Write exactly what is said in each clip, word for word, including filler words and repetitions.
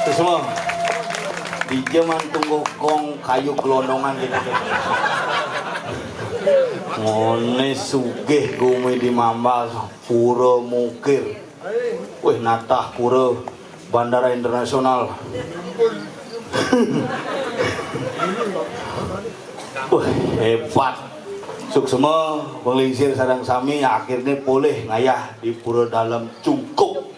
Terus mau di zaman tunggu gong kayu gelondongan gitu. Ngone sugih gumi di Mambal, pura mukir. Wih, natah pura bandara internasional. Wah, hebat. Suksma, penglingsir sareng sami akhirnya polih ngayah di Pura Dalem Cungkup.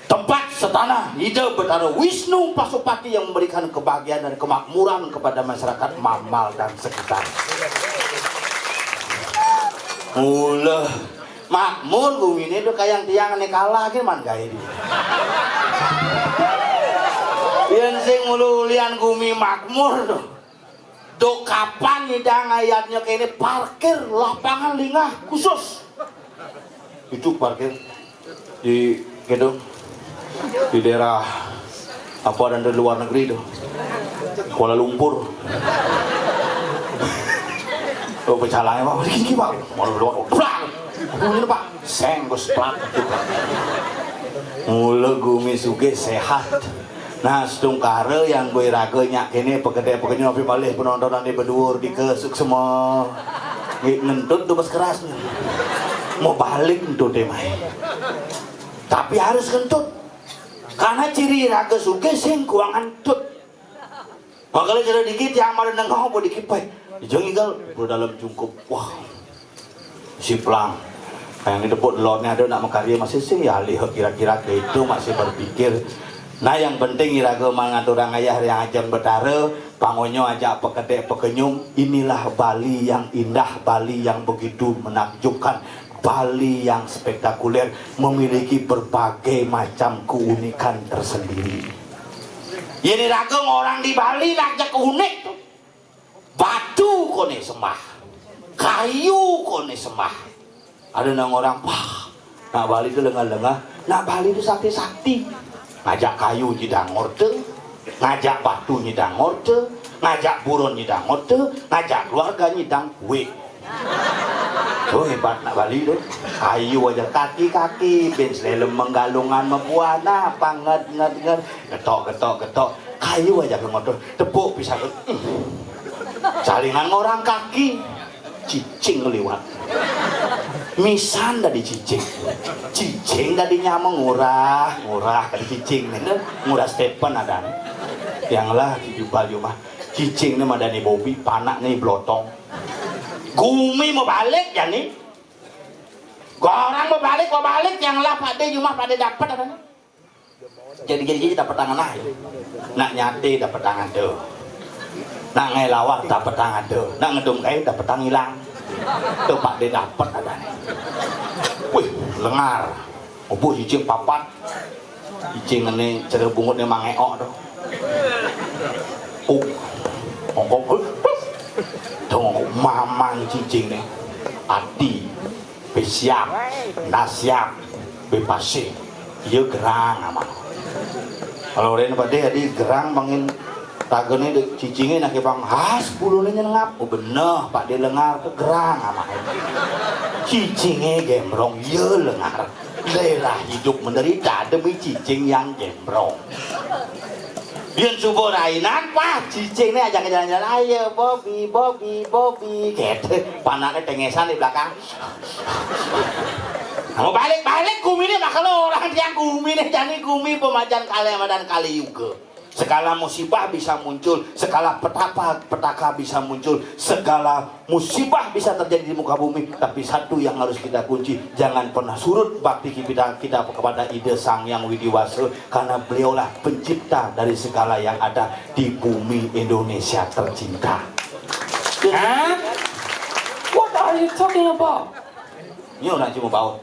Tempat setanah Ida Betara Wisnu Pasupati yang memberikan kebahagiaan dan kemakmuran kepada masyarakat Mambal dan sekitar. Mula makmur gumine tuh kayang tiang ane kalah ge man gae di. Yen sing mulu ulian gumi makmur tuh. Do kapan nyidang ayatnya kene parkir lapangan lingah khusus. Itu parkir di gitu di daerah apa dan di luar negeri itu Kuala Lumpur. Oh, pecalangnya Pak, gini, gini, Pak, mau luar, plak, ini Pak, seng, gue seplak, gitu. Mula gumi sugih sehat. Nah, sedungkara yang gue raga nyak kene pegede pekenyum api malih penontonan di beduur di ke suksma. Nggih, ngentut tuh pas kerasnya. Mau balik ngentut deh mai. Tapi harus ngentut. Karena ciri raga sugih sing kuang ngentut. Makanya cara dikit yang mana nengok apa dikit pai. Dijeng igal, Pura Dalem Cungkup. Wah. Siplang. Yang di depot lornya ada nak makarya masih sing ya alih kira-kira ke itu masih berpikir. Nah, yang penting iraga mangaturang ayah yang ajeng betara, pangonyo aja peketek pekenyum, inilah Bali yang indah, Bali yang begitu menakjubkan, Bali yang spektakuler, memiliki berbagai macam keunikan tersendiri. Yen iraga orang di Bali nak jak unik tuh. Batu kone sembah, kayu kone sembah. Ada nang orang, wah, nak Bali itu lengah-lengah, nak Bali itu sakti-sakti. Ngajak kayu nyidang orte, ngajak batu nyidang orte, ngajak buron nyidang orte, ngajak keluarga nyidang kue. Tuh hebat nak Bali tuh. Kayu aja kaki-kaki, ben selelem menggalungan mebuana, panget nget nget, getok getok getok. Kayu aja ke motor, tepuk bisa tuh. Salingan ngorang kaki, cicing liwat. Misan dari cicing, cicing dari nyameng ngurah ngurah dari cicing nih, ngurah Stephen ada. Yang lah di jubal jumah cicing nih madani bobi, panak nih blotong. Gumi mau balik ya nih. Orang mau balik, mau balik yang lah pada jumah pada dapat ada. Jadi jadi jadi dapat tangan lah. Nak nyate dapat tangan tuh. Nak ngelawar dapat tangan tuh. Nak ngedum kain dapat tangan hilang. Tuh Pak De dapat ada nih. Wih, lengar. Obo cicing papat. Cicing ini cara bungut ni mangeok tuh. Oh, ongkok. Tuh ongkok mamang cicing ni. Ati. Besiap, nasiap, bepasih. Iya gerang amat. Kalau orang pada jadi gerang bangin tagene dek cicingnya nak bang has bulunya nyengap. Oh bener Pak dia lengar ke gerang amat. Cicingnya gembrong iya lengar. Lelah hidup menderita demi cicing yang gembrong. Yen subuh rainan, wah, cicing nih ajak jalan-jalan. Ayo, Bobi, Bobi, Bobi. Gitu. Panaknya tengesan di belakang. Mau balik-balik gumi nih, makanya orang tiang gumi nih, jadi gumi pemajan kali Ramadan kali juga. Segala musibah bisa muncul, segala petapa, petaka bisa muncul, segala musibah bisa terjadi di muka bumi, tapi satu yang harus kita kunci, jangan pernah surut bakti kita, kita kepada Ida Sang Yang Widi Wasa, karena beliaulah pencipta dari segala yang ada di bumi Indonesia tercinta. Hah? What are you talking about? Ini orang cuma baut.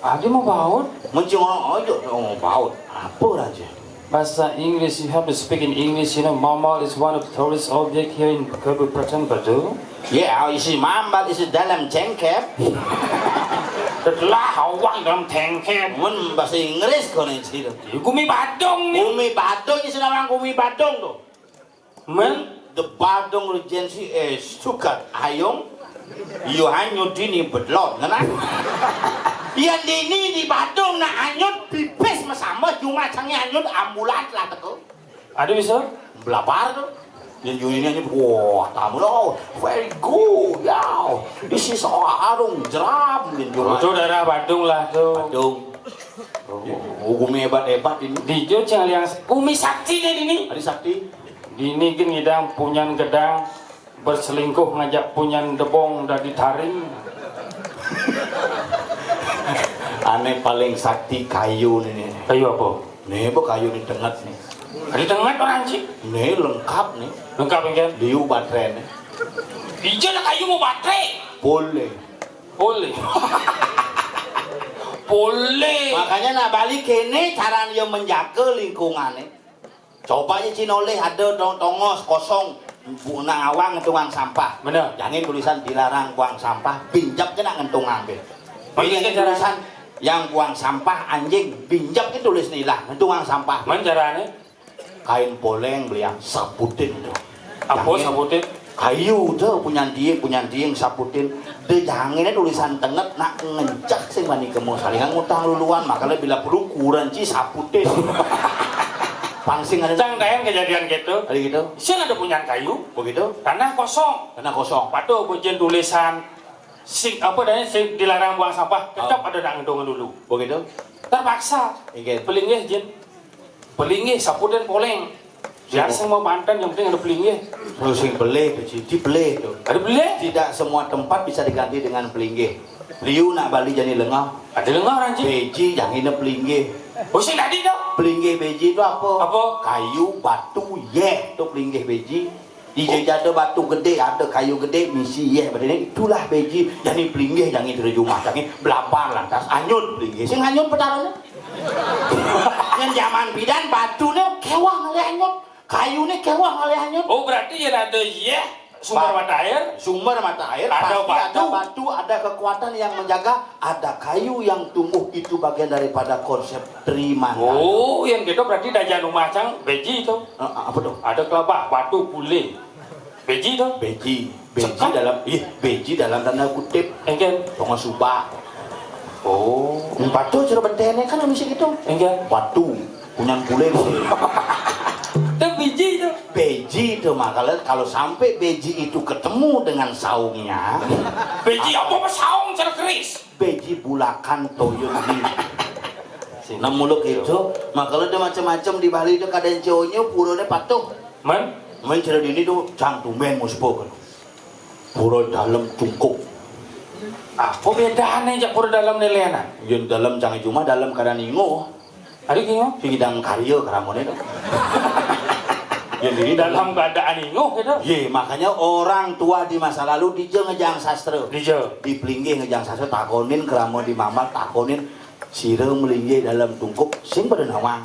Aja mau baut? Mencuma aja mau baut. Apa raja? Bahasa Inggris, you have to speak in English. You know, Mambal is one of the tourist object here in Kabupaten Badung. Yeah, isi Mambal isi dalam cengkep. Setelah awang dalam cengkep. Mun bahasa Inggris kau nih sih. Gumi Badung nih. Gumi Badung isi orang Gumi Badung tuh. Men the Badung Regency is sukat ayung. Iyo hanyut dini bedlot ngena. Yang dini di Badung nak anyut pipis masambah. Nyun ambulan lah teko. Ada bisa? Belabar tu. Nyun Yuni ni, wah, tamu lo, very good, ya. This is arung jeram, Nyun Yuni. Itu daerah Badung lah tu. Badung. Oh, gumi hebat-hebat ini. Di jo cang liang Umi Sakti ni dini. Ada Sakti. Dini gin ngidang punyan gedang berselingkuh ngajak punyan debong dadi taring. Ane paling sakti kayu ni, ni. Kayu apa? Ni apa kayu ni tenget ni? Ada tenget orang cik. Ni lengkap ni. Lengkap kan? Liu baterai ni. Ija lah kayu mau baterai. Boleh. Boleh. Boleh. Makanya nak balik kene cara dia menjaga lingkungan ni. Coba aja Cina oleh ada tong- tongos kosong bu- nak awang ngentungang sampah. Bener. Jangan tulisan dilarang buang sampah, binjap kena ngentungang be. Bener, Ini kan tulisan yang buang sampah anjing, binjap ke tulis ni lah ngentungang sampah. Mana caranya? Kain poleng beliang saputin tu. Apa saputin? Kayu tu punyan tiing, punyan tiing saputin. De jangan tulisan tenget nak ngencak sing bani kemo salingan ngutang luluan makanya bila perlu kuranci saputin. Pangsing ada. Cang dayan kejadian gitu. Ada gitu. Sing ada punyan kayu. Begitu. Tanah kosong. Tanah kosong. Patuh bujin tulisan sing apa dah sing dilarang buang sampah tetap ada nak ngentungan dulu. Begitu. Terpaksa. Inggih. Pelinggih jin. Pelinggih saputin poleng. Biar semua Banten yang penting ada pelinggih. Terus sing pelih, bejidi pelih tu. Ada pelih? Tidak semua tempat bisa diganti dengan pelinggih. Liu nak bali jani lengah. Ada lengah orang cik. Beji jani ne pelinggih. Oh sing tadi tu. Pelinggih beji tu apa? Apa? Kayu, batu, yeh tu pelinggih beji. Di jejada batu gede, ada kayu gede, misi yeh berdiri. Itulah beji jani pelinggih jani terjumah jani belabar lantas anyun pelinggih. Sing anyun petara ne. Yang zaman bidan batu ne kewah ngalih anyun. Kayu ni kewah ngalih anyun. Oh berarti yang ada yeh sumber mata air. Sumber mata air ada pasti batu. Ada batu, ada kekuatan yang menjaga, ada kayu yang tumbuh itu bagian daripada konsep Tri Mandala. Oh, yang gitu berarti dah jangan rumah cang beji tu. Uh, apa tu? Ada kelabah, batu, pulih. Beji tu. Beji. Beji dalam, ih, beji dalam tanda kutip. Engken. Tonga suba. Oh. Batu cara bentene kan misi gitu. Engken. Batu. Punyan kulit. Itu biji tu. Beji tu mah kalau kalau sampai beji itu ketemu dengan saungnya. Beji apa apa saung cara keris. Beji bulakan toyo ni. Nah muluk itu, mah kalau ada macam-macam di Bali itu kadang cionyo purone patuh. Men? Men cara dini tu cang tumben muspo kan. Pura dalam cungkup. Apa bedane jak pura dalam lelena? Yen dalam cang cuma dalam kadang ingo. Ada kingo? Sing idang karya karamone tu. Yen dini dalam keadaan ingo gitu. Ye, makanya orang tua di masa lalu dija ngejang sastra. Dija. Di pelinggih ngejang sastra takonin keramo di mamal takonin sira melinggih dalam tungkup sing pada nawang.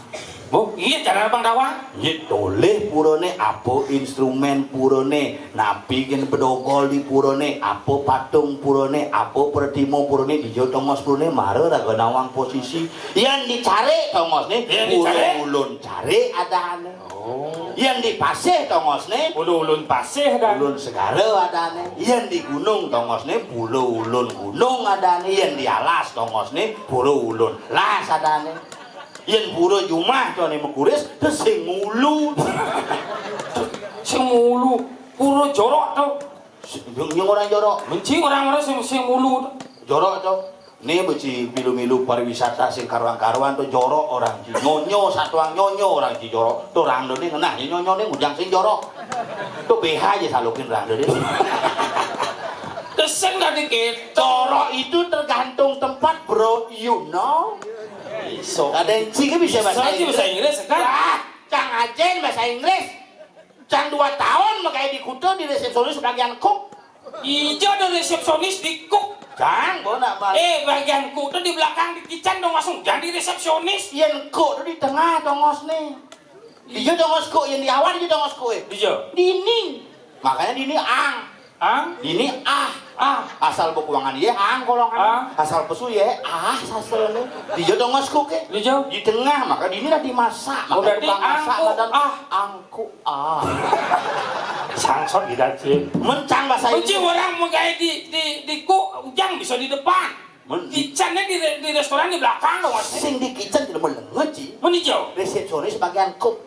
Bu, iya cara abang nawang. Ye toleh purane apa instrumen purane, napi gen bedogol di purane, apa patung purane, apa pertimo purane, dija tongos purane, mara raga nawang posisi. Yan dicari tongos ne, yan dicari. Ulun cari adane. Oh. Yan di pasih tongos ne, ulun pasih dan ulun segara adane. Yan di gunung tongos ne, pula ulun gunung adane. Yan di alas tongos ne, pura ulun las adane. Yen pura jumah to ne mekuris, te sing mulu. Sing mulu. Pura jorok to. Sing orang jorok. Menci orang-orang sing sing mulu. Jorok to. Ne beci milu-milu pariwisata sing karuan-karuan to jorok orang ci. Nyonyo satuang nyonyo orang ci jorok. To orang do ne ngenah nyonyo ne ujang sing jorok. To B H aja salukin orang do ne. Te sing tadi kita. Jorok itu tergantung tempat, bro, you know. Iso. Ada yang cik bisa bahasa Inggris. Bahasa Inggris kan? Wah, cang ajen bahasa Inggris. Cang dua tahun makai di kuta di resepsionis bagian cook. Ijo ada resepsionis di cook. Cang, bo nak balik. Eh, bagian cook tu di belakang di kitchen dong langsung jadi resepsionis. Yen cook tu di tengah dongos ni. Ijo dongos cook, yen di awal ijo dongos cook eh. Ijo. Dini. Makanya dini ang. Ang? Ini ah, ah, asal bekuangan iya ang kolongan. Ah. Asal pesu iya ah sasel ni. Di jo tongos kuke. Di jo. Di tengah maka dini lah dimasak. Oh, maka berarti tukang masak angku, badan ah. Angku ah. Sangsot di dacil. Mencang bahasa Inggris. Orang mengkai di di di ku ujang bisa di depan. Kitchennya di di restoran di belakang dong. Sing di kitchen tidak mau lengan sih. Nijo. Resepsionis pakaian cook.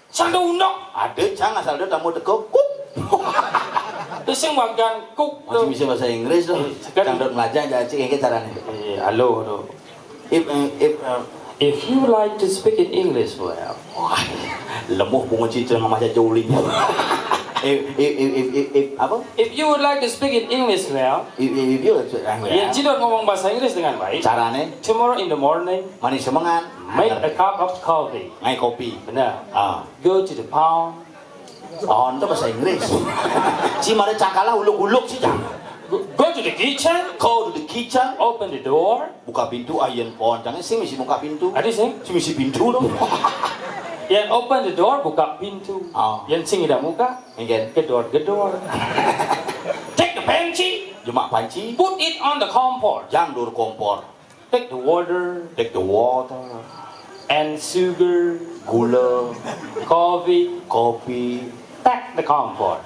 Sando unok. Ada cang asal dia tamu teko cook. Terus yang bagian cook. Masih bisa bahasa Inggris tuh. Eh, sekarang. Cang dot melajah aja cik ini caranya. Eh, halo tuh. If, eh, if, eh, if you like to speak in English, well. Wah, lemah bunga cicil sama aja joling. If, if, if, if, if, if, apa? If you would like to speak in English, well, if, if, if you, eh, ya, Cidot ngomong bahasa Inggris dengan baik. Caranya? Tomorrow in the morning, manis semangat. Make a cup of coffee. Ngai kopi. Benar. Ah. Go to the pound. Pound itu bahasa Inggris. Si mari cangkala uluk-uluk sih cang. Go, go to the kitchen. Go to the kitchen. Open the door. Buka pintu, ayen poncangnya sing misi buka pintu. Adi sing? Sing misi pintu dong. Yang open the door, buka pintu. Oh. Yang sing ida muka, engken, gedor-gedor. Take the panci. Jemak panci. Put it on the kompor. Jang dur kompor. Take the water. Take the water. And sugar. Gula. Coffee. Kopi. Take the kompor.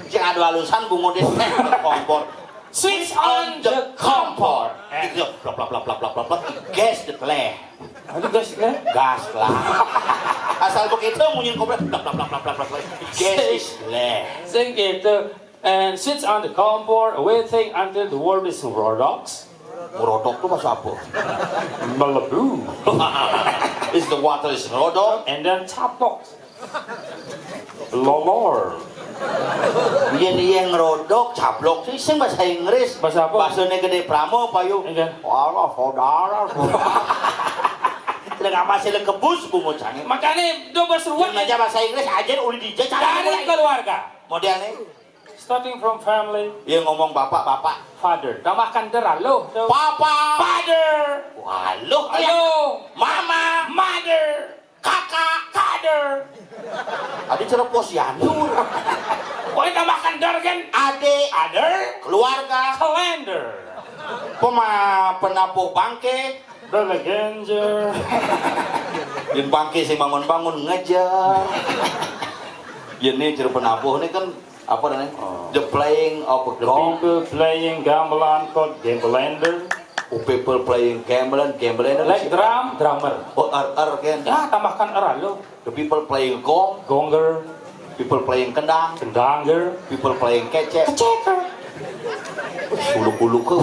Cek adu alusan bungut itu kompor. Switch on the kompor. Eh. Gitu, plak, plak, plak. Gas deh, leh. Aduh, gas, leh. Gas lah. Asal begitu munyin kompor, plak, plak, plak. Gas is leh. Sing gitu. And sits on the kompor, waiting until the worm is rodok. Rodok tuh bahasa apa? Melebu. Is the water is rodok. And then caplok. Lolor. Yen yen ngerodok, caplok sih sing bahasa Inggris. Bahasa apa? Bahasanya gede pramo payu. Iya. Walah, saudara, saudara. Tidak masih lekebus bungut sange. Makanya do berseruan aja bahasa Inggris aja uli dija cara dari mulai keluarga. Modelnya. Starting from family. Iya ngomong bapak, bapak. Father. Tambahkan der, halo. Papa. Father. Halo. Halo. Mama. Mother. Kakak. Kader. Adi cara posyandu. Pokoknya tambahkan der kan. Ade. Other. Keluarga. Calendar. Pema penapuh bangke. Delegenjer. Yen bangke sing bangun-bangun ngejar. Yen ni jero penabuh ni kan apa namanya? Oh. The playing of a gong. The people playing gamelan called gambelander. Oh, people playing gamelan, gambelander. Like drum, drummer. Oh, er, er kan. Ya, tambahkan er lo. The people playing gong. Gonger. People playing kendang. Kendanger. People playing kecek. Keceker. Uluk-uluk ke.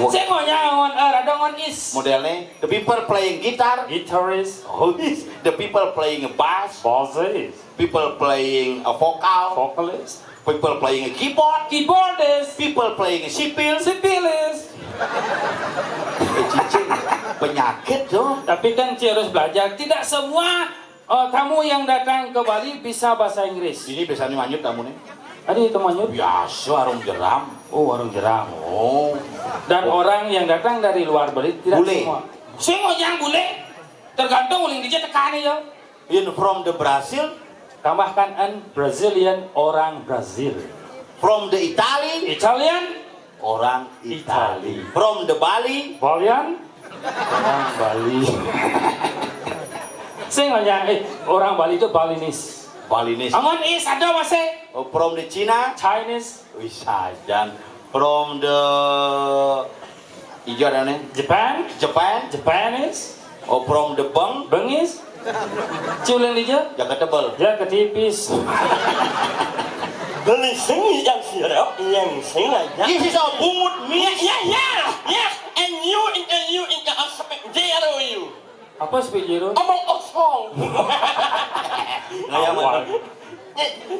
Saya mau nyangon er, ada ngon is. Modelnya, the people playing guitar. Guitarist. Oh, is. The people playing bass. Bassist. People playing a vocal. Vocalist. People playing a keyboard. Keyboardist. People playing a sipil. Sipilis. Eh, cicing. Penyakit tuh. Tapi kan Ci harus belajar. Tidak semua, eh, tamu yang datang ke Bali bisa bahasa Inggris. Ini biasanya manyut tamu nih. Ada itu manyut? Biasa, warung jeram. Oh, warung jeram. Oh. Dan orang yang datang dari luar Bali tidak semua. Bule. Semua yang bule. Tergantung uling dija tekani ya. In from the Brazil. Tambahkan an Brazilian, orang Brazil. From the Italy. Italian. Orang Italy. Italy. From the Bali. Balian. Orang Bali. Sing aja, eh, orang Bali itu Balinese. Balinese. Angon is ada masih. Oh, from the China. Chinese. Wih, sajan. From the ijo ada nih. Japan. Japan. Japanese. Oh, from the beng. Bengis. Ciulan ijo. Jaga tebel. Jaga tipis. Beli sing yang sirap, yang sing aja. This is a bungut miss. Yeah, yeah, yeah, yeah. And you, and you, and you, you. Apa speak Jero? Ngomong osong.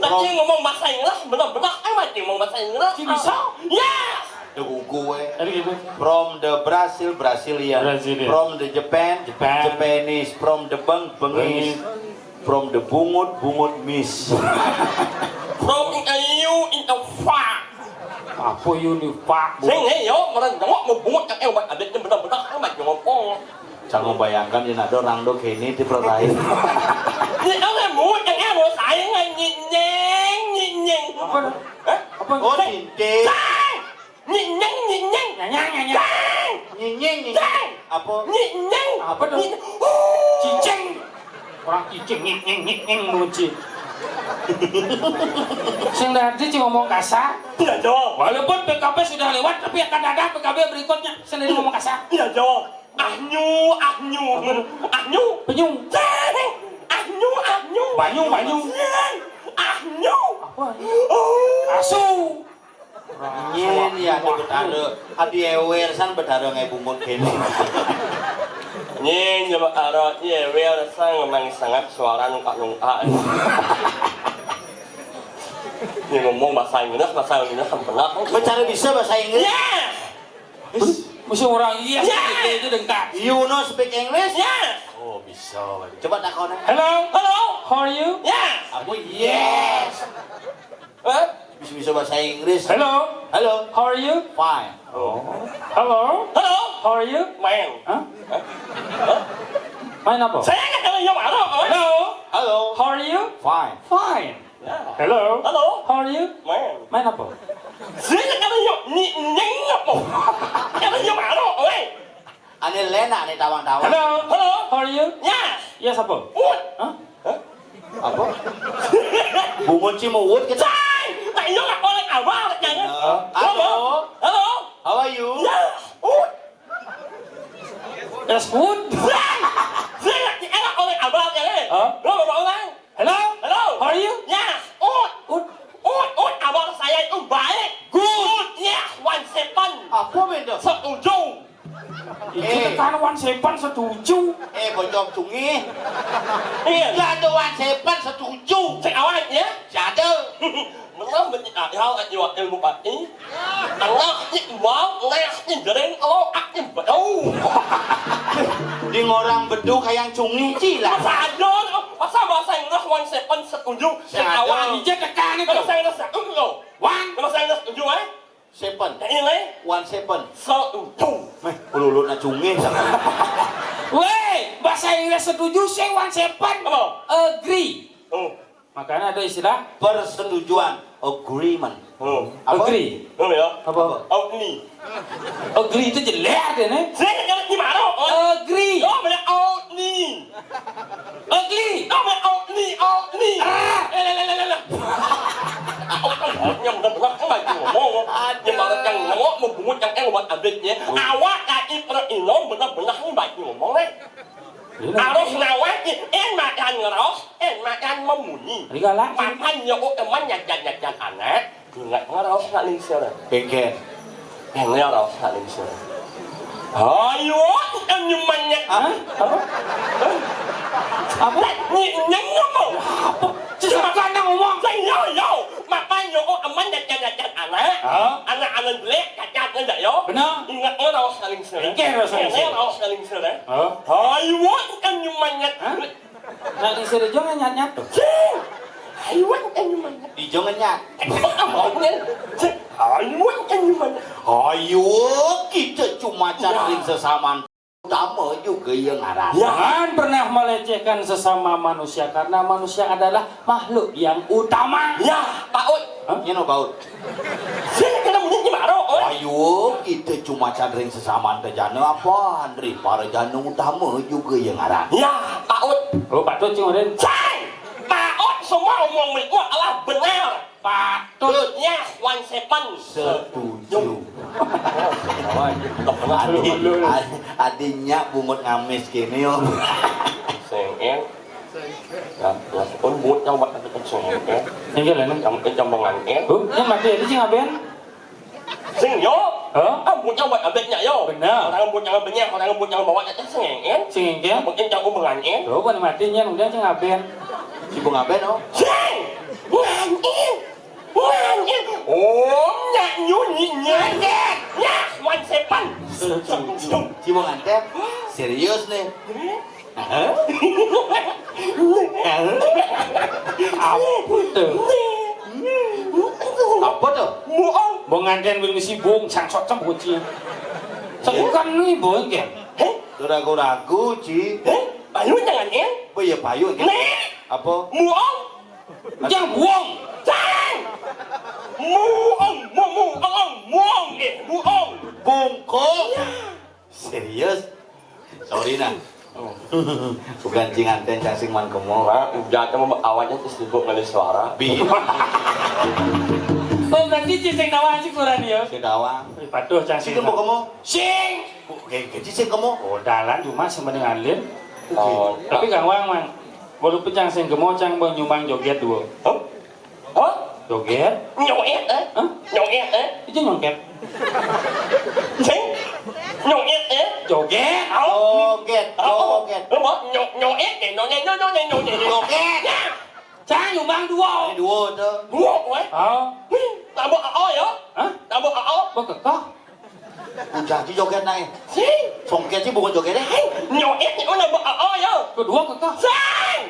Ngomong bahasa Inggris, bener-bener amat ngomong bahasa Inggris. Ci bisa? Yes. The gugu we. Tadi gitu. From the Brazil, Brazilian. Brazilian. From the Japan, Japan. Japanese. From the beng, bengis. Bengis. From the bungut, bungut miss. From the you in the fuck. Apa you in the fuck? Sing, eh, yo, mereka jawab mau bungut, eh, obat abisnya bener-bener amat ngomong. Jangan bayangkan yang ada orang do kene di perlain. Ini kan mau yang mau saya nggak nyinyeng, nyinyeng. Apa? Hah? Apa? Oh, cinta. Nyinyeng, nyinyeng. Nyinyeng, nyinyeng. Nyinyeng, nyinyeng. Apa? Nyinyeng. Apa tuh? Cicing. Orang cicing, nyinyeng, nyinyeng, lucu. Sing tadi cuma ngomong kasar. Tidak jawab. Walaupun P K B sudah lewat, tapi akan ada P K B berikutnya. Sing tadi ngomong kasar. Tidak jawab. Ahnyu, ahnyu. Ahnyu. Penyu. Ahnyu, ahnyu. Banyu, banyu. Ahnyu. Apa? Oh. Asu. Nyén ya ada betara. Adi éwér san betara ngai bungut kéné. Nyén ya betara, nyéwér san ngemang sangat suara nungkak-nungkak. Ini ngomong bahasa Inggris, bahasa Inggris sempurna. Bicara bisa bahasa Inggris? Ya. Mesti orang iya itu dengkak. You know speak English? Ya. Oh, bisa. Coba takon. Hello. Hello. How are you? Ya. Aku yes. Hah? Bisa-bisa bahasa Inggris. Hello. Hello. How are you? Fine. Oh. Hello. Hello. How are you? Main. Hah? Hah? Main apa? Saya nggak tahu yang mana. Hello. Hello. How are you? Fine. Fine. Ya. Hello. Hello. How are you? Main. Main apa? Saya nggak tahu yang ni ni apa. Kalau yang mana, oi? Ane lena ane tawang-tawang. Hello. Hello. How are you? Ya. Yes apa? Ut. Hah? Hah? Apa? Bungut sih mau ut kita. Cai. Tak iya nggak boleh awal jangan. Halo. Halo. Halo. How are you? Ya. Ut. Yes, ut. Saya nggak enak oleh abang ya. Hah? Lo mau orang? Hello? Hello? How are you? Ya. Ut. Ut. Ut, ut, abang saya itu baik. Good. Good. Ya, one seven. Apa beda? Setuju. Itu eh. Tekan one seven setuju. Eh, bocor cungih. Iya. Lah ada one seven setuju. Cek awak ya. Jada. Menang betik akal, ilmu pati. Tengah ni wow, tengah ni jering, oh, ak ni bedau. Di orang beduk kayak cungih, Ci, lah. Masa ada, masa bahasa Inggris one seven setuju. Cek awak. Ije tekan itu. Bahasa Inggris setuju. One. Bahasa Inggris setuju, eh? Seven. Nah, ini, eh? One seven. Setuju. Meh, pelulu na cungih, sama. Weh, bahasa Inggris setuju, saya one seven. Apa? Agree. Oh. Makanya ada istilah persetujuan, agreement. Oh. Apa? Agree. Oh, ya. Apa? Out ni. Agree itu jelek deh, nih. Saya nggak ngerti mana, oh. Agree. Oh, mana out ni. Ugly. Oh, mana out ni, out ni. Ah. Eh, lah, lah, lah, lah, lah. Yang benar-benar kan lagi ngomong. Aduh. Yang malah yang ngomong, membungut yang eh buat abisnya. Hmm. Awak kaki perut inom benar-benar ni baik ngomong, eh. Iya. Harus ngawasi, eh, makan ngeros, eh, makan memunyi. Rigala. Makan nyokok teman nyajan-nyajan anak, ingat ngeros nak lingsir. Bengkel. Eh, ngeros nak lingsir. Ayo, kan nyemannya. Hah? Apa? Hah? Apa? Ni, nyeng apa? Apa? Cuma kandang ngomong. Saya, yo, yo. Makan nyokok teman nyajan-nyajan anak. Hah? Anak-anak jelek, cacat ngedak, yo. Benar. Ingat ngeros nak lingsir. Bengkel ngeros nak lingsir. Ingat ngeros nak lingsir, eh. Hah? Ayo, kan nyemannya. Hah? Nah, di sini juga nyat-nyat tuh. Cing! Haiwan kan nyemangat. Ijo ngenyat. Apa? Haiwan kan nyemangat. Ayo, kita cuma cari sesamaan utama juga yang ngaran. Ya. Jangan pernah melecehkan sesama manusia karena manusia adalah makhluk yang utama. Ya, Pak Ut. Hah? Nyeno baut. Sing kena bunyi gimana, oi? Ayo, kita cuma candring sesama tejana apa? Andri para jana utama juga yang ngaran. Ya, Pak Ut. Oh, Pak Tut, cing, Rin. Cai! Pak Ut, semua omong Miku adalah benar. Pak Tut. Ya, one seven. Setuju. Adi, adi, adinya bungut ngamis kini, yo. Sengeng. Ya, ya, pun buat yang buat tapi kan sengeng, ya. Yang jalan, yang, yang pengantin. Oh, yang mati ada sing aben? Sing yo. Hah? Ah, buat yang buat abetnya yo. Benar. Orang buat yang benyah, orang buat yang bawa aja sengeng. Sengeng. Mungkin yang pengantin. Tuh, bukan matinya, udah sing aben. Si bunga aben, oh. Sing! Pengantin! Pengantin! Om, nyak, nyunyi, nyak. Nyak, one seven. Setuju. Si bunga aben, serius nih. Hah? Apa tuh? Apa tuh? Muong. Mau nganten beli si bung, sangsot sama kucing. Sebukan nih, bung, kan? Heh? Ragu-ragu, Ci. Heh? Payu jangan, ya? Oh iya, payu, kan? Nih. Apa? Muong. Jangan buong. Jangan. Muong, mu, mu, ong, ong, muong, eh, muong. Bungkung. Iya. Serius? Sorry nah. Bukan cing anten cang sing man kemo. Wah, udah kamu awalnya tuh sibuk ngelis suara. Bi. Oh, berarti cing sing tawang sih kurang ya? Sing tawang. Patuh cang sing. Sing kemo. Sing. Oke, jadi sing kemo. Oh, dalan cuma sing mending alin. Oh, tapi Kang Wang, Mang. Walaupun cang sing kemo, cang mau nyumbang joget dua. Hah? Hah? Joget? Joget, eh? Hah? Joget, eh? Itu nyongket. Sing? Joget, eh? Joget. Oh. Joget, oh, joget. Lo mau nyo-, joget, eh? Joget, joget, joget, joget. Joget. Ya. Cang nyumbang dua. Ini dua tuh. Dua, weh. Oh. Wih, tambah A O ya? Hah? Tambah A O. Kok kekeh? Udah di joget naik. Sing. Songket sih bukan joget deh. Sing. Nyoet itu nambah A O ya? Kedua kekeh. Sing.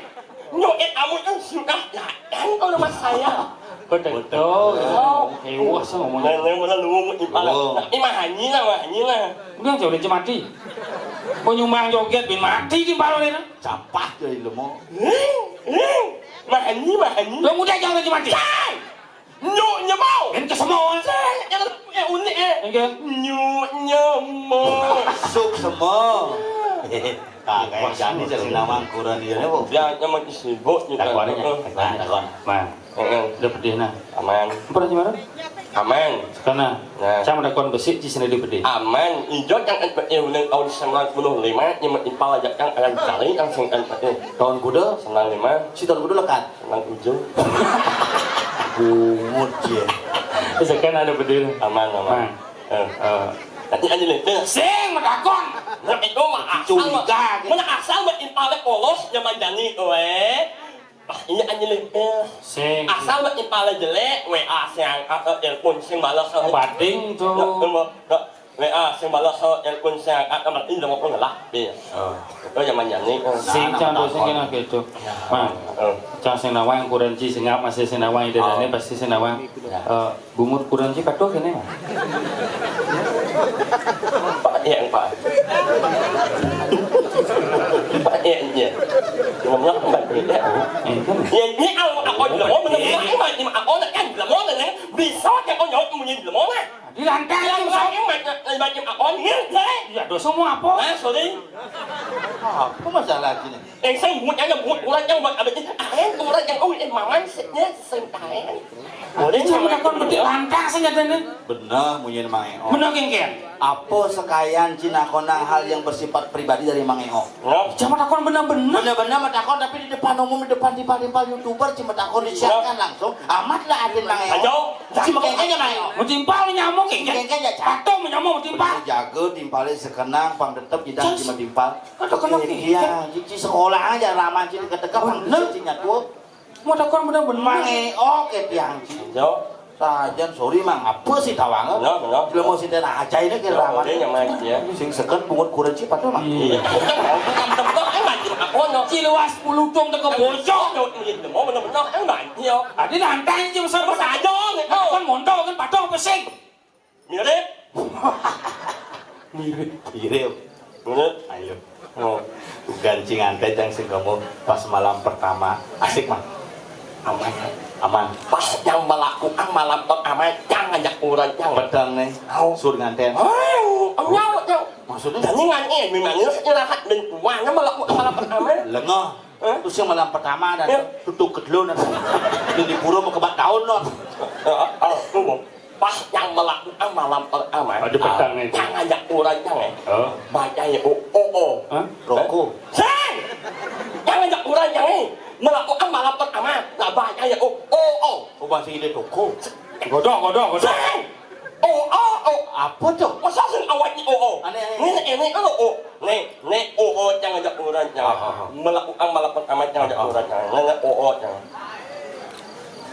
Nyoet kamu tuh sudah datang ke rumah saya. Betul. Oh. Eh, wah, saya ngomongnya. Nah, nah, mana lu mau ipal? Oh. Nah, ini mah hanyi lah, mah hanyi lah. Udah, jauh dari mati. Mau nyumbang joget, bin mati di balon ini. Campah jadi lu mau. Hing, hing. Mah hanyi, mah hanyi. Lu udah jauh dari mati. Sing. Nyuk nyemau. Kan ke semua. Sing, yang, yang unik, eh. Enggak. Nyuk nyemau. Masuk semua. Kagak jadi sing nawang kurang dia, Bu. Ya, emang sibuk juga. Takonnya, heeh, takon, takon. Mang. Heeh. Udah pedih, nah. Aman. Pernah gimana? Aman. Karena, nah, cang udah kon besi, ci sendiri pedih. Aman. Ijo yang N P T ulang tahun sembilan puluh lima, yang ipal aja yang akan cari, yang sing N P T. Tahun kuda? Sembilan lima. Si tahun kuda lekat. Nang ujung. Bungut ya. Terus kan ada bedil. Aman, aman. Mang. Eh. Eh. Tadi aja nih. Eh. Sing, metakon. Nah, itu mah asal mah. Curiga, gitu. Mana asal mah impale polos, nyaman jani, weh. Ah, ini aja nih. Eh. Sing. Asal mah impale jelek, W A sing angkat, eh, telepon sing balas, eh. Bating tuh. Nah, eh, mah, nah. W A sing balas, eh, telepon sing angkat, eh, berarti udah mau ngelah, bis. Oh. Itu zaman jani, eh. Sing, nah, cang, nah, sing kena gitu. Ya. Mang, eh, cang sing nawang, kuranci sing ngap, masih sing nawang, ide dane pasti sing nawang. Ya. Eh, bungut kuranci patuh kene, Mang. Pak, iya, Pak. Pak, iya, iya. Ngomong apa, Pak? Iya. Eh, kan? Ya, ini aku, aku, aku, aku, aku, aku, aku, aku, aku, aku, aku, bisa, aku, aku, aku, aku, aku, aku, Di lantai yang lagi macam, macam apa ni? Ya, dosa mau apa? Nah, sorry. Apa masalah sini? Eh, saya buat aja, buat orang yang buat abis ini. Ah, eh, orang yang, oh, eh, maman, saya, saya tahu. Boleh. Cuma takon bedik lantai saja deh. Bener, munyi nama yang. Bener, geng, geng. Apa sekayan Cina kona hal yang bersifat pribadi dari Mang Eo? Cuma takon bener-bener. Bener-bener mau takon, tapi di depan umum, di depan timpal-timpal YouTuber, cuma takon disiarkan langsung. Amat lah adin Mang Eo. Ayo. Cuma kengkeng ya, Mang Eo. Mau timpal nyamuk, kengkeng. Kengkeng ya, Cak. Patung nyamuk, mau timpal. Jago timpalnya sekenang, pang tetep kita cuma timpal. Kata kena. Iya, cici sekolah aja lama cici ketekep, pang cici nyatu. Mau takon bener-bener. Mang Eo ke tiang, Ci. Yo. Sajan, sorry, Mang, apa sih tawang? Bener, bener. Jelema sing ten aja ini kira. Yo, ramai. Dia nyaman, ya. Sing seket bungut kuranci patuh, Mang. Iya. Bukan, bukan, bukan, bukan, bukan, bukan, bukan. Ci luas puluh dong teko bocok. Yo, iya, bener, bener, bener, kan banyak, yo. Tadi nantang, Ci, besar. Terus aja, gitu. Kan mondok, kan patuh apa sih? Mirip. Mirip. Mirip. Mirip. Ayo. Oh. Bukan cing ante, cang sing kamu pas malam pertama. Asik, Mang. Aman. Aman. Pas yang melakukan malam pertama, cang ngajak urang, cang. Pedang nih. Au. Sur nganten. Au, au, au. Maksudnya? Jadi nganten, memangnya istirahat dan tuanya melakukan malam pertama. Lengah. Hah? Terus yang malam pertama dan tutup kedua dan di pura mau kebak daun, non. Au, au, au. Pas yang melakukan malam pertama. Ada petang itu. Yang ngajak urang, yang, eh. Oh. Baca ya, oh, oh, oh. Hah? Rokok. Sing! Yang ngajak urang, yang, eh. Melakukan malam pertama. Nah, baca ya, oh, oh, oh. Oh, bahasa ini toko. Godok, godok, godok. Sing! Oh, oh, oh. Apa tuh? Masa sing awalnya, oh, oh. Aneh, aneh. Ini, ini, oh, oh. Nih, nih, oh, oh, yang ngajak urang, yang. Ah, ah, ah. Melakukan malam pertama, yang ngajak urang, yang. Nih, nih, oh, oh, yang.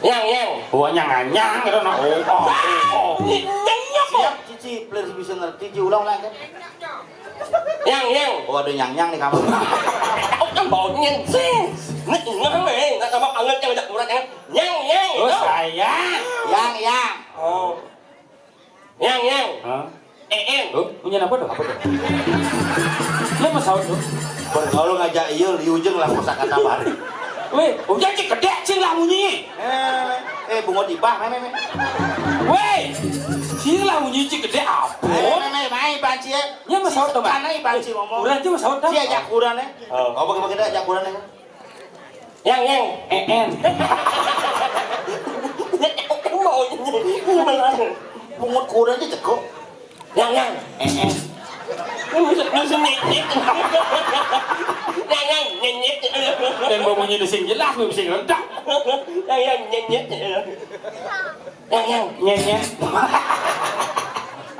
Yang, yang. Wah, nyang, nyang, gitu, nah. Oh, oh, oh. Yang, yang, yang, apa? Siap, Cici, please bisa ngerti, Ci, ulang, ulang, kan? Yang, yang. Oh, ada nyang, nyang di kamar. Aku kan baunya, sing. Ini, ini, ini, ini, sama banget yang ngajak urang, yang. Yang, yang, oh, itu. Saya. Yang, yang. Oh. Yang, yang. Hah? Eh, eh. Oh, punya apa tuh? Apa tuh? Dia pesawat tuh. Bergaul ngajak iya, liu jeung lah pusaka tabari. Weh, oh, jadi gede sih lah munyi. Eh, eh, bungut ibah, meh, meh, meh. Weh, sih lah munyi cik gede apa? Eh, meh, meh, meh, banci ya. Dia pesawat tuh, Bang. Karena banci ngomong. Urang aja pesawat tuh. Dia ajak urang, eh. Oh. Apa kita ajak urang, eh? Yang, yang. Eh, eh. Mau ini. Bungut kurang aja cekok. Yang, yang. Eh, eh. Musuh, musuh nyet, nyet. Yang, yang, nyet, nyet. Dan bau bunyi sing jelas, sing rendah. Yang, yang, nyet, nyet. Yang, yang, nyet, nyet.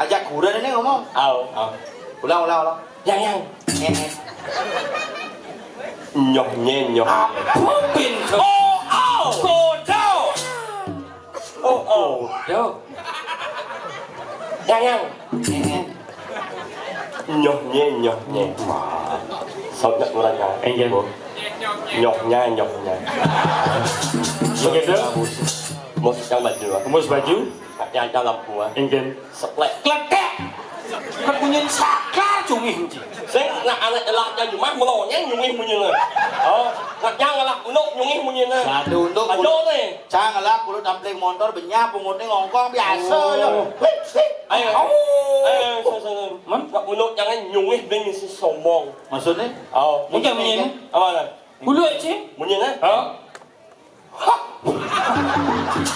Ajak kuda ini ngomong. Au. Au. Ulang, ulang, ulang. Yang, yang. Nyet, nyet. Nyoh, nye, nyoh. Apa pintu? Oh, au. Kuda. Oh, oh. Yo. Yang, yang. Nyoh, nye, nyoh, nye. Sok nak murah, kan? Enggak. Nyoh, nya, nyoh, nya. Begitu? Mus yang baju, ah. Mus baju? Yang, yang lampu, ah. Enggak. Seplek. Kletek. Kan bunyi saklar cungih, Ci. Sing nak anak elak yang cuma melonyang nyungih bunyi lah. Oh, nak yang elak melok nyungih bunyi lah. Satu untuk aja nih. Cang lah, kulo tampling motor, benyah, pungutnya ngongkong, biasa, oh, ya. Ayo. Au. Ayo, ayo, ayo. Man? Nak mulut jangan nyungih, ben si sombong. Maksudnya? Oh, mungkin bunyi ini. Apa lah? Mulut, Ci. Bunyi lah. Oh. Hah?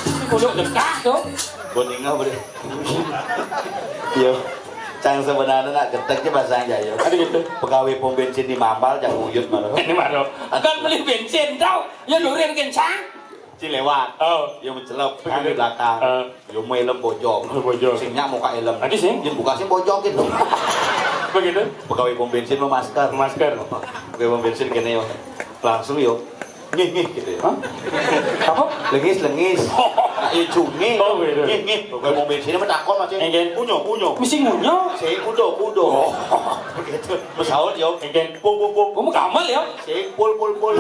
Ini kudu dekat, tuh. Boningah, boleh. Yo. Cang sebenarnya nak getek aja bahasa aja, yo. Ada gitu. Pegawai pom bensin di Mambal, jangan uyut malah. Ini malah. Kan beli bensin, tau. Ya, durin kencang. Ci lewat. Oh. Yo mencelok, kan di belakang. Oh. Yo mau helm bojong. Oh, bojong. Sing nyak muka helm. Tadi sing? Dia buka sing bojong gitu. Begitu? Pegawai pom bensin mau masker. Masker. Pegawai pom bensin kene yo. Langsung yo. Ngih, ngih gitu ya. Hah? Apa? Lengis, lengis. Ayo cungi. Oh, gitu. Ngih, ngih. Pegawai pom bensin mah takon masih. Enggak. Punyo, punyo. Mesti ngunyo. Sing kudo, kudo. Oh. Begitu. Pesawat yo. Enggak. Pung, pung, pung. Kamu gamal ya? Sing pul, pul, pul.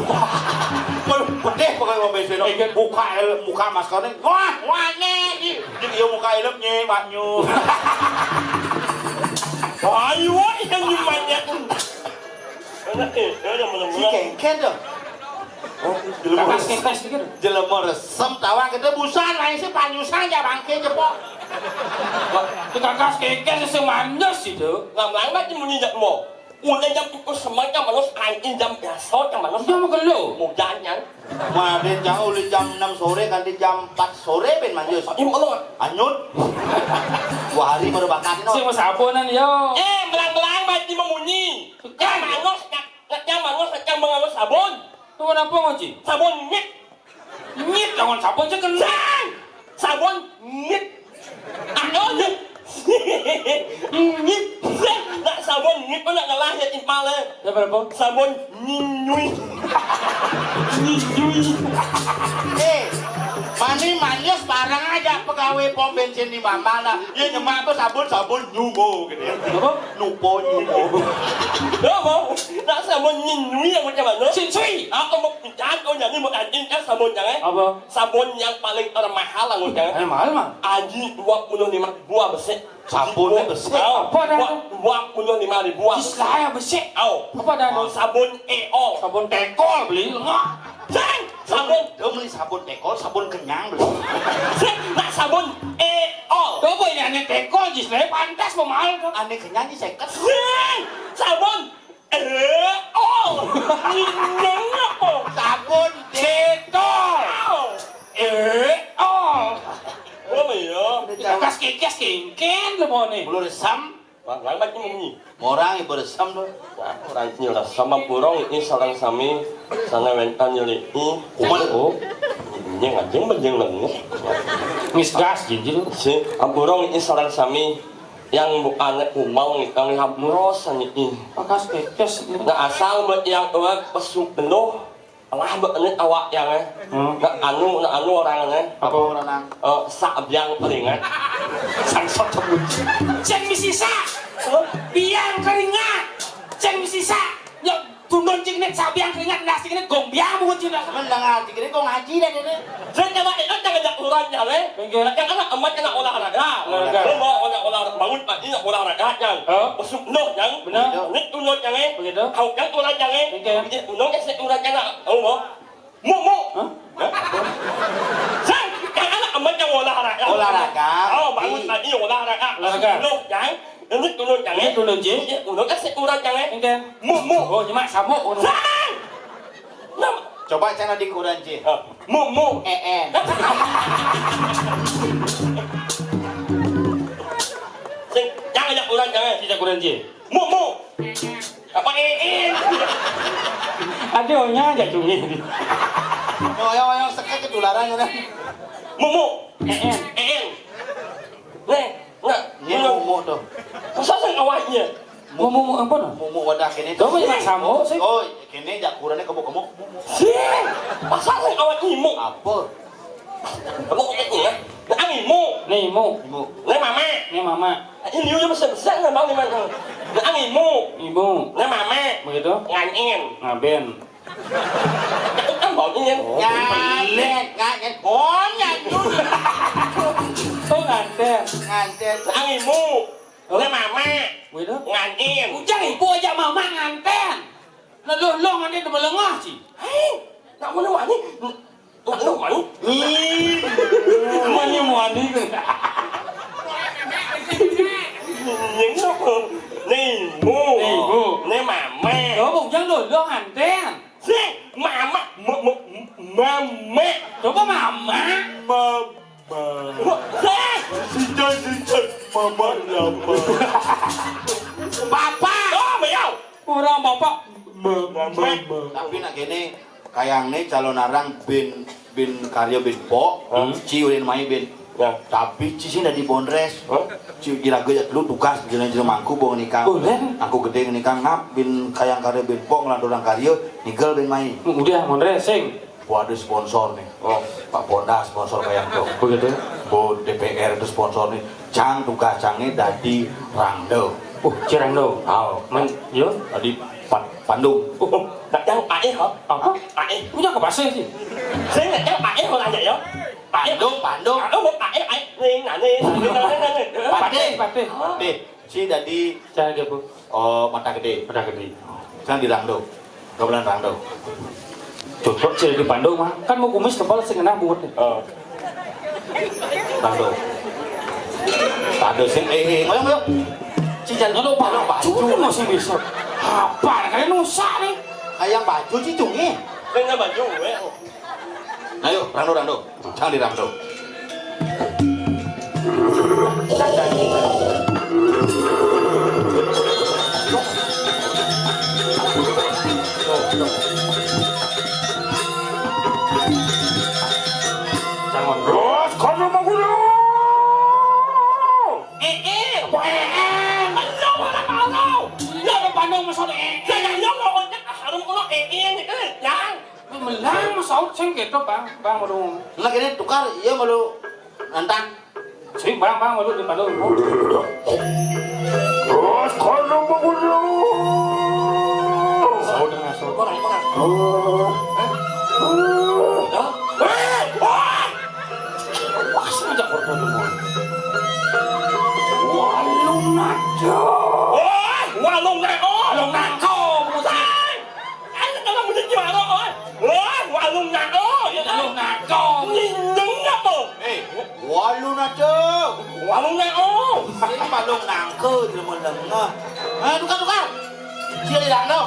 Pul, pedih pegawai pom bensin. Enggak. Buka el-, buka maskernya. Wah, wah, nye. Jadi yo muka helm nye, Pak Nyu. Ayo, yang nyumanya. Enak, eh, ya, yang mana-mana. Si kengken dong. Oh, jelema. Kekas, kekas, gitu. Jelema resem, tawang kita busan, lain si panyusan, ya bangke, jepok. Wah, kekas, kekas, semandos itu. Lama-lama dia menginjak mau. Udah jam itu semua jam manus, anjing jam biasa, jam manus. Jam kelo. Mau jangan. Wah, dia jauh, udah jam enam sore, kan di jam empat sore, ben manjus. Im Allah. Anyut. Dua hari baru bakat, no. Sing mau sabonan, yo. Eh, belang-belang, mati memunyi. Jam manus, jam manus, jam mengawas sabun. Tuh, kenapa, Ngoci? Sabun, nyit. Nyit, jangan sabun sih kena. Sang! Sabun nyit. Ayo, nyit. Nyit. Sang! Nak sabun nyit, nak ngalah ya, impal, eh. Ya, berapa? Sabun nyinyui. Nyinyui. Eh, mani manis barang aja pegawai pom bensin di Mambal lah. Ya, nyemak apa sabun, sabun nyumo gitu ya. Apa? Lupa nyumo. Ya, mau. Nak sabun nyinyui yang macam mana? Sinsui. Aku mau pinjam, kau nyanyi mau anjing kan sabun jangan. Apa? Sabun yang paling termahal lah, ngutang. Eh, mahal, Mang. Aji dua puluh lima ribu besek. Sabunnya besek. Au, apa dah? Dua, dua puluh lima ribu. Jis lah ya besek. Au. Apa dah, Mang? Sabun E O. Sabun tekol beli, lengah. Sang, sabun. Dia beli sabun tekol, sabun kenyang beli. Sang, nak sabun E O. Coba ini aneh tekol, jis lah ya pantas pemahal tuh. Aneh kenyang, jis seket. Sang, sabun Eh, oh. Minang apa? Sabun Dettol. Oh. Eh, oh. Oh, iya. Kas kikis kingkin lu mau nih. Belum resam. Wah, lambat ini bunyi. Orang ibu resam tuh. Wah, orang ini resam burung ini sareng sami. Sana wentan nyeli. Kumal. Oh. Ini ngajeng bajeng lengeh. Ngis gas jinjil. Si, ampurong ini sareng sami. Yang bukan kumal ngikang hampura saniih. Bakas pepes. Nah, asal buat yang awak pesu penuh, lah buat ini awak yang, eh. Hmm. Nah, anu, nah, anu orang, eh. Apa orang? Eh, sak biang keringat. Sangsot sebut. Ceng misi sak. Biang keringat. Ceng misi sak. Yo, tundun cing nit sabiang keringat, nasi nit gong biang buat cina. Mendengar cing nit gong ngaji dah ini. Saya coba itu jangan jak urang ya, le. Enggak. Yang anak emak kena olahraga. Olahraga. Lu mau olah, olahraga, bangun pagi nak olahraga, Jang. Hah? Masuk noh, Jang. Benar. Nit tunut, Jang, eh. Begitu. Kau yang urang, Jang, eh. Enggak. Nit tunut, eh, saya urang, Jang, nak. Tahu mau? Mu, mu. Hah? Hah? Sang, yang anak emak yang olahraga. Olahraga. Oh, bangun pagi olahraga. Olahraga. Masuk noh, Jang. Ini tunun, Jang, eh? Ini tunun, Ji. Iya, tunun kan saya urang, Jang, eh? Enggak. Mu, mu. Oh, nyemak sabuk, oh. Sang! Nam- Coba cara di Quran, Ji. Ah, mu, mu. Eh, eh. Sing, jangan, jangan. Kurang jangan. Cicak kurang je. Muk, muk. Apa, eh, eh? Ada orang aja cumi. Yang, yang, yang sekat ketularan, ya, kan? Muk, muk. Eh, eh. Eh, eh. Nih, enggak. Ini muk, muk tuh. Masa saya awaknya? Muk, muk, muk apa, no? Muk, muk wadah kene. Tuh, banyak sambung, sih. Oh, kene jak kurangnya kebuk-kebuk. Sih, masa saya awaknya muk? Apa? Kamu kayak gini, ya? Nah, imu. Nih, imu. Imu. Nih, mama. Nih, mama. Ini udah besar-besar, nggak mau gimana? Nah, imu. Imu. Nih, mama. Begitu? Nganyen. Ngaben. Kan bau nyen. Oh, nganyen, nganyen. Oh, nganyen. Oh, nganten. Nganten. Nah, imu. Nih, mama. Begitu? Nganyen. Ujang ibu aja mama nganten. Nah, lo, lo nganten udah melengah, sih. Hei, nak mana wani? Anu, mani. Ih, mani, mani. Yang apa? Nih, bu. Nih, bu. Nih, mama. Coba bujang dulu, nganten. Sih, mama. M-, m-, mama. Coba mama. Mama. Sih. Sijat, sijat. Mama, ya, mama. Papa. Oh, beliau. Orang bapak. Ma-, mama. Tapi nak kene, kayang ne calon arang bin, bin karya bin pok, hmm? Ci ulin mai bin. Ya. Tapi ci sing dadi bondres. Hah? Ci jeraga ja telu tugas dina jero mangku bong nikang. Oh, len? Aku gede nikang ngap bin kayang karya bin pok ngelanturang karya nigel bin mai. Udah, bondres, sing. Waduh, sponsor nih. Oh. Pak Ponda sponsor kayang tuh. Begitu. Bu D P R itu sponsor nih. Cang tugas cangnya dadi rangda. Oh, cirangda. Oh. Men, yo? Dadi pan-, pandung. Oh, nak yang ae, ho? Apa? Ae. Punya ke pasir sih. Saya nak yang ae, ho, aja, yo. Ae. Pandung, pandung. Aduh, mau ae, ae. Ning, nah, ning, nah, ning, nah, ning, nah, ning. Patih, patih. Patih. Si dadi. Cang dia, Bu. Oh, mata gede. Mata gede. Cang di rangda. Gamelan rangda. Cocok sih di Pandu mah. Kan mau kumis tebal sing ngenah buat nih. Oh. Rangda. Ada sing, eh, eh, ngoyong, ngoyong. Si jalan lo baju masih bisa. Apa? Kalian usah nih. Kayak baju sih, Cung, eh. Kayaknya baju, eh. Ayo, rangda, rangda. Cang di rangda. Jangan. Terus, kono mau kudu. Eh, eh. Apa, eh, eh? Elo, ora mau. Elo, ora mau, Mas, eh, eh. Jangan, yo, mau ojek, ah, harus kono, eh, eh, eh, yang. Melang, Mas Saud, sing gitu, Bang. Bang, waduh. Lah, kene tukar, iya, malu nantang. Sing, Bang, Bang, waduh, di Palu. Terus, kono mau kudu. Saud dengan Saud. Orang, orang. Hah? Hah? Eh, wah! Wah, sengaja kono dulu. Walung naco. Wah, walung naco. Walung naco, musik. Ayo, kalau musik gimana, oi? Wah, walung naco. Walung naco. Nyinjeng apa? Eh, walung naco. Walung naco. Sing walung nangke, jelema lengah. Eh, tukar, tukar. Sing di rangda.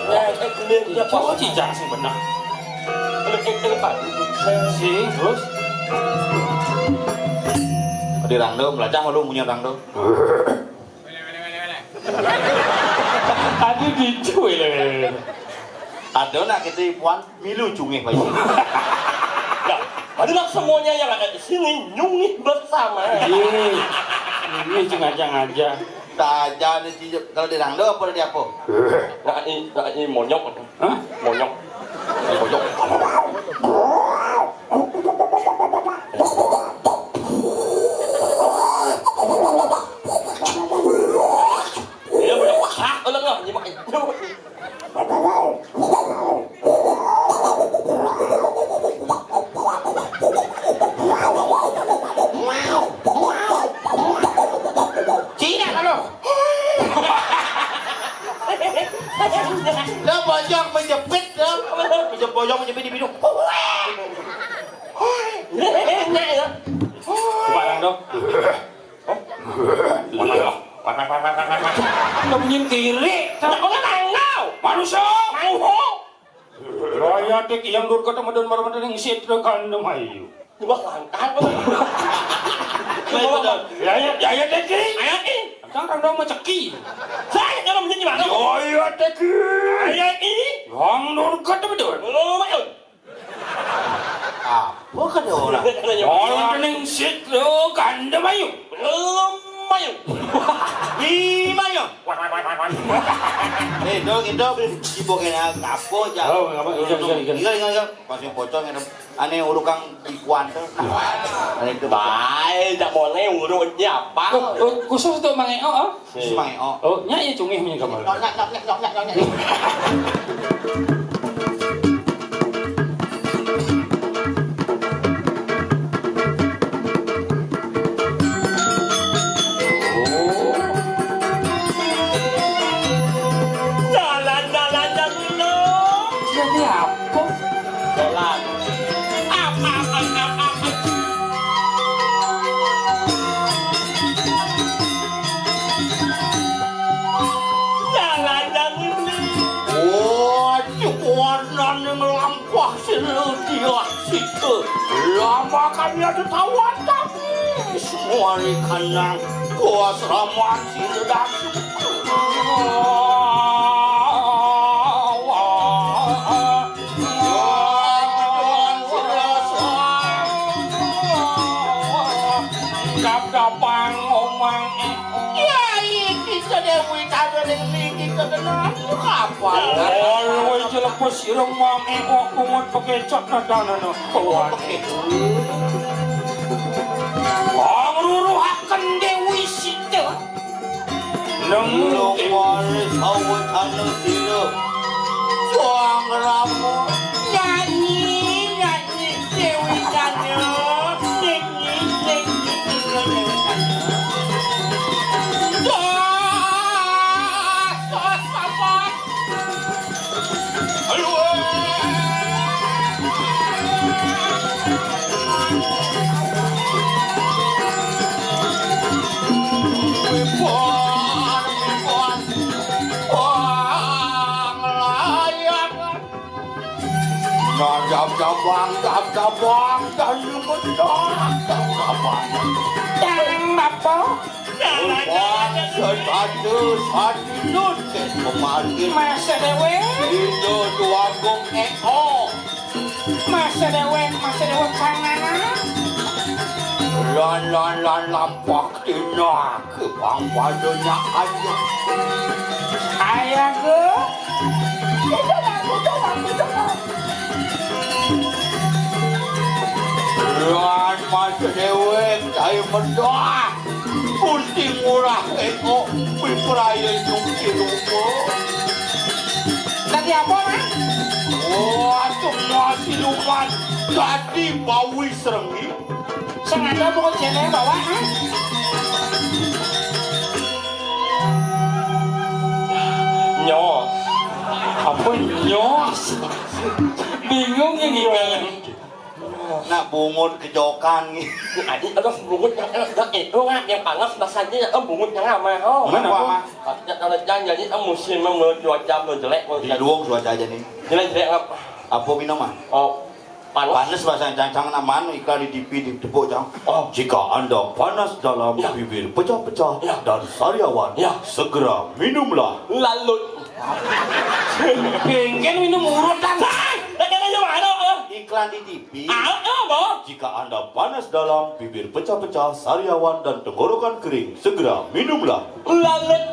Ya, eh, ini, ini apa? Coba cicak sing bener. Ini, ini, ini, Pak. Sing, terus? Di rangda, belajar malu munyi rangda. Tadi dicu, ya. Ada nak kita ipuan, milu cungih, Pak. Ya, marilah semuanya yang ada di sini nyungih bersama. Iya. Ini sengaja-ngaja. Saja nih, Ci, kalau di rangda apa di apa? Ngai, ngai monyok. Hah? Monyok. Monyok. Iya, monyok. Hah? Ulang lah, nyimak. Cina kalau. Lo bojong menjepit lo. Menjep-, bojong menjepit di bidung. Enak ya. Coba dong. Hah? Mana ya? Mana, mana, mana, mana? Nggak punya kiri. Nggak punya tangan. Manusia. Mau. Raya tek yang dur kata madan marmata yang sit tekan nama ayu. Coba langkah. Baik, betul. Ya, ya, ya, ya, tek. Ayo, tek. Kang kang dong mah ceki. Saya kalau menjadi mana? Yo iya teki. Saya ini. Wong nurga tuh betul. Oh, mayun. Apa kata orang? Orang kening sit lo kanda mayu. Belum mayu. Di mayu. Eh, dong, itu sibuk enak apa aja. Oh, apa? Iya, iya, iya. Iya, iya, iya. Pas yang pocong yang Ane urukang di kuantel. Ane itu. Bae, jak mone urut nyapa. Oh, oh, khusus untuk Mang Eo, oh? Khusus Mang Eo. Oh, nya ieu cungih punya gambar. Nyok, nyok, nyok, nyok, nyok, nyok, nyok. Jalan, jalan, jalan. Jadi apa? Jalan. Ap, ap, ap, ap, ap, ap. Jalan, jalan. Waduh, warnane melampah seludiah. Sika lama kami ada tawatan. Semua ni kanang kuas raman sila dasu. Gap-gapan ngomong. Ya, iki Dewi tado ning mriki kekenal apa? Oh, luwih jelepes ireng mangke kok pungut pekecak nadane. Oh, pekecak. Wong ruruhaken Dewi Sita. Nemu Dewi. Sawetana sira. Wong Rama nyanyi, nyanyi Dewi Sita. Nyanyi, nyanyi, nyanyi. Nah, jam-jam bang, jam-jam bang, dan lu menang, jam-jam bang. Jangan apa? Sesatu satu nutis pemanggil. Masa dewe? Itu dua gong eko. Masa dewe, masa dewe kanana. Lan, lan, lan, lampak tina ke bang padunya aja. Ayah ke? Lan masa dewe, saya mendoa. Gusti Ngurah Eko pipraye nyungki rupa. Dadi apa, Mas? Wah, semua siluman dadi bawi serengi. Sing ada pokok jenenge bawa, ha? Nyos. Apa nyos? Bingung ya nginggalin. Nak bungut kejokan gitu. Adi, aduh, bungut yang enak, yang itu, Mak, yang panas, rasanya, eh, bungut yang lama, oh. Mana, apa, Mak? Ya, kalau jangan jadi, eh, musim, eh, menurut cuaca, menurut jelek, menurut jelek. Di luar cuaca aja nih. Jelek, jelek, apa? Apa minuman? Oh, panas. Panas, bahasa cang-cang, naman, iklan di T V, di tepuk, cang. Oh. Jika Anda panas dalam, ya, bibir pecah-pecah, ya, dan sariawan, ya, segera minumlah. Lalut. Pengen minum urutan. Say, lagi aja mana, eh? Iklan di T V. Ah, apa? Jika Anda panas dalam, bibir pecah-pecah, sariawan, dan tenggorokan kering, segera minumlah. Lalut.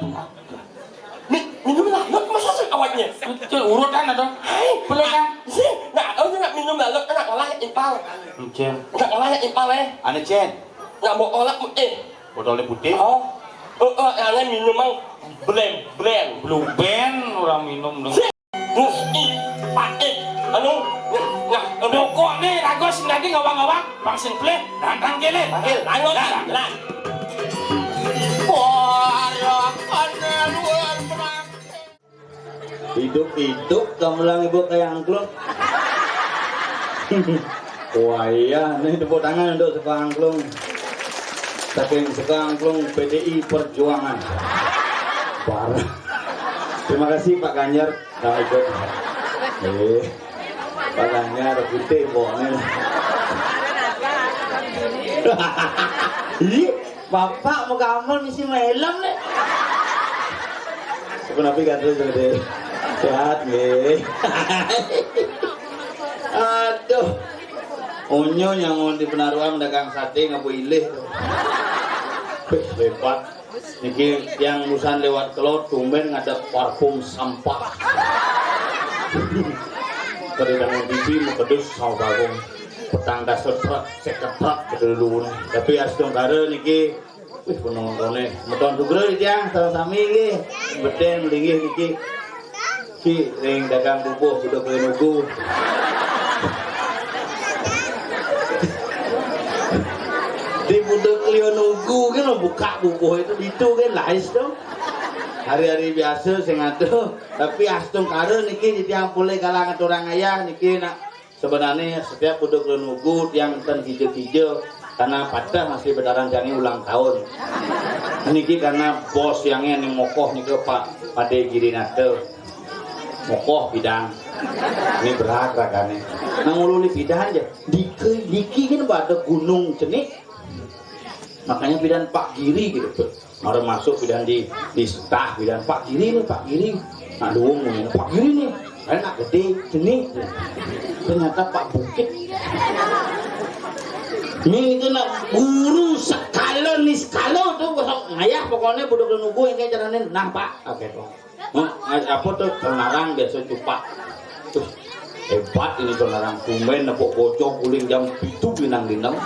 Mi-, minum lalut, masa sih awalnya? Cil, urutan atau? Hai. Pelutan. Sih, nah, aku nak minum lalut, nak ngalah impal. Cil. Nak ngalah impal, eh. Ane, Cen. Nak mau olak, eh. Botolnya putih. Oh. Oh, oh, yang lain minum, Mang. Blend, blend. Blue Band, orang minum dong. Muh, ih, pakai. Anu, nah, nah, anu. Pokoknya lagu sing dadi ngawang-ngawang, bang sing pleh, nantang kele. Oke, lanjut, nah, lah. Wah, ya, kan, luar biasa. Hidup-hidup gamelan ibu kayak angklung. Wah iya, nih tepuk tangan untuk Sekar Angklung. Saking Sekar Angklung P D I Perjuangan. Parah. Terima kasih Pak Ganjar. Nah, itu. Eh, Pak Ganjar putih pokoknya. Ih. Bapak mau gamel misi melem nih. Kenapi kan terus gede. Sehat nggih. Aduh. Onyo nyangon di Penaruang dagang sate ngabu ilih tuh. Wih, hebat. Niki yang lusan lewat kelot tumben ngadep parfum sampah. Pada dangun pipi mau pedus sama parfum. Petang dasar truk, seket truk kedulun. Tapi astungkara niki, wih, penontonnya meton sugra iki ya, sama sami nggih. Beten melinggih niki. Ki ring dagang bubuh kudu kelinugu. Di budak lion ugu kan buka bubuh itu ditu kan lais tuh. Hari-hari biasa sing atuh. Tapi astungkara niki titiang pulih galang aturang ayah niki nak sebenarnya setiap budak lion ugu tiang ten hija-hija karena patah masih bedaran tiang ulang tahun. Niki karena bos yang ini mokoh niki Pak Pade Girinata. Mokoh bidang. Ini berat ragane. Nah nguluni bidang aja. Diki, diki kan pada gunung cenik. Makanya bidan Pak Giri gitu tuh. Mara masuk bidan di di setah bidan Pak Giri nih Pak Giri. Nah luwung nih Pak Giri nih. Saya nak gede sini. Ternyata Pak Bukit. Ini itu nak guru sekala niskala tuh besok ngayah pokoknya budak nunggu yang kayak caranya nah Pak oke tuh. Hah? Apa tuh? Tenarang biasa cupak. Tuh, hebat ini tenarang. Tumben nepuk bocor guling jam pitu binang-binang.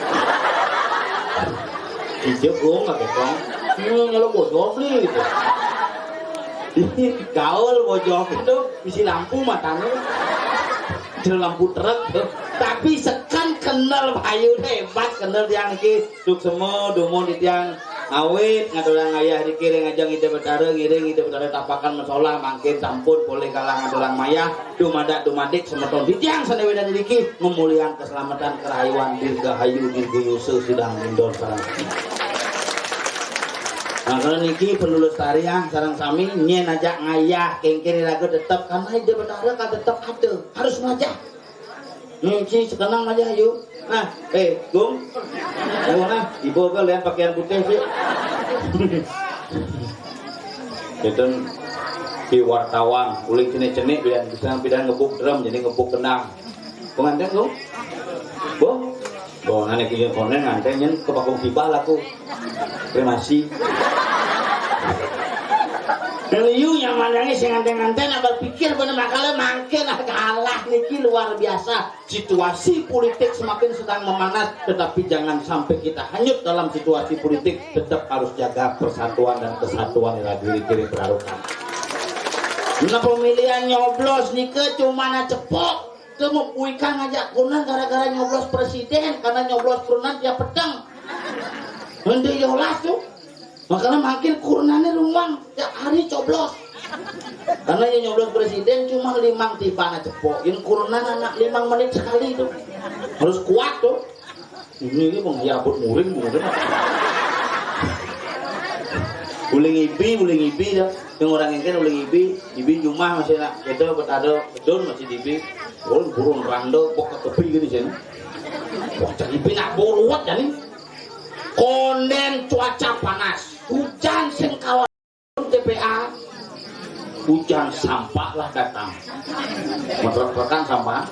Ije gong agak gong. Hmm, kalau bocor beli gitu. Ini gaul bocor itu isi lampu matanya. Ada lampu truk tuh. Tapi sekan kenal bayu hebat kenal tiang niki. Suksema dumun titiang awit ngaturang ayah dikiring aja ngidih betara ngiring ngidih betara tapakan mesolah mangkin sampun polih galang ngaturang mayah dumadak dumadik semeton titiang sane wedan niki memuliang keselamatan kerahayuan dirgahayu dirgayusa sidang lindon sareng. Nah, kalau niki perlu lestariang sareng sami nyen aja ngayah kengkiri raga tetep karena ide betara kan tetep ada harus ngajak. Ngunci sekenang aja yuk. Nah, eh, Gung. Ayo nah, ibu ke lihat pakaian putih sih. Itu di wartawan, uling cenik-cenik bidan bisa bidan ngebuk drum jadi ngebuk kendang. Pengantin Gung. Bu. Bu, nanti punya konen nganten nyen ke pakung tiba laku. Terima kasih. Liu yang mandangi sing nganten-nganten nak berpikir bener makanya mangkin ah kalah niki luar biasa. Situasi politik semakin sedang memanas, tetapi jangan sampai kita hanyut dalam situasi politik. Tetap harus jaga persatuan dan kesatuan yang lagi kiri berarukan. Nah pemilihan nyoblos nika cuma cepok. Itu mau puikan ngajak kunan gara-gara nyoblos presiden karena nyoblos kunan dia peteng. Nanti yolas tuh. Makanya makin kurunannya rumang tiap hari coblos. Karena yang nyoblos presiden cuma limang tiba anak cepok. Yang kurunan anak limang menit sekali itu harus kuat tuh. Ini ini mau nyabut muring muring. Uling ibi, uling ibi ya. Yang orang yang kan uling ibi, ibi jumah masih nak. Kita buat ada bedon masih di ibi. Orang burung rando, bok ketepi gini sini. Wah, jadi ibi nak boruat jadi. Konden cuaca panas, hujan sing kawan T P A, hujan sampah lah datang. Metrek-trekan sampah,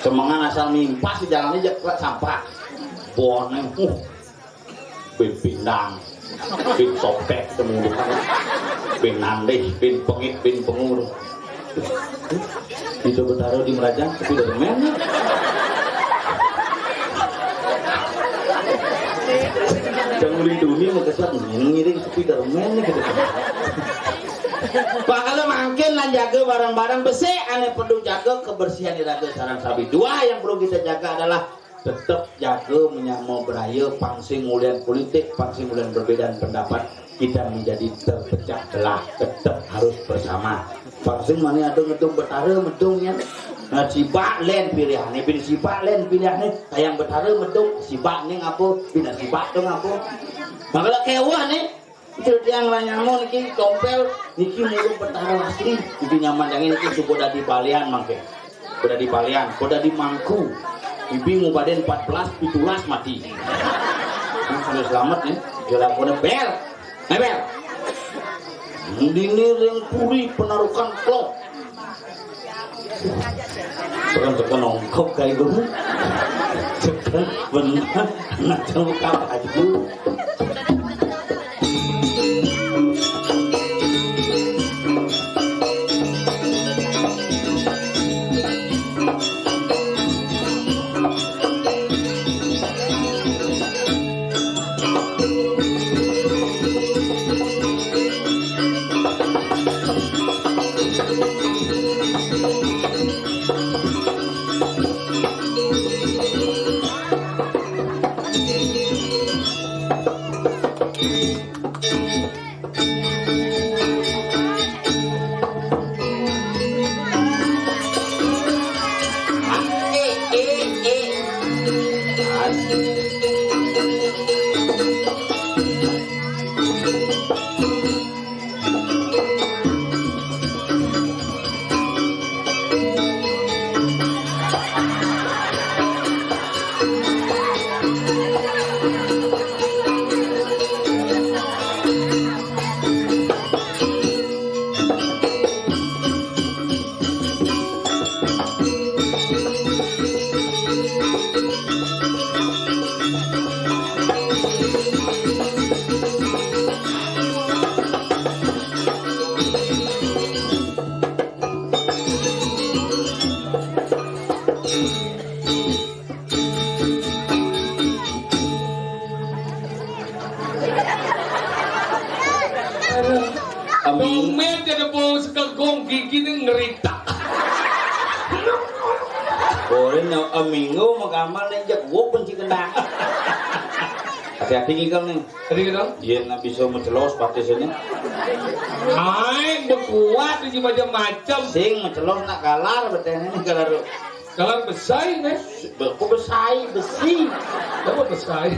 semengan asal mimpas di jalannya jek sampah. Boneng, uh, bin pindang, bin sopek, temudukan, bin nandih, bin pengit, bin pengur. Itu betara di Merajang, tapi dari mana? Jangan melindungi mau kesan ngiring sepi dari mana gitu. Pak kalau makin lah jaga barang-barang besi, aneh perlu jaga kebersihan di raga sarang sabi. Dua yang perlu kita jaga adalah tetap jaga menyama beraya, pangsing mulian politik, pangsing mulian perbedaan pendapat, kita menjadi terpecah belah, tetap harus bersama. Pangsing mana ada ngetung betara, metung ya. Nah, sibak len pilihan, bin sibak len pilihan, sayang betara metung, sibak ning apa, bin sibak tu apa. Maka kewah nih, itu tiang lah nyamun niki tompel, niki mulu betara asli, itu nyaman yang ini suku dadi balian mangke. Pada di Balian, pada di Mangku. Ibi ngubaden empat belas, pitulas mati. Ini sudah selamat nih. Yo lampune bel. Eh, bel. Ndine ring puri penarukan klok. Tekan-tekan nongkok kae guru. Tekan bener. Nak buka baju. Amin. Tumben jenebus kegong gigine ngeritak. Boleh no, aminggu magamal ning jeguk benci kena. Hati-hati ngikel nih. Tadi gitu? Iya, nak bisa mencelos patisnya. Aing bekuat iki macam-macam. Sing mencelos nak galar betene nih galar. Galar besai nih. Be-, kok besai, besi. Apa besai?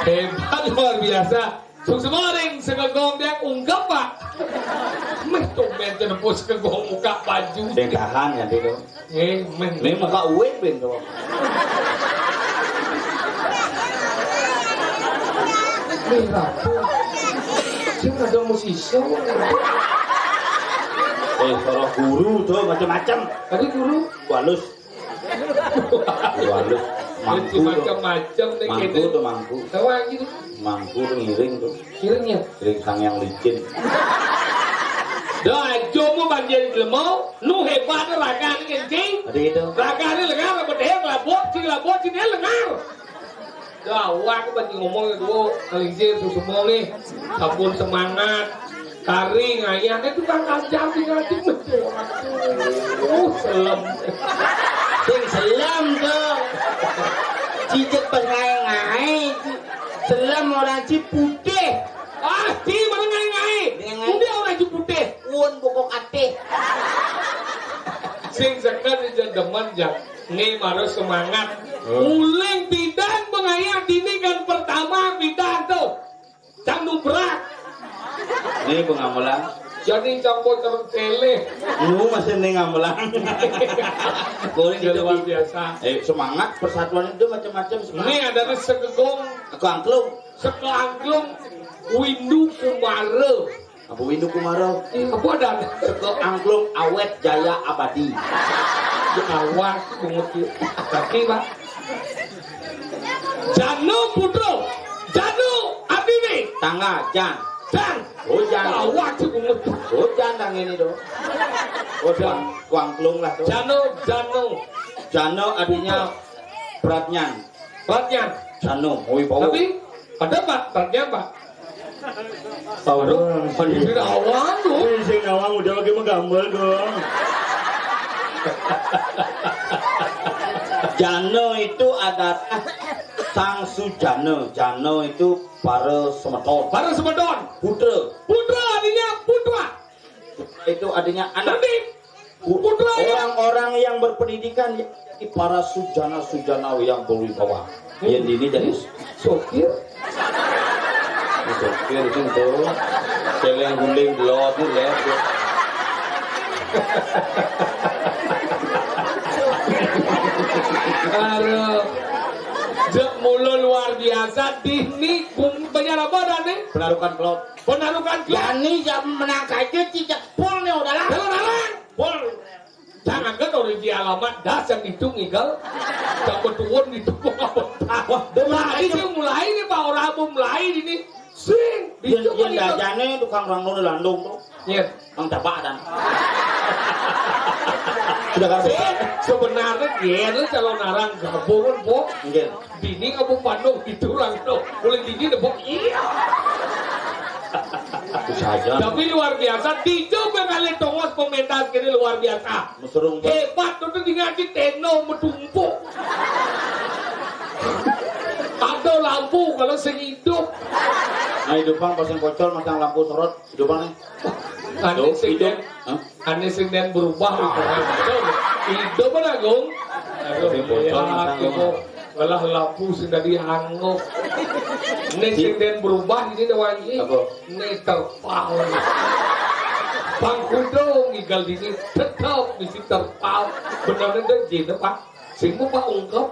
Hebat, luar biasa. Suksma ring segegong dia ungkep, Pak. Meh tumben jenebus kegong buka baju. Sing tahan ya, Dik. Eh, meh. Nih muka uwing ben to. Nih, ratu. Sing ada musisi. Eh, para guru to macam-macam. Tadi guru. Walus. Walus. Mangku to. Macam-macam nih. Mangku kene. To, mangku. Tahu aja tuh. Mangku to ngiring to. Ngiringnya? Ngiring sang yang licin. Dah, aja mau banjir jelema, nu hebat ragane kencing. Ada gitu. Ragane lengar, apa deh, labut, sing labut, sing lengar. Dah, awak aku banjir ngomong ya, dua, kali sih, susu mole, sabun semangat, kari, ngayah, itu kan ajar di ngaji, betul. Oh, selem. Sing selem to. Cicit pas ngae-ngae, selem orang ci putih. Ah, ci mana ngae-ngae? Dengan ngae. Udah orang ci putih. Uun bokok atih. Sing seken aja demen, Jang. Nge harus semangat. Hmm. Uling bidan mengayah dini kan pertama bidan tuh. Cang nubrak. Ini pengamelan. Jadi cang bocor tele. Lu masih nih ngamelan. Boleh gitu, luar Bang. Biasa. Eh, semangat persatuan itu macam-macam semangat. Ini ada nih segegong. Aku angklung. Seka angklung Windu Kumara. Apa Windu Kumara? Apa ada? Seka angklung awet jaya abadi. Awak pungut ya. Tapi, Pak. Jano Putra. Jano Abine. Tangga, Jan. Jan. Oh, Jan. Awak pungut. Oh, Jan nang ini dong. Oh, Jan. Kuangklung lah tuh. Jano, Jano. Jano artinya Pratnyan. Pratnyan. Jano, Wibowo. Tapi ada, Pak, Pratnyan, Pak. Tahu. Aduh, orang sih. Aduh, tidak awal tuh. Ini sing nawang udah lagi menggambar dong. Jano itu adalah Sang Sujana. Jano itu para semeton. Para semeton. Putra. Putra artinya putra. Itu artinya anak. Nanti Bu-, putra ya. Orang-orang yang berpendidikan ya, para sujana-sujana yang berwibawa. Hmm. Yang ini jadi sopir. Ini sopir itu tuh. Celeng guling belot nih, ya. Aduh. Jek mulu luar biasa. Sadih ni, bung, bayar apa dah ni? Penarukan kelot. Penarukan kelot. Jani jam menang saja, cicak pol ni udah lah. Kalau dalang, pol. Jangan kan orang di alamat das yang itu ngigal. Jam betuan itu apa? Wah, dia mulai. Tadi dia mulai ni, Pak, orang apa mulai ini? Sing, yen, yen dajane tukang rangno landung to. Iya. Nang dapakan. Sudah kan? Sing, sebenarnya dia lu calon arang gabungan, Pok. Nggih. Bini kamu pandung di turang to. Boleh dini deh, Pok. Iya. Itu saja. Tapi luar biasa, tiga kali tongos pementas kini luar biasa. Mesrung, Pok. Hebat, tuh tinggal di teno metumpuk. Ada lampu kalau sing hidup. Nah, hidup bang, pas yang kocol, masang lampu sorot, hidup bang nih. Ane sing den, hah? Ane sing den berubah. Itu mana, Gung? Aduh, iya, aku kok ngelah lampu sing tadi angok. Ane sing den berubah ini dah wangi. Apa? Ini terpal. Bang Kudo ngigal dini tetap mesti terpal. Benar-benar jin apa? Sing mau Pak ungkep.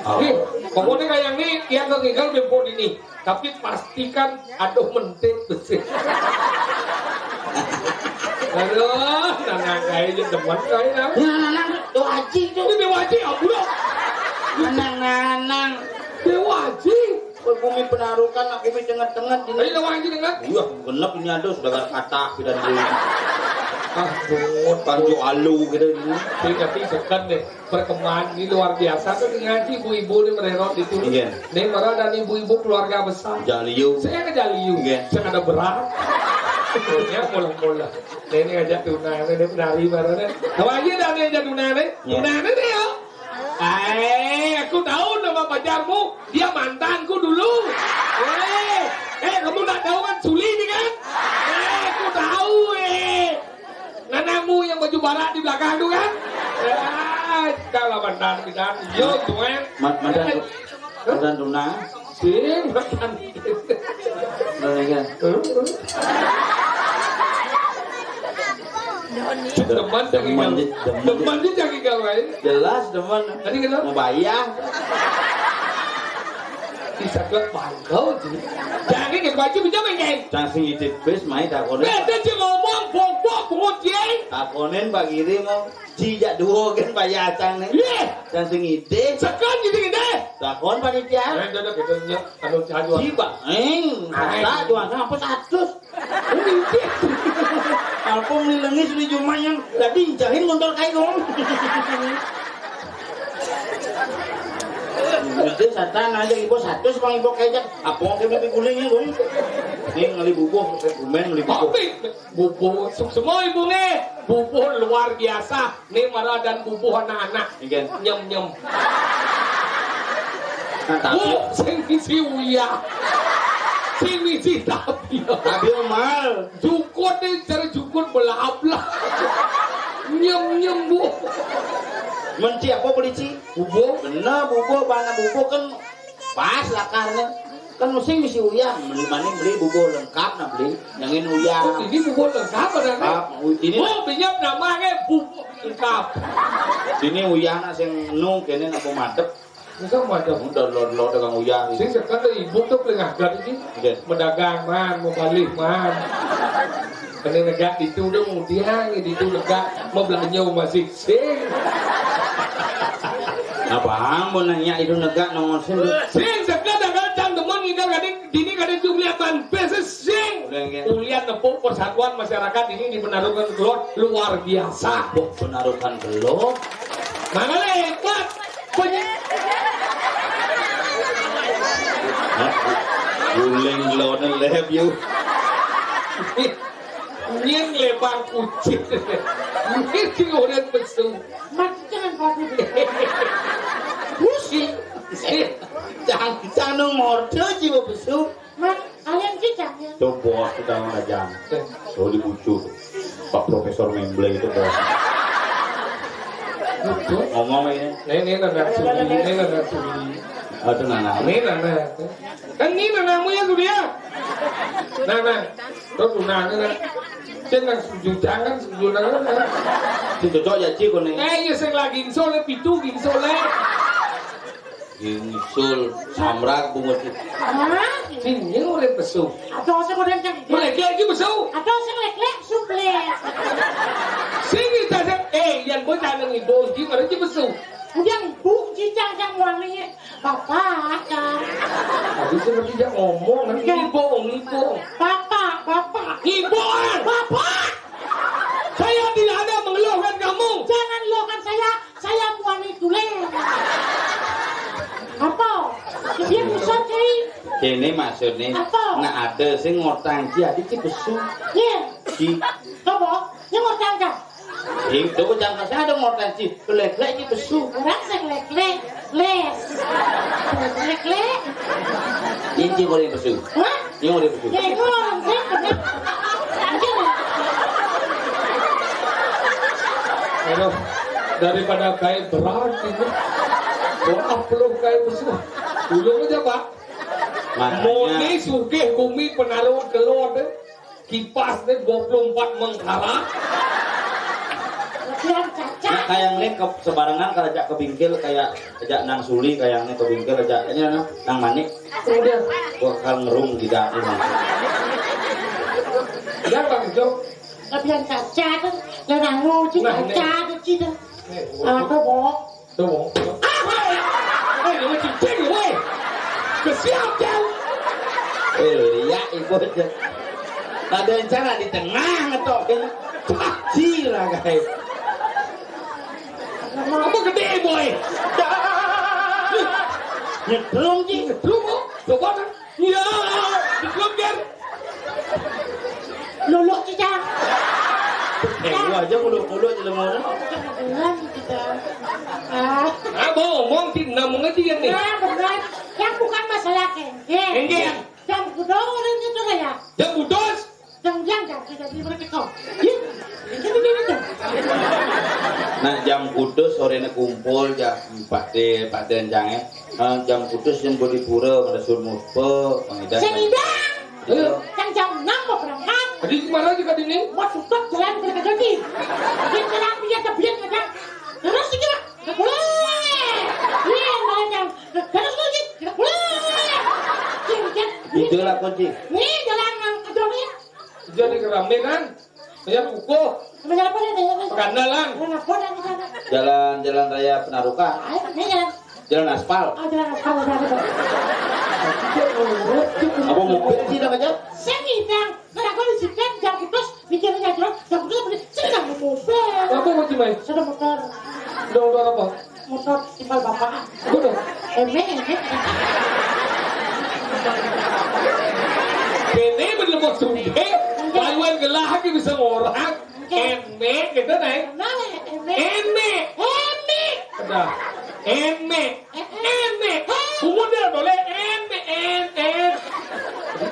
Oh. Nih, pokoknya kayak ini yang ngigal bempok ini. Tapi pastikan aduh mentik besi. Aduh, nanang kayak aja demen kayak nah. Nah, nah, nah, Dewa Haji itu. Ini Dewa Haji, ya, bro. Nanang, nanang. Dewa Haji. Kok bumi penarukan, aku bumi tengah-tengah ini. Ayo, Dewa Haji tengah. Iya, genep ini ada sudah kata kita dulu. Ah, bot. Panjo alu kita ini. Tapi, tapi sekan deh. Perkembangan ini luar biasa tuh ngaji ibu-ibu nih mererot itu. Iya. Nih, malah ada ibu-ibu keluarga besar. Jaliu. Saya ke Jaliu. Iya. Saya ada berat. Pokoknya pola-pola. Nih, ini aja tunangan, nih penari baru nih. Tahu aja dah nih aja tunangan nih. Iya. Tunangan nih ya. Eh, aku tahu nama pacarmu. Dia mantanku dulu. Eh, eh, kamu nggak tahu kan Suli ini kan? Eh, aku tahu eh. Nanamu yang baju barak di belakang tu kan? Ya, kita lah mantan kita. Yo, tuan. Ma-, mantan, mantan tunang. Sing, mantan. Nah, ya. Demen, demen, demen. Demen dia cari kau lain. Jelas demen. Tadi kata? Mau bayar. Bisa buat bangkau je. Jangan ke baju pinjam, Ceng. Cang sing idit bis, mai takone. Beda je ngomong, bobok, bungut, Ceng. Takonin Pak Giri mau, ji jak duo kan Pak Yacang nih. Iya. Cang sing idit. Sekan jadi gede. Takon panitia. Eh, dah, dah, gitu, nyok. Anu, caju. Ji, Pak. Eng, masa jual apa seratus? Apa meli lengis di jumah yang tadi incahin motor kain dong. Mesti satan aja ibu satu sepang ibu kayak apa mau kayak guling ya dong. Ini ngeli bubuh, main ngeli bubuh. Tapi bubuh, suk semua ibu nih. Bubuh luar biasa. Nih marah dan bubuh anak-anak. Iya. Nyem-nyem. Nah, tapi bu, sing misi uyah. Sing misi tapi. Tapi mal. Jukut nih, cara jukut belah-belah. Nyem-nyem, Bu. Menci apa beli ci? Bubuh. Bener, bubuh, mana bubuh kan pas lakarnya. Kan mesti misi uyah, mending beli bubuh lengkap nah beli. Yang ini uyah. Oh, ini bubuh lengkap ada nih. Lengkap. Ini oh, pinjam namanya bubuh lengkap. Sini uyah nak sing nu kene nak pemadep. Bisa pemadep. Udah lo lo dagang uyah. Sing sekarang ibu tuh paling agak ini. Iya. Medagang man, mau balik man. Kena negak itu udah mudiang, itu negak mau belanja masih sing. Apa mau nanya itu negak nomor sing? Sing sekarang dagang cang demen ngigal kadang dini kadang jumlah ban beses sing. Udah, iya. Ulian nepuk persatuan masyarakat ini di Penarukan Kelot luar biasa. Penarukan Kelot. Mana lebat? Penye- Hah? Guling Kelot lep yuk. Nying lebang kucing. Nying sing orang besu. Mat, jangan bagus. Pusing. Jangan, jangan morde jiwa besu. Mat, kalian cicak ya? Tuh bos kita ngajang. Tuh dibucur. Pak Profesor Memble itu bos. Ngomong ini. Ini, ini nana suli, ini nana suli. Aduh nana. Ini nana. Kan ini nanamu ya Surya. Nana. Terus tunangan. Cek nang setuju jangan setuju nang. Sing cocok ya cik kone. Eh iya sing lagi insole pitu insole. Nyusul samrak bungut. Hah? Sing nying urip pesu. Ada sing urip cang. Lek-lek iki pesu. Ada sing lek-lek suplek. Sing kita sing, eh, yang bocah nang ibu iki ngerti pesu. Udah ibu cicang cang wani. Bapak kan. Tadi sing ngerti dia ngomong, kan? Iya. Ibu, ibu. Bapak, bapak. Ibu, eh. Bapak. Saya tidak ada mengeluhkan kamu. Jangan luhkan saya, saya muani tulen. Apa? Dia besar, Cai. Kene maksudnya, apa? Nah, ada sing ngortang ci, ati ci pesu. Iya. Ci. Apa? Dia ngortang, Cai. Itu jangan saya ada ngortang ci. Lek-lek ci pesu. Orang sing lek-lek. Les. Lek-lek. Ini ci boleh pesu. Hah? Ini boleh pesu. Ya, itu orang sing bener. Aduh, daripada kain berat ini. Wah, peluk kain pesu. Dulu aja, Pak. Makanya. Mone sugih bumi penaruh keluar deh. Kipas deh dua puluh empat mengkara. Biar cacat. Nah, kayak ngeliat ke sembarangan kalau ajak ke bingkil kayak ajak nang suli kayak ngeliat ke bingkil ajak aja nang, nang manik. Udah. Gua kan ngerung tidak ini. Udah, Bang Jo. Biar cacat. Lah nang nguci. Nah, ini. Cacat gitu. Nih, gua. Apa, Bok? Tuh, Bok. Eh, lu cicing, woi. Kesiap, Jang. Eh, iya, ibu aja. Ada yang cara di tengah ngetok ini. Pasti lah, guys. Apa gede, boy? Nyetrum, Ji. Nyetrum, oh. Coba, kan? Iya, dikelempir. Luluk, Cica. Eh, gua aja muluk-muluk aja lu ngono. Jangan, Cica. Ah. Ah, mau ngomong, Ci, ngomong aja ya nih. Ya, benar. Yang bukan masalah kengkeng. Kengkeng. Yang kudu orang itu kayak. Yang putus? Yang, yang, yang, tidak diberkati kau. Ih, ini, ini, ini. Nah, jam kudus sorene kumpul jam empat de, empat de jange. Eh, jam kudus yang bodipura pada suruh muspa, pengidan. Sing idang. Iya. Yang jam enam mau berangkat. Tadi kemana juga dini? Mau tutup jalan ke Kedodi. Dia jalan dia tebian aja. Terus iki lah. Boleh. Iya, boleh yang terus lagi. Boleh. Sing, sing. Itu lah kunci. Nih jalan nang Kedodi. Jadi kerame kan? Ya kukuh. Namanya apa nih? Pekandalan. Jalan apa nih di sana? Jalan, jalan raya Penarukan. Ah, ini jalan. Jalan aspal. Oh, jalan aspal, jalan aspal. Apa mobil sih namanya? Sing idang. Nah, aku di sini jam putus, mikirnya aja, jam putus beli, sing idang mobil. Apa mau gimana? Sudah motor. Udah, udah apa? Motor timbal bapak. Apa tuh? Eme, eme. Kene bener mau sugih, lawan gelah lagi bisa ngorang. Eme gitu, Nay. Nah, eme. Eme. Eme. Ada. Eme. Eme. Umur dia boleh. Eme, eme.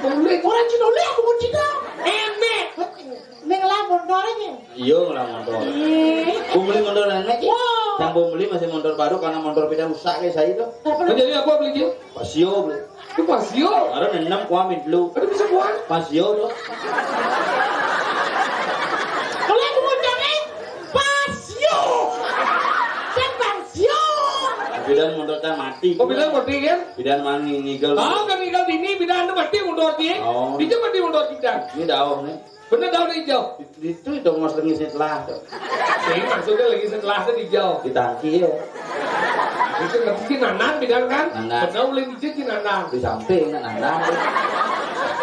Boleh. Orang Cina boleh, aku mau Cina. Eme. Ning lah motornya. Iya, lah motor. Ih. Ku beli motor lain lagi. Wah. Yang ku beli masih motor baru karena motor pindah rusak kayak saya itu. Apa? Jadi apa beli dia? Pasio beli. Itu Pasio. Ada enam kuamin dulu. Ada bisa kuat. Pasio tuh. Kalau aku mau cari Pasio. Saya Pasio. Bidan motornya mati. Oh, bidan mati kan? Bidan mani nigel. Tahu kan nigel ini bidan itu mati motor dia. Oh. Dia mati motor kita. Ini daun nih. Bener daun hijau. Itu itu mas lagi setelah tuh. Sing maksudnya lagi setelah tuh hijau. Di tangki ya. Itu ngerti sih nanan bidan kan? Nanan. Bener ulin hijau sih nanan. Di samping nanan.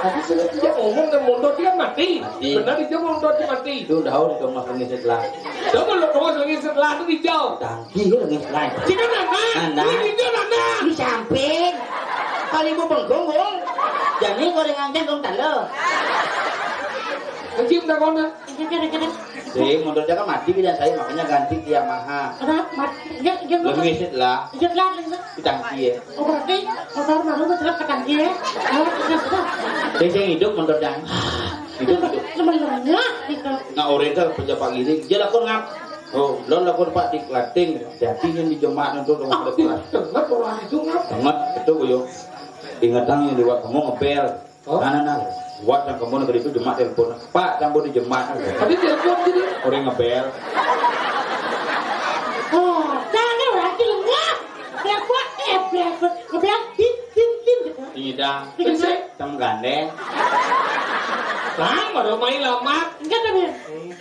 Tapi sudah dia ngomong dan motor dia mati. Mati. Bener hijau motor dia mati. Itu daun itu mas lagi setelah. Coba lo mas lagi setelah tuh hijau. Tangki ya lagi setelah. Sih kan nanan. Nanan. Ulin hijau nanan. Di samping. Kali mau bengkong, Bung. Jadi gorengan teh dong talo. Kecil tak kona. Sih, motornya kan mati bidan saya makanya ganti ke Yamaha. Kenapa? Mati. Dia dia Lebih sih lah. Dia lah. Kita dia. Oh, berarti motor baru betul ke tangki ya. Oh, sudah, sudah. Dia saya hidup motornya. Hidup hidup. Sebenarnya gitu. Nah, orang kan pejabat gini, dia lakukan ngap. Oh, lo lakukan Pak di Klating, jadi yang di Jemak itu dong. Kenapa orang itu ngap? Tengah itu gue. Ingat yang lewat kamu ngebel. Oh? Nah, nah, nah. Buat yang kamu negeri itu Jemak telepon. Pak, yang di Jemak. Tadi telepon sini. Orang ngebel. Oh, jangan lagi lengah. Telepon, eh, Ngebeak, tin, tin, tin, gitu. Tidak. Tidak. Sih, tem gandeng. Lang, baru main lama. Enggak, tapi.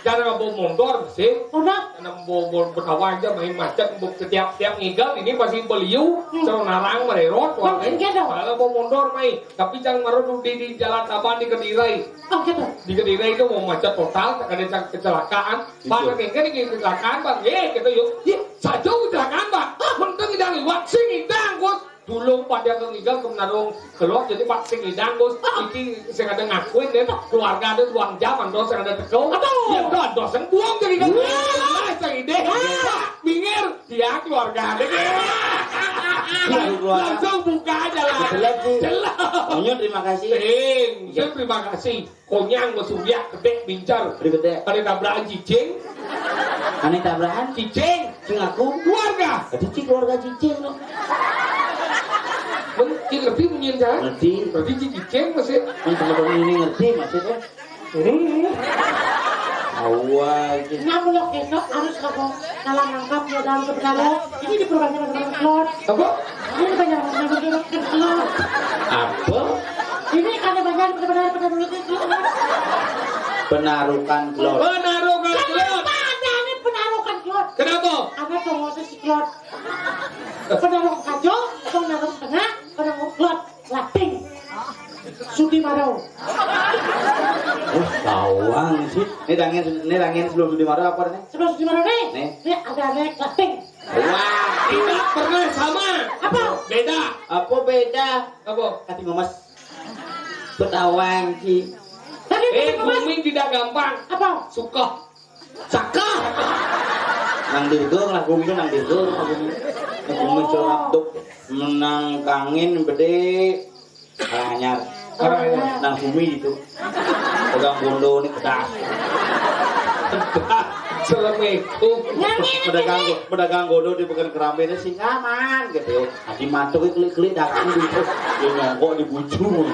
Cara nggak mau mundur sih. Udah. Karena mau, mau bertawa aja main macet, mau setiap-tiap ngigal ini pasti beliau, hmm, sareng narang mererot, oh, wah, eh. Enggak dong. Malah mau mundur, main. Tapi jangan marah di, di jalan apa di Kediri. Oh, gitu. Di Kediri itu mau macet total, ada kecelakaan. Bang, iya, ini kecelakaan, Bang. Eh, gitu yuk. Ih, saja kecelakaan, Bang. Ah, menteng idang liwat, sing idang, Gus. Dulu pada ke ngigal ke Menarung keluar, jadi Pak sing idang, Gus. Ah. Iki sing ada ngakuin deh, keluarga ada dua jam, ando sing ada teko. Aduh. Ya udah, ando sing buang jadi kan. Wah. Nah, sing ide. Ah. Pak, minggir, dia keluarga ada. Keluarga. Langsung buka aja lah. Jelas sih. Jelas. Onyo, terima kasih. Sing, iya, sing terima kasih. Konyang, gua suriak, gedek, bincar. Di gedek. Ada tabrakan cicing. Ane tabrakan? Cicing. Cing aku? Keluarga. Berarti cing keluarga cicing, no. Men, cing ngerti bunyinya, kan? Ngerti. Berarti cing cicing masih. Men, teman-teman ini ngerti maksudnya. Hmm. Awal, cing. Nah, mulai besok harus kamu dalam rangka penyedalan kebenaran. Ini diperbanyak dengan telur. Apa? Ini banyak orang yang bilang telur. Apa? Ini karena banyak benar-benar benar telur. Penarukan telur. Penarukan telur. Kenapa ada ini penarukan telur? Kenapa? Ada cowok si telur. Penarukan kacau, penarukan tengah, penarukan telur. Lating. Sudimaro. Oh, bawang sih. Ini tangan, ini tangan sebelum Sudimaro apa nih? Sebelum Sudimaro nih. Nih. Ini ada nih Lating. Wah, tidak pernah sama. Apa? Beda. Apa beda? Apa? Kati ngemes. Ketahuan ki. Tadi eh, kata ngemes. Bumi tidak gampang. Apa? Suka. Cakep. Nang Dirgo, lah, bumi itu nang Dirgo. Bumi corap dok. Menang kangin bede. Karanganyar. Karanganyar. Nang bumi itu. Pegang bondo ini pedas. Assalamualaikum. Pedagang, pedagang bondo di pekan kerambe ini sing aman gitu. Tadi mantuk klik-klik dagang gitu. Dia nyongkok di bujung.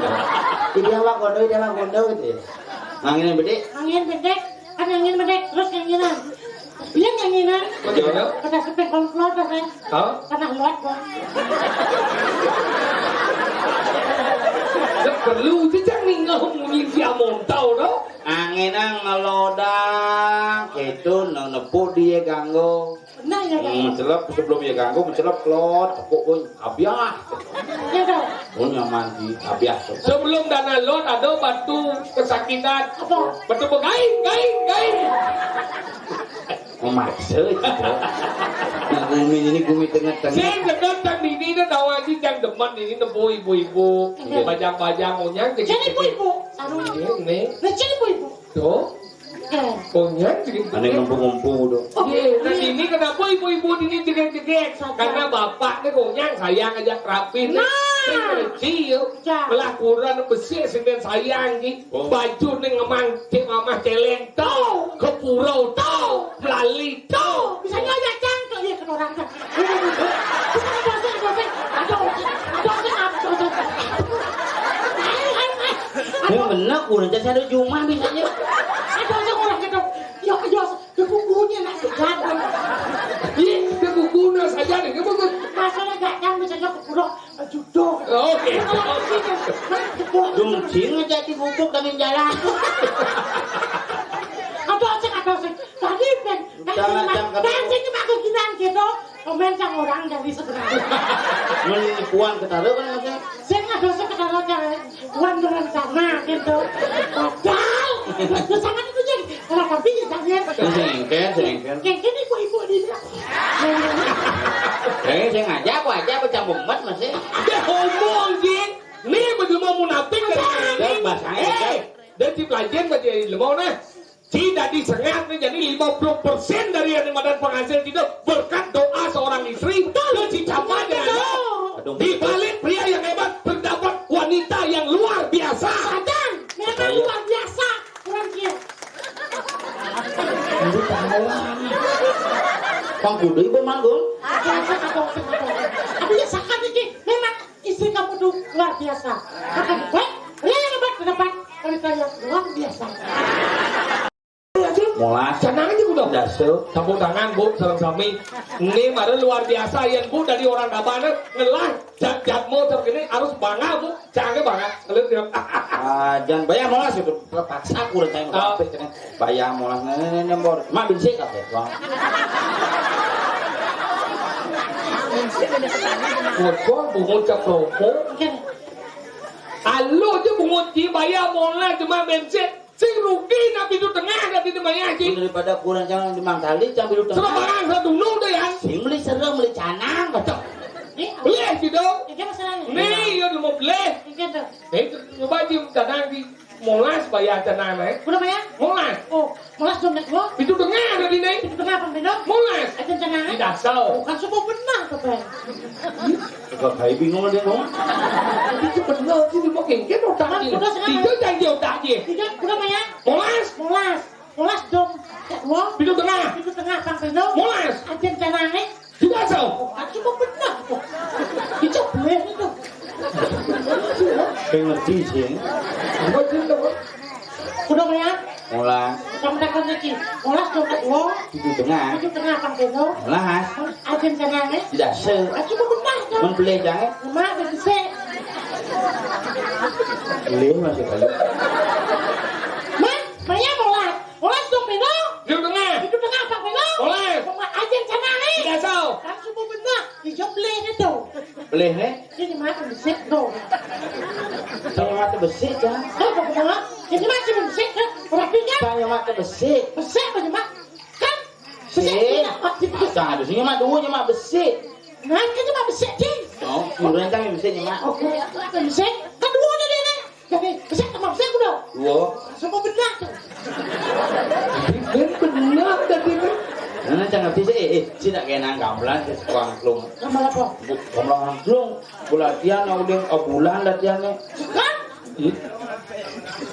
Ini apa bondo, ini apa bondo gitu. Nangin bede. Nangin bede. Kan nyanyian mendek, terus nyanyian. Iya nyanyian. Iya. Kata sepeng konflor, kan? Hah? Pernah luat, Bang. Ya, perlu jejak nih ngomongin dia montau, no? Angin nang ngelodak, gitu, nang nepuk dia ganggu. Benar ya, Bang? Hmm, celep, sebelum ya ganggu, mencelep, kelot, tepuk, pun, abiah. Iya, dong. Oh, nyaman di abiah. Sebelum dana lot ada batu kesakitan. Apa? Batu begaing, gaing, gaing. Memaksa gitu. Nah, gumi ini gumi tengah-tengah. Sing dekat tak ini dah tahu aja yang demen ini nebo ibu-ibu. Iya. Bajang-bajang onyang jadi ibu-ibu. Taruh. Ini. Nah, jadi ibu-ibu. Tuh. Eh. Onyang jadi ibu. Aneh ngumpu-ngumpu tuh. Oh, iya, nah iya. Ini kenapa ibu-ibu ini jeget-jeget? Sabar. Karena bapaknya konyang sayang aja kerapin. Nah. Sing kecil. Ya. Pelakuran besar sing sayang ki. Oh. Baju ning ngemang cek mamah celeng. Tau. Kepuro tau. Melali tau. Bisa nyonya cangkel ya ke orang kan. Bisa ngedosen, ngedosen. Aduh, dosen apa dosen? Ayo, ayo, ayo. Yang bener kurang jadi ada jumah bisanya. Aduh, aduh, orang gitu. Ya, ya, kekukuhnya nak segan. Ih, kekukuhnya saja nih, kekukuh. Masalah gak kan misalnya kepuro. Judo. Oke. Dungcing aja di bubuk dan jalan. Apa sih, apa sih? Tadi kan, kan jangan, jangan. Dan sing pakai ginian gitu. Komen sang orang dari sebenarnya. Menipuan ketara kan maksudnya? Sing ada sing ketara cara puan berencana gitu. Padahal, ya sangat itu jadi. Kalau tapi ya jangan. Sengken, sengken. Kayak gini ibu-ibu di Eh, saya ngajak, aku aja bercampur emas masih. Dia ngomong, Jin. Nih, bagaimana munafik dari ini? Dia bahasanya, eh, dia di pelajaran bagi lemau nah. Tidak disengat nih, jadi lima puluh persen dari yang dimakan penghasil itu berkat doa seorang istri. Betul. Dan si Capa betul. Jangan aduh. Di balik pria yang hebat terdapat wanita yang luar biasa. Sadar, memang luar biasa. Kurang dia. Ini tahu lah. Pang kudu ibu manggung. Biasa atau apa? Tapi ya saat ini memang istri kamu tuh luar biasa. Akan baik, pria yang hebat terdapat wanita yang luar biasa. Aduh, Molas. Canang aja udah. Dasar. Tepuk tangan, Bu, sareng sami. Ini mara luar biasa, yén Bu dari orang Tabanan ngelah jat-jat motor gini harus bangga, Bu. Canangnya bangga. Kalau tidak, ah, jangan bayar molas itu. Terpaksa aku udah tanya. Oh. Bayar molas, nih, nih, nih, Bor. Mak, bensin kabéh, Bang. Bocor, bungut cap rokok. Halo aja bungut, bayar molas cuma bensin. Sing rugi nak pintu tengah, nak pintu mayah, Cing. Daripada kurang jangan di Mang Tali, jangan pintu tengah. Serembangan satu nol deh, ya. Sing beli serem, beli canang, betul. Nih, beli, gitu. Ini masalahnya. Nih, ya, udah mau beli. Ini tuh. Eh, coba, Cing, canang di molas bayar canang, eh. Udah, Maya? Molas. Oh, molas dompet gua. Pintu tengah ada di nih. Pintu tengah apa, Beno? Molas. Aja canang, eh? Tidak tahu. Bukan semua benar tuh, Ben. Kok kayak bingung dia, Bang? Itu benar sih, dia mau kengken otak dia. Udah, sekarang. Tiga janji otak dia. Tiga, udah, Maya? Molas. Molas. Molas dong. Wah. Pintu tengah. Pintu tengah, Bang Beno. Molas. Ajen canange. Juga, Sau. Aku mau benar kok. Itu boleh itu. Saya ngerti sih. Apa sih, apa? Udah, Maya? Molas. Kamu takon lagi. Molas dong, Kak. Wah. Pintu tengah. Pintu tengah, Bang Beno. Molas. Ajen canange. Tidak se. Aku mau benar dong. Men beli jangan. Cuma ada di se. Beli masih kali. Mas, Maya molas. Molas dong, Beno. Pintu tengah. Pintu tengah, Bang Beno. Molas. Sama ajen canange. Tidak tahu. Kan semua benar. Hijau belehnya tuh. Belehnya? Ini mah bersih tuh. Saya mata besi, Cang. Tuh, Bang Beno. Ini mah cuma bersih tuh. Berarti kan? Saya mata besi. Bersih apa cuma? Kan? Bersih. Sih. Tidak, Pak. Tidak. Nah, di sini mah dua cuma besi. Nah, ini mah bersih, Cing. Oh, kemudian kan yang besi cuma. Oke, bersih. Kan dua ada di ini. Jadi, bisa sama saya udah. Wo. Semua benar tuh. Kan benar tadi kan. Nah, jangan bisa, eh, eh, sih tak kena gamelan ke sekolah angklung. Gamelan apa? Bu-, gamelan angklung. Bu latihan, udah, oh, bulan latihannya. Kan? Ih.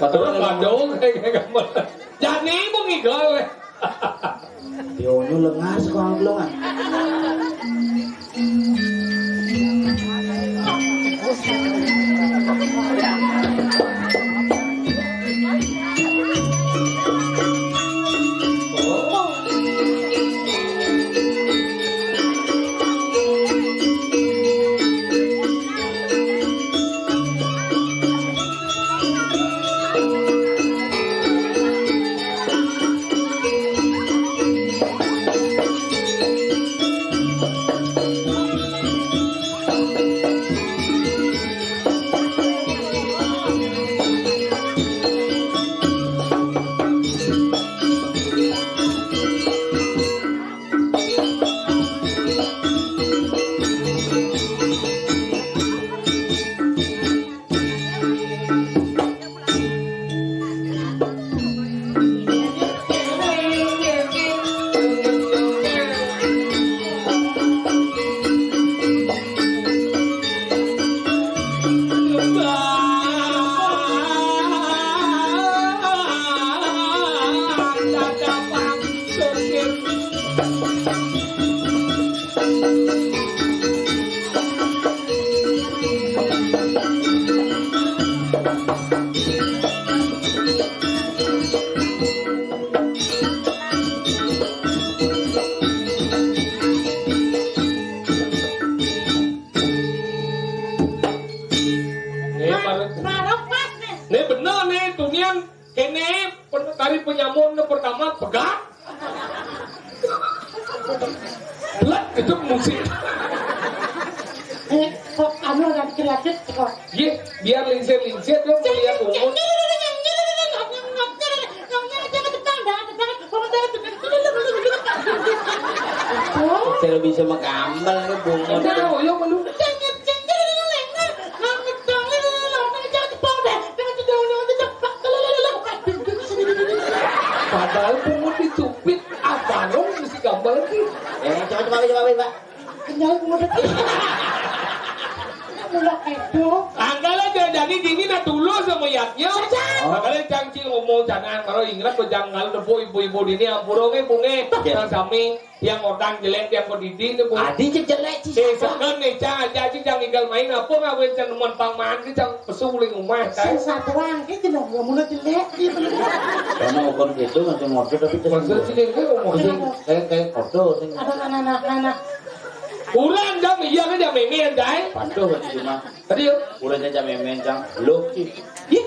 Padahal padahal kayak gamelan. Jangan mau ngigal, weh. Diono lengas kok angklungan. Nih, Mar-, Marok pas nih. Nih bener nih, tunian kene pen-, tari penyamun pertama pegat. Blek itu musik. Eh, kok anu lagi kreatif kok. Ye, biar lingsir-lingsir dong melihat umur. Kalau bisa mengambel ke bungut. Udah, yo melu. Padahal bungut dicupit, apa dong mesti gambar sih? Eh, coba, coba, coba, coba. Kenyal bungut. Mula kepo. Angkala beda Dini nak tulus sama yatnya. Makanya cang cing ngomong jangan kalau ingat kok jangan lebu ibu-ibu dini ampura nggih Bu nggih. Nggih. Nang sami tiang odang jelek tiang pedidi nggih Bu. Adi cek jelek ci. Eh, seken nih cang aja ci cang igal main apa ngawin cang nemen pang maan ki cang pesu uling umah Sing kan. Satuan ki jeneng ya mula jelek ki bener. Karena ukur gitu masih modal tapi terus. Maksud sih ini ngomong. Sing kayak kayak foto sing. Ada anak-anak anak. Kurang jam iya kan jam ini yang jai. Patuh kan cuma. Tadi yuk. Kurang jam ini cang. Lo ki. Ih.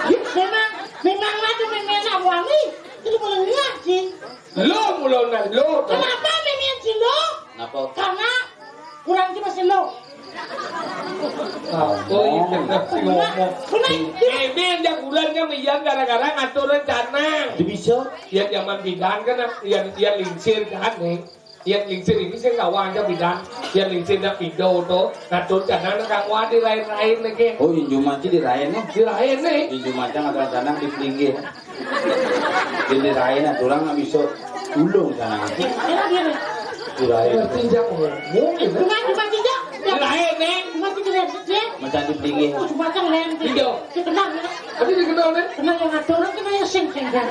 Ih, memang memang lah tuh memang nak wangi. Itu boleh lihat sih. Lo mula nak lo. Kenapa memang sih lo? Napa? Karena kurang cuma sih lo. Apa ini kena si ngomong? Benar. Ini yang jaguran kan iya gara-gara ngatur rencana. Itu bisa. Ya zaman bidan kan yang yang lingsir kan nih. Yang lingsir ini sing kawan aja bidan. Yang lingsir nak pido to. Ngatur rencana nak kawan di lain-lain lagi. Oh, inju mati di lain nih. Di lain nih. Inju mati ngatur rencana di pelinggih. Jadi lain aturan nggak bisa ulung sana. Di lain. Ngerti jam ngomong gitu. Cuma cuma tidak. Di lain nih. Cuma tidak ya. Macam di pelinggih. Oh, cuma cang lain. Iya. Kita kenal ya. Tadi dikenal nih. Kenal yang ngatur, kenal yang sing sing kan.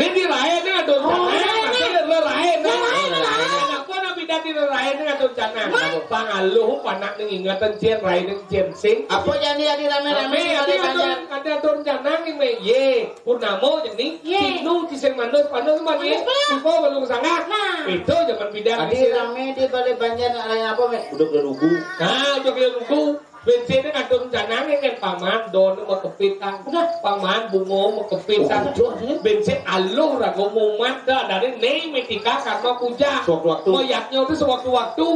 Ini di lain nih atur Oh, jangan. Lain nih. Maksudnya lo lain nih. Yang lain, lain. Kenapa nabi tadi lo lain nih atur jangan? Wah. Pangaluh panak nih ingatan cien lain nih cien sing. Apa jadi adi rame-rame Rame, ada ada atur, banyak. Ada atur jangan nih me. Ye, purnamo jadi Ye. Tinu ciseng manus panus mani. Manus, Pak. Suko belum sangat. Nah. Itu zaman bidan Adi ciseng. Rame di balai banjar nak lain apa me? Udah ke lugu. Nah, udah ke lugu. Bensinnya ngatur rencana nih kan paman don mau kepitan. Udah. Paman bungo mau kepitan. Oh, betul, sih. Bensin aluh ragu mumat dah dari nih metika karma puja. Sewaktu-waktu. Mayatnya itu sewaktu-waktu.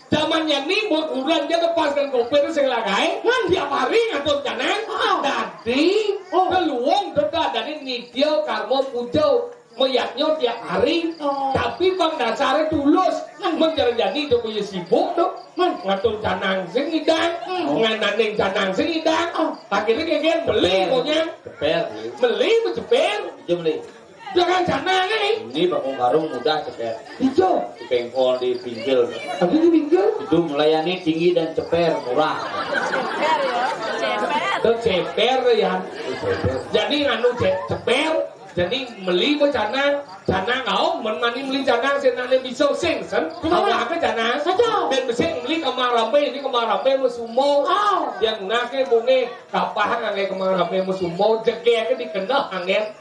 Zamannya nih buat bulan dia lepas kan kopir sing lagai. Kan tiap hari ngatur rencana. Oh. Tadi Oh. Keluang dah dari nitya karma puja. Mayatnya tiap hari, Oh. Tapi bang dasarnya tulus. Hmm. Menjarjani itu punya sibuk tuh. Hmm. Ngatur canang sing idang, Hmm. Ngananing canang sing idang. Oh. Akhirnya kayak gini, beli Ceper. Pokoknya. Ceper, beli. Beli, ceper. Itu beli. Jangan canang ini. Ini bakung karung mudah ceper. Itu. Di pengkol, di pinggir. Tapi di pinggir. Itu melayani tinggi dan ceper, murah. Ceper ya. Ceper. Itu ceper. Jadi nganu ce-, ceper. Jadi meli mo canang, canang kau men mani meli canang sing nane bisa sing sen. Kenapa? Awak ke canang. Saja. Ben besing meli kemang rampe ini kemang rampe mo sumo. Oh. Yang nake bunge kapah ngange kemang rampe mo sumo jege ke dikenal angen.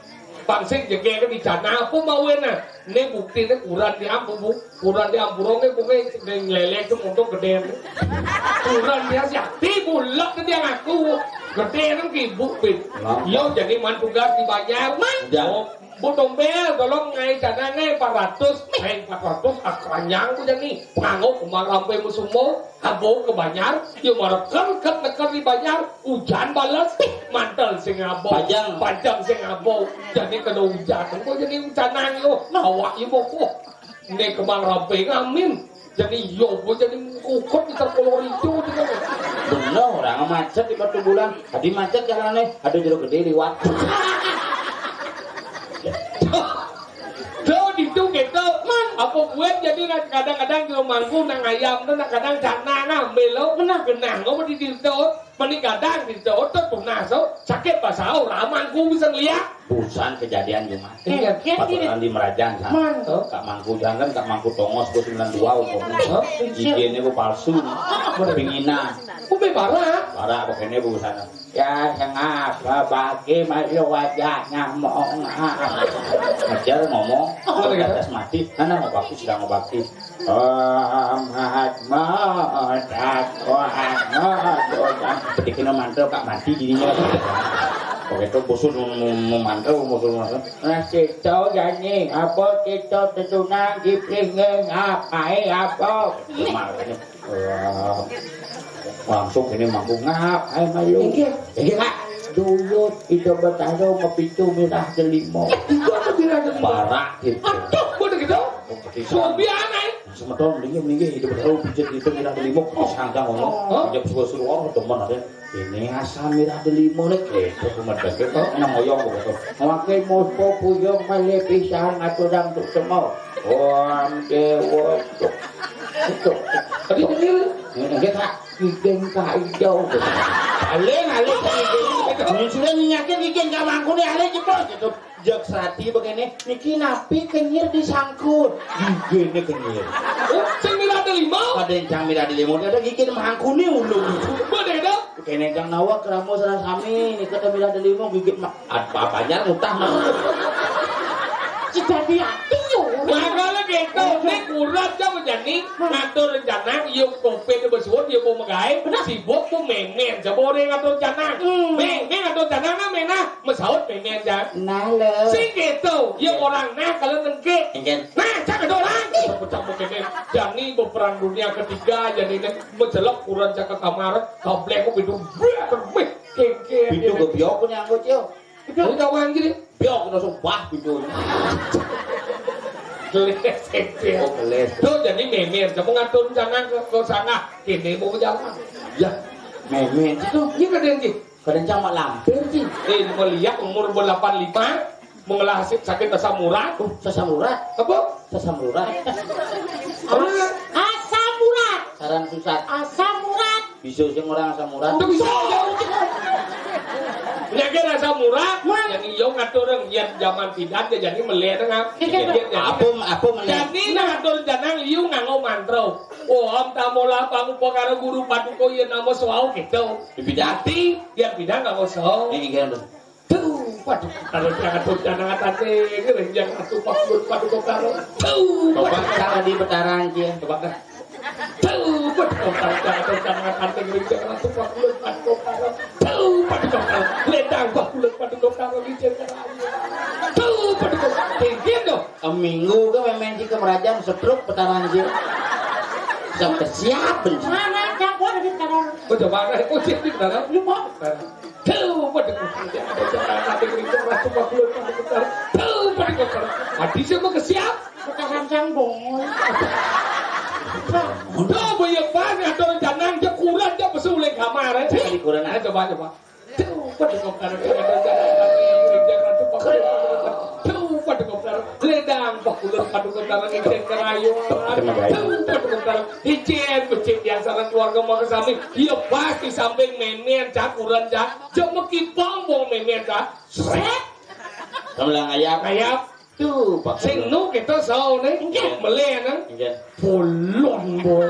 Pangsing jege ke di canang apa mau na? Ne bukti ne kurang di ampu bu. Kurang dia burungnya bunga yang lele itu untuk gede. Kurang dia siapa bulak dia ngaku. Gede kan ibu pin. Yo jadi man tugas dibayar man. Ya. Oh, Bu Tombel tolong ngai canangnya empat ratus. Ngai empat ratus ah keranjang ku jadi. Nganggo kumang rampe musumo. Abo ke Banjar. Yo mareken ket neken di Banjar. Hujan balas. Mantel sing abo. Pajang. Pajang sing abo. Jadi kena hujan. Engko jadi canang yo. Awak yo boko. Nek kemang rampe ngamin. Jadi yo, gue jadi ukut di terkolor itu gitu. Bener, orang macet di Batu Bulan. Tadi macet jalannya, ada jeruk gede liwat. Tuh, itu gitu. Man, apa gue jadi kadang-kadang di rumahku nang ayam tuh, nah, kadang jana ngambil lo, benar genah, gue mau di situ. Mending kadang di otot tunas, oh. Sakit pasal, oh, ramangku bisa ngeliat. Busan kejadian yo mati. Eh, iya. Paturan di Merajan, kan. Man. Kak Mangku jangan, Kak Mangku Tongos, gue sembilan dua umurnya. Hah? Izinnya gue palsu. Pinginan. Gue bara. Bara, pokoknya gue sana. Ya, sengap, bagi malu wajahnya, mau ngap. Ngejar ngomong, Oh, iya. Atas mati. Mana mau bakti, sedang mau bakti. Amat, amat, amat, amat. Ketika mantel kak mati dirinya. Oke, itu khusus mau, mau, mau mantel, mau suruh mantel. Nah, cerita jadi, apa cerita tetunan di Pringge, ngapain, apa? Makanya, eh, langsung ini manggung, ngapain, malu? Iya. Iya, Kak. Dulu itu bertaruh sama pintu mirah delimo. Itu apa mirah delimo? Barak gitu. Aduh, bener gitu? Oh, ketika Suami aneh. Semeton, mending, mending, itu betul, pijat itu, mirah delimo, sangkang, ngono. Oh. Pijat suruh, suruh, orang teman ada. Ini asam mirah delimo, nih, gitu, cuma deket, kok, nang oyong, gitu. Makai mospo puyung, malih pisan, aturang untuk semua. Wah, dewa, itu. Itu. Tadi bener. Nggih, Pak. Gigén Pak Ijo. Alé, alé, gigén. Sudah nyakin gigén Kak Mangkune, alé cepet gitu. Jak Srati begini, niki napi kenyir disangkut? Gigéné kenyir. Oh, sing Mirah Delima? Ada yang cang Mirah Delima, ada gigén Mangkune ulung. Bener dah. Kene cang nawa keramo sareng sami, nika Mirah Delima gigit ma-, apa-apanya ngutah mah. Sejati ati yo. Makanya gitu, nek urat cang menjani ngatur rencana, yuk kopit besuwun, yuk mau megai, sibuk tuh memen, coba orang ngatur rencana. Hmm. Meng, meng ngatur rencana, nah, menah, mesaut memen, cang. Nah, lho. Sing gitu, yuk orang nah kalau nengke. Enggak. Nah, cang ada orang. Pecah begini, jani berperang dunia ketiga, jani ini mencelok kurang cang ke kamar, kablek aku pintu, brrr, termeh, kengke. Pintu gebyok punya aku, Cil. Itu tahu yang gini. Biok langsung bah pintu. Gelis, kengke. Oh, gelis. Tuh, jadi memen, kamu ngatur rencana ke, ke sana. Ini mau ke jalan. Ya, memen itu. Ini kadang sih. Kadang cang mak lampir sih. Eh, melihat umur delapan lima, mengelah sakit, sakit asam urat. Oh, sasam urat. Apa? Sasam urat. As-, asam urat. Saran susah. Asam urat. Bisa sing orang asam urat. Tuh bisa. Ya kan asam urat. Wah. Yang iyo ngatur yang zaman tidak ya jadi meleh tengah. Iya, iya. Apa, apa meleh? Jadi ngatur janang liu nganggo mantra. Om tamola pangupakara guru paduka yen nama swau gitu. Dipidati. Yang bidang nganggo swau. Ini kan tuh. Tuh, waduh, kalau jangan tuh jangan atas deh, jangan tuh paduka paduka karo. Tuh, coba waduh. Cara di Betara aja. Coba kan. Tuh, waduh, kalau jangan tuh jangan atas deh, jangan tuh paduka paduka karo. Tuh, waduh, kalau ledang paduka paduka karo di jalan. Tuh, waduh, tinggi tuh. Seminggu ke memen si kemerajan setruk Betara aja. Sampai siap benci. Mana jagoan di Betara? Oh, coba kan, oh, siap di Betara. Lu mau? Tuh, pada kotor. Adi saya mau ke siap. Ketahan sang bongol. Udah, boy, apa nih? Ada janang, dia kurang, dia pasti uleng kamar, eh. Di kurang. Ayo, coba, coba. Tuh, pada kotor. Tuh, pada kotor. Ledang, pakulun, pada kotor. Ijin kerayu. Tuh, pada kotor. Ijin, becik, biasa, keluarga, mau ke samping. Iya, pas di samping, memen, cak, kurang, cak. Jok mekipong bong memen ta. Sret. Kembang ayam. Ayam. Tuh, Pak. Sing nu kita saone. Nggih. Meleh nang. Nggih. Bolon, boy.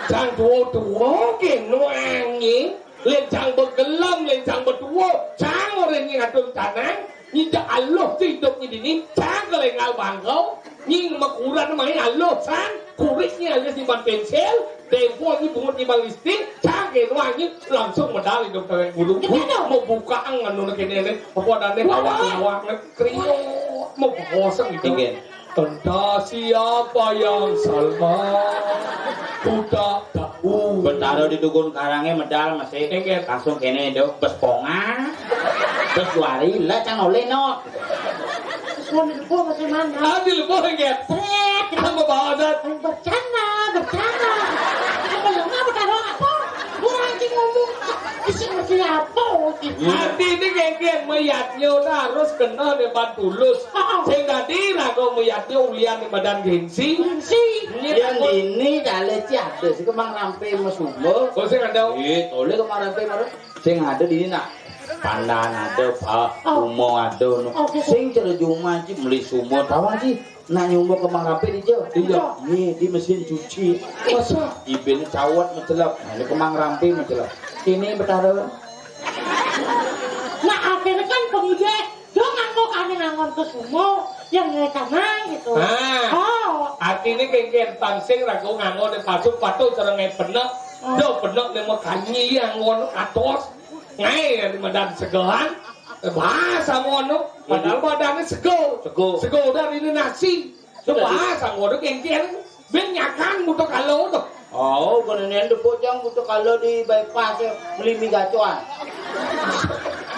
Cang tuwa-tuwa ke nuangi. Len cang begelem, len cang betuwa. Cang ora ngatur tanang. Nyi cak aluh tu hidup nyi dini, cang kelengal bangkau, nyi mekuran main aluh, san, kurik nyi alias simpan pensil, tempo nyi bungut nyi bang lipstik, cang kenuan nyi langsung medal hidup kalian guru. Gimana? Mau buka ang anu kene ne, apa adane? Wah, wah. Wah, kriuk, mau kosong gitu. Tinggi. Entah siapa yang salah, ku tak tahu. Betara di Dugun Karangnya medal masih. Tinggi. Langsung kene, Dok, bes ponga. Terus dua hari, lah, cang oleh, no. Suami gua bagaimana? Ah, di lebuh, ya. Sret. Tambah bawa, Dad. Bercanda, bercanda. Apa lu nggak bercanda apa? Gua lagi ngomong. Isi ngerti apa? Ati ini kengkeng, mayatnya udah harus kena depan tulus. Ah, ah. Sing tadi raga mayatnya ulian di badan gengsi. Gengsi. Ini yang takut. Ini cale ci ada sih kemang rampe mesumba. Oh, sing ada. Eh, tole kemang rampe marah. Sing ada di ini, nak. Pandan ada, Pak. Oh. Uma ada, no. Oke. Sing cara juma ci meli sumur. Tahu ci? Nak nyumur kemang rapi di jo. Iya. Iya, di mesin cuci. Masa? Ibin cawat mencelap. Nah, ini kemang rapi mencelap. Ini betara. Nah, akhirnya kan pengidik. Dia nganggo kami ngangon ke sumur. Yang ngekanang gitu. Nah. Oh. Artinya kayak gini, tansing ragu nganggo di pasuk patuh cara ngai penek. Oh. Do penek nih mau kanyi yang ngono atos. Ngai yang medan segelan. Eh, bahasa ngono. Padahal badannya sego. Sego. Sego dari ini nasi. Sudah. Bahasa ngono kengkeng. Ben nyakan butuh kalau tuh. Oh, beneran depok yang butuh kalau di bypass ya, beli mie gacoan.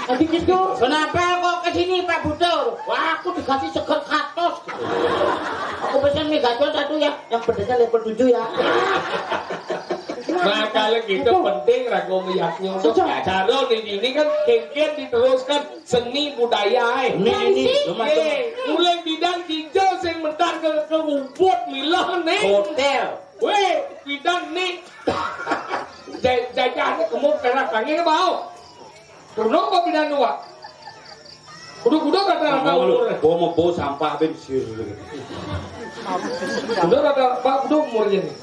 Tapi gitu. Kenapa kok ke sini, Pak Butur? Wah, aku dikasih seger katos. Aku pesan mie gacoan satu ya, yang pedasnya level tujuh ya. Nah, kalau gitu penting ragu meyaknya. Sudah. Cara ini, ini kan kengkeng diteruskan seni budaya, eh. Ini, ini, seni. Cuma, cuma. Eh, mulai bidang hijau sing mentar ke, ke rumput milah nih. Hotel. Weh, bidang nih. Ini bau. Kudu apa pidan dua? Kudu-kudu rata-rata umur. Bau mau bau sampah ben sir. Kudu rata-rata kudu umurnya nih.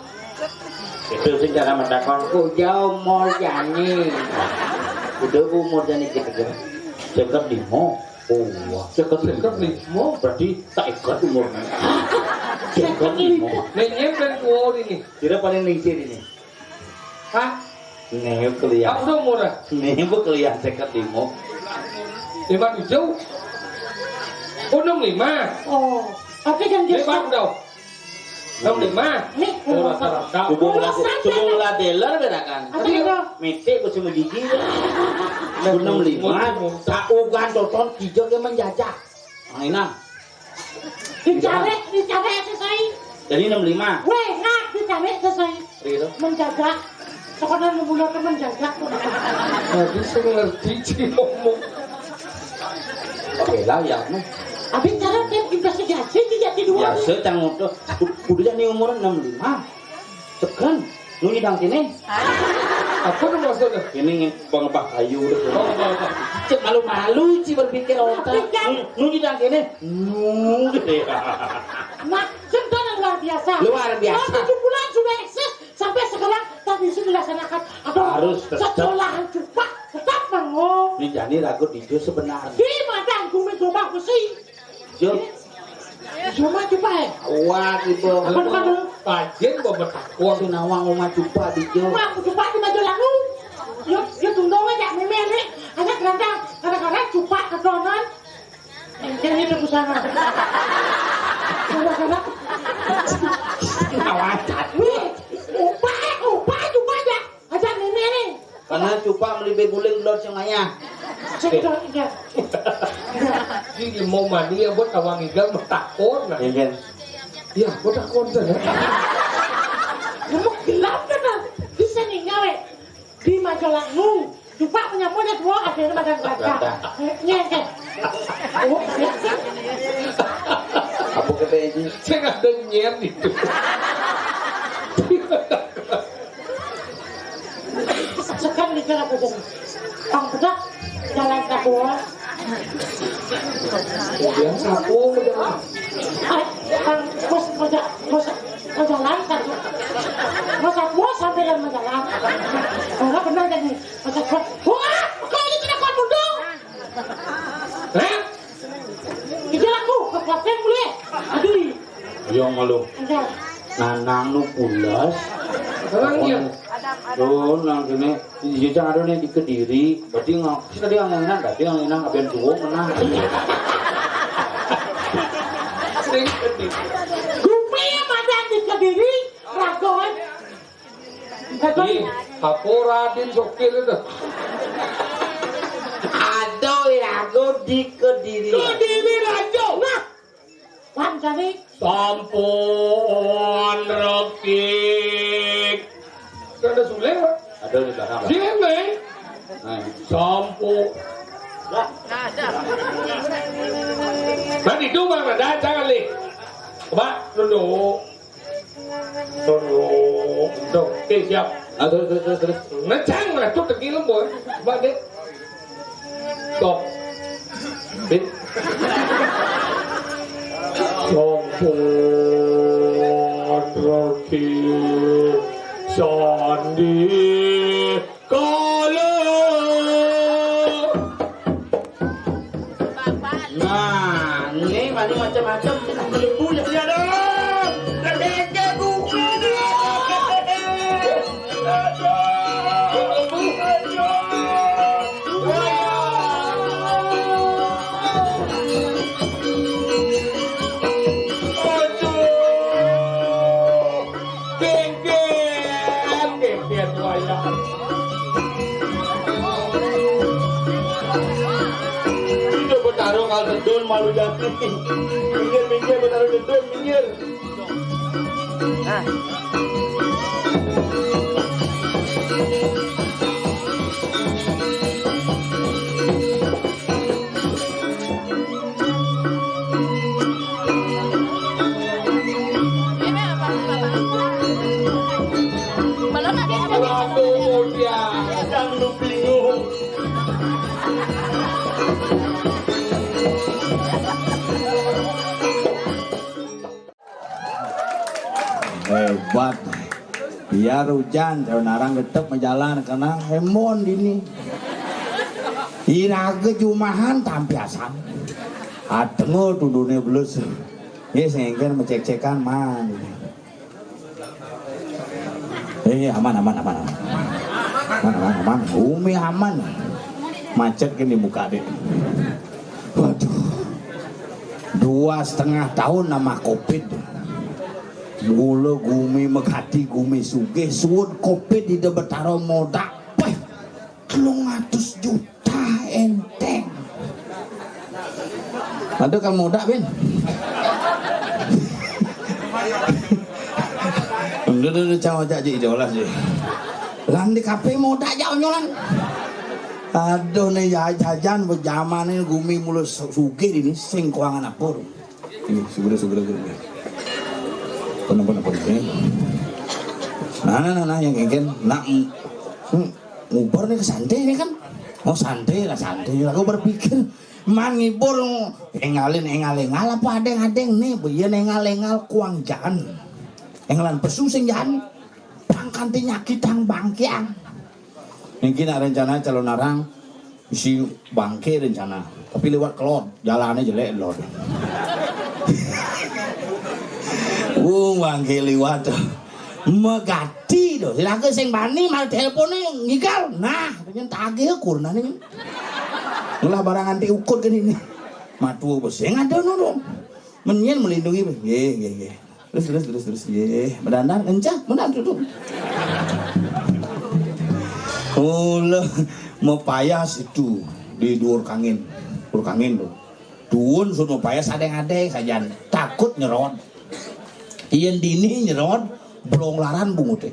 Itu sing cara mendapat. Kudu umur jani. Kudu umur jani gitu. Seket lima. Oh, wah. Seket lima. Berarti tak ikat umurnya. Seket lima. Nih, nyem dan tua ini. Kira paling lincir ini. Hah? Nih, kuliah. Aku udah umur, ah. Nih, bu kuliah seket lima. Lima tujuh. Oh, enam lima. Oh, oke, jangan Lima gitu. Udah. Enam lima. Nih, oh, umur rata-rata. Hubung umur lade-, saja. Hubung ladeler bedakan. Apa itu? Mete ku sing gigi. Enam lima. Umur. Saugan toton tiga ke menjajah. Nah, ini. Dicari, dicari sesuai. Jadi enam lima. Weh, nah, dicari sesuai. Gitu. Menjaga. Sekolah nu bulan kan menjaga. Jadi saya ngerti sih ngomong. Oke lah ya, mah. Abi cara kan investigasi tidak tidur. Biasa cang motor. Ku-, kudu jadi umur enam lima. Tekan. Nu nyidang kene. Apa nu maksudnya? Ini bang bah kayu. Oh, bang bah. Cek malu-malu ci berpikir otak. Tapi kan. Nu, nu nyidang kene. Nu gitu ya. Nah, sudah luar biasa. Luar biasa. Tujuh bulan sudah eksis sampai sekarang tak bisa dilaksanakan. Aduh, harus tetap. Sekolahan cupak tetap bangun. Ini jani ragu di sebenarnya. Di madang gumi gobang besi. Jo. Cuma cupak, eh. Wah, gitu. Apa, apa, apa? Pajin bawa betakon. Si nawang rumah cupak di jo. Rumah cupak di Majalangu. Yo, yo tundong aja, meme, nih. Aja kerantang. Kadang-kadang cupak kedonan. Jadi itu busana. Kadang-kadang. Kawacan. Nih, upah, eh, upah cupak aja. Aja meme, nih. Karena cupak meli beguling belum semuanya. Sudah, iya. Ini mau mani ya buat tawang igal bertakon. Nah. Iya, iya. Iya, bertakon saja. Kamu gelap kan? Bisa nih ngawe. Di Majalangu. Cupak punya punya dua, akhirnya makan gajah. Gajah. Nyengkel. Oh, iya. Apa kata ini? Saya nggak ada nyem itu. Sekarang di jalan aja. Bang Bedak, jalan Kabuan. Yang satu udah. Ay, Bang, bos, bos, bos, bos jalan satu. Bos aku sampai dalam jalan. Orang benar jadi bos aku. Wah, kok ini kena kau mundur? Hah? Iki aku kekuatan mulai. Aduh. Yo ngelu. Enggak. Nanang nu pules. Tenang, iya. Tuh, nang kene, iya, cang ada nih di Kediri. Berarti nggak, sih tadi yang enak, tadi yang enak, aben tuwo menang. Sing Kediri. Gupi yang ada di Kediri, ragon. Ih, apa Raden Sokil itu? Aduh, ya, aku di Kediri. Kediri, Rajo. Nah, Wan Cani. Sampun rekik. Ada Sule, Pak? Ada di belakang, Pak. Sini, Nek. Nah. Sampun. Nah, itu, Bang, ada, jangan, Li. Pak, dulu. Tunggu. Tuh, oke, siap. Ah, terus, terus, terus, terus. Ngecang lah, tuh, tegil, boy. Coba, Dek. Stop. Dek. Sompon Rocky Sandi. Kala. Nah, ini paling macam-macam. Ibu ya, ya dong. Keke kuku dia. Aduh. Aduh. Aduh. Bengkek, bengkek wayah. Itu bertarung al tedun malu jati. Minggir, minggir, bertarung tedun, minggir. Nah. Waduh, mulia. Kadang lu bingung, Hebat. Biar hujan, kalau narang tetep majalan karena hemon dini. Iraga jumahan tampiasan. Atengo tundune belus. Ye sengken macek-cekan man. Eh, aman, aman, aman, aman. Aman, aman, aman. Umi aman. Macet kan di muka deh. Waduh. Dua setengah tahun nama covid. Mula gumi megati gumi sugih, suud covid di Betara modak. Wah, telung atus juta enteng. Ada kan modak, Bin? Udah, udah, udah, cawa cak je jelas je. Lan di kafe modak aja onyolan. Aduh nih ya jajan bejaman ini gumi mula su- sugih ini sing kuangan apa tu. Ini segera segera segera. Pun pun pun ini. Nah nah nah nah yang kengken nak mm, mm, ngubar nih ke santai nih kan. Oh santai lah santai. Aku berpikir man ngibur engalin engal engal apa adeng adeng nih. Beyen engal engal kuang jan. Engalan pesu sing jan. Pangkanti nyakitang bangkiang. Niki nak rencana calon arang isi bangke rencana. Tapi lewat kelod, jalannya jelek lod. Wong bangke liwat. Megati doh. Silaga sing bani mal telepone ngigal. Nah, dengan tagih kurunane. Ngelah barang anti ukut kan ini. Matua bos yang ada nono. Menyen melindungi. Nggih, nggih, nggih. Terus terus terus terus. Nggih, mendandan encah, mendan duduk. Mula mepayas itu di dhuwur kangin. Dhuwur kangin tuh. Duun sun mepayas adeng-adeng sajan. Takut nyerot. Yen dini nyerot, blong laran bungute.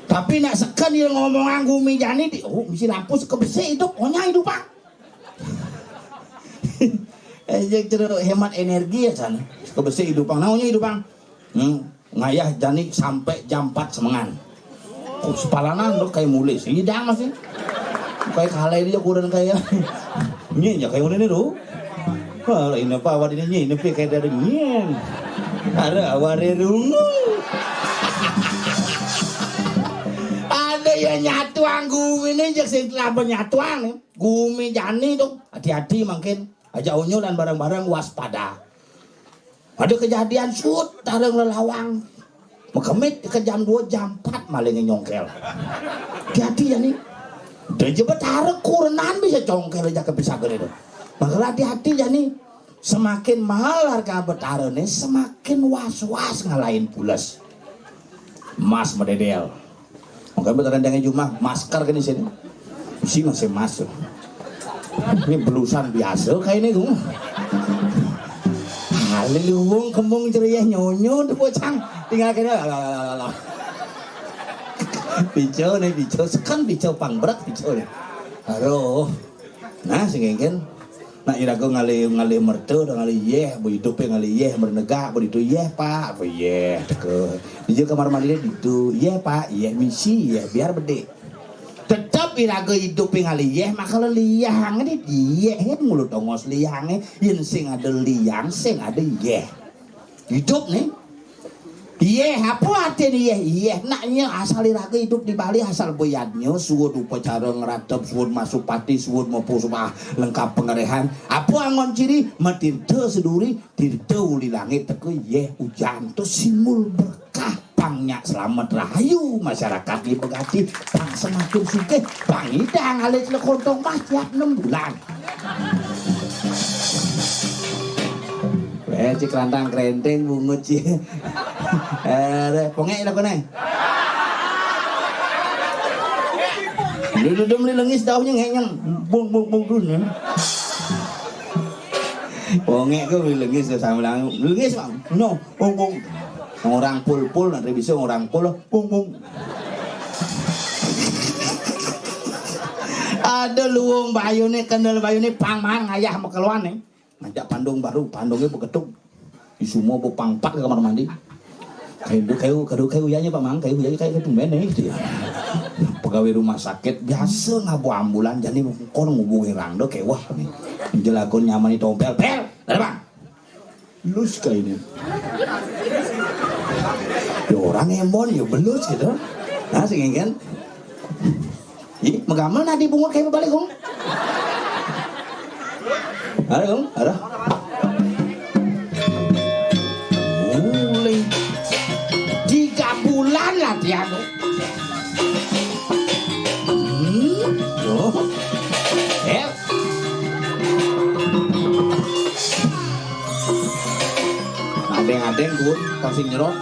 Tapi nak seken yen ngomongan gumi jani di, oh mesti lampu sekebesik hidup, onya hidup ah. Eh, jadi terus hemat energi ya sana. Kebesik hidup bang, naunya hidup bang. Hmm, ngayah jani sampai jam empat semengan. Oh, sepalanan tuh kayak mulai sih, hidang masih. Kayak kalai dia kurang kayak. Nyi ya kayak ini tuh. Wah, ini apa awak ini nyi, ini pi kayak dari nyi. Ada awak dari rungu. Ada yang nyatuang gumi ini, jak sing telah nyatuang nih. Gumi jani tuh, hati-hati mangkin. Aja onyo lan barang-barang waspada. Ada kejadian sut tareng lelawang. Mekemit ke jam dua, jam empat maling nyongkel. Hati-hati ya nih. Dan je betara kurenan bisa congkel aja ke pisagel itu. Makanya hati-hati ya nih. Semakin mahal harga betara nih, semakin was-was ngalahin pules. Emas mededel. Maka betul yang jumah masker kan di sini. Si masih masuk. Ini belusan biasa kayak ini gue. Haliluwung kembung ceria nyonyo tuh bocang. Tinggal kena. Pico nih pico sekan pico pang berat pico nih. Aduh. Nah sing engken. Nak iraga ngalih ngalih merta dah ngalih yeh, bu hidup ngalih yeh, bernegak, bu itu yeh pak, bu yeh teka. Dia kamar mandi dia itu yeh pak, yeh misi, yeh biar bedik. Tetap iraga hidup ngalih yeh, maka leliyang ni yeh mulut ongos liyang yen sing ada liyang, sing ada yeh. Hidup nih. Iyeh, apa artinya iyeh? Iyeh, naknya asal iraga hidup di Bali, asal boyadnya, suud upacara ngeratep, suud masuk pati, suud mepu sembah lengkap pengerehan. Apa angon ciri? Metirta seduri, tirta uli langit teka iyeh ujan. Tu simbol berkah, pang nyak selamat rahayu, masyarakat ni begati, pang semakin sugih, pang idang alit lekontong mah tiap enam bulan. Eh, cik rantang kerenteng bungut cik. Eh, pongek dah kau ni. Duduk duduk beli lengis daunnya ngenyang. Bung bung bung dun ya. Pongek kau beli lengis dah sama lang. Lengis bang. No, bung bung. Orang pul pul nanti bisa orang pul. Bung bung. Ada luung bayu ni, kendal bayu ni, pang man ngayah mekeluan ni. Ngajak pandung baru, pandungnya begetuk. Di semua bepangpat ke kamar mandi. Kayu, kayu, kayu, kayu, ya, Pak Mang, kayu, ya, kayu, kayu, tumben nih, gitu ya. Pegawai rumah sakit biasa ngabu ambulan, jadi kon ngubungi rang do kewah nih. Jelagon nyaman itu pel, pel, ada bang. Lus kayak ini. Ya orang embon ya belus gitu. Nah, sing kan. Ih, megamel nadi bungut kayak balik, Kong. Ada, Kong? Ada. Boleh. Tiga bulan latihan. Hmm. Oh. Eh. Adeng-adeng, Bun, pasti nyerot.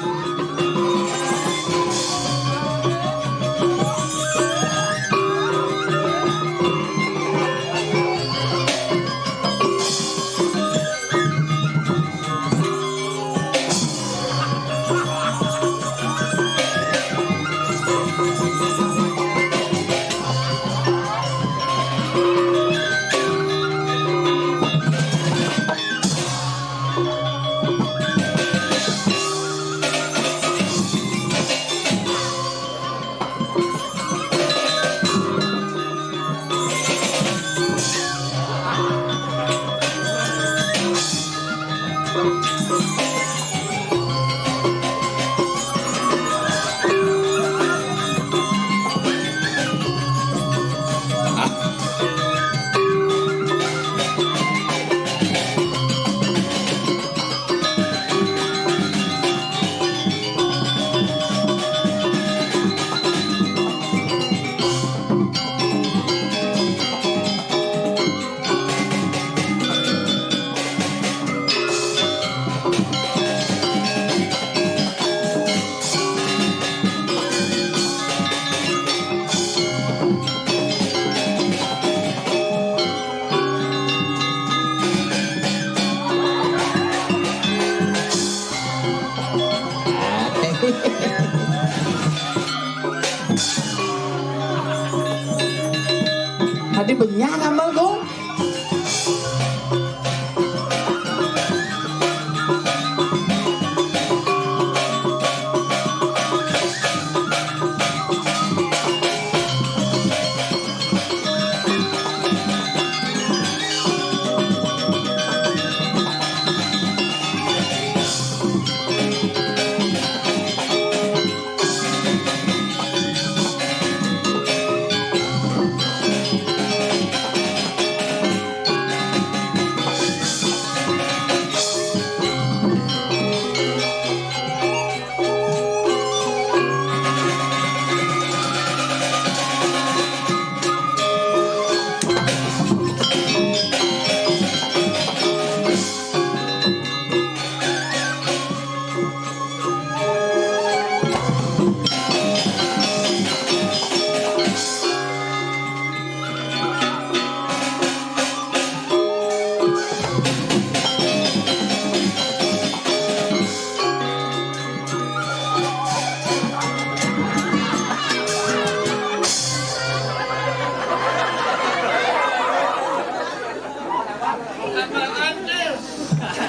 Tadi benyang ambel, Gung.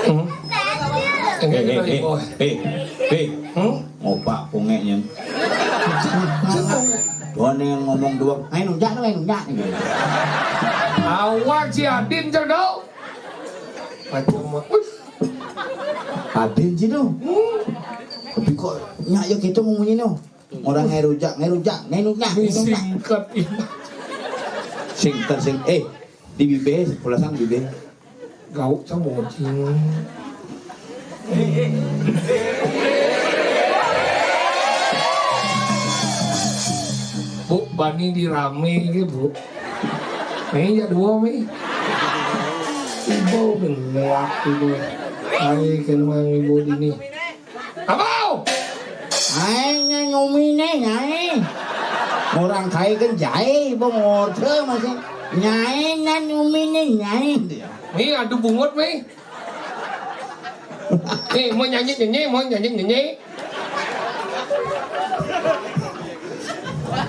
Hmm? Eh, eh, eh, eh, eh. Hmm? Ngopak kongeknya. Tuan yang ngomong dua, "Ayo nunjak, ayo nunjak." Awak si Adin cedok. Macam Adin sih tu. Hmm. Tapi kok nyak ya kita ngomongnya no. Orang ngai rujak, ngai rujak, ngai rujak, ngai rujak. Singkat ini. Singkat sing, eh, di bibir, pulasan bibir. Gauk sama cing. Bu, bani di rame ke, Bu. Mei ya dua, Mei. Ibu bengak ibu. Ai, kan mang ibu dini. Apa? Ai, nyai nyumi ne, nyai. Orang kai kan jai, bengorte masih. Nyai nan nyumi ne, nyai. Ni adu bungut, Mei. Ni, mau nyanyi, nyanyi, mau nyanyi, nyanyi.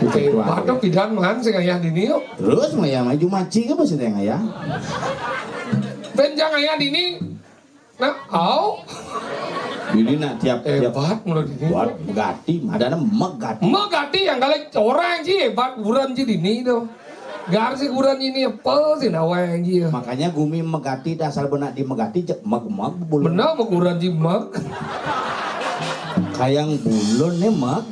Oke, waduh, pidan man sing ayah dini yuk. Terus maya maju maci ke bos yang ayah? Penjang ayah dini. Nah, au. Ini nak tiap tiap hebat menurut ini. Buat megati, ada nama megati. Megati yang kali orang ji hebat buran ji dini tuh. Gar si kuran ini apa sih nawai anjir? Makanya gumi megati dasar benak di megati cek meg meg bulu. Benar, mau kuran di meg. Kayang bulun né, Mak.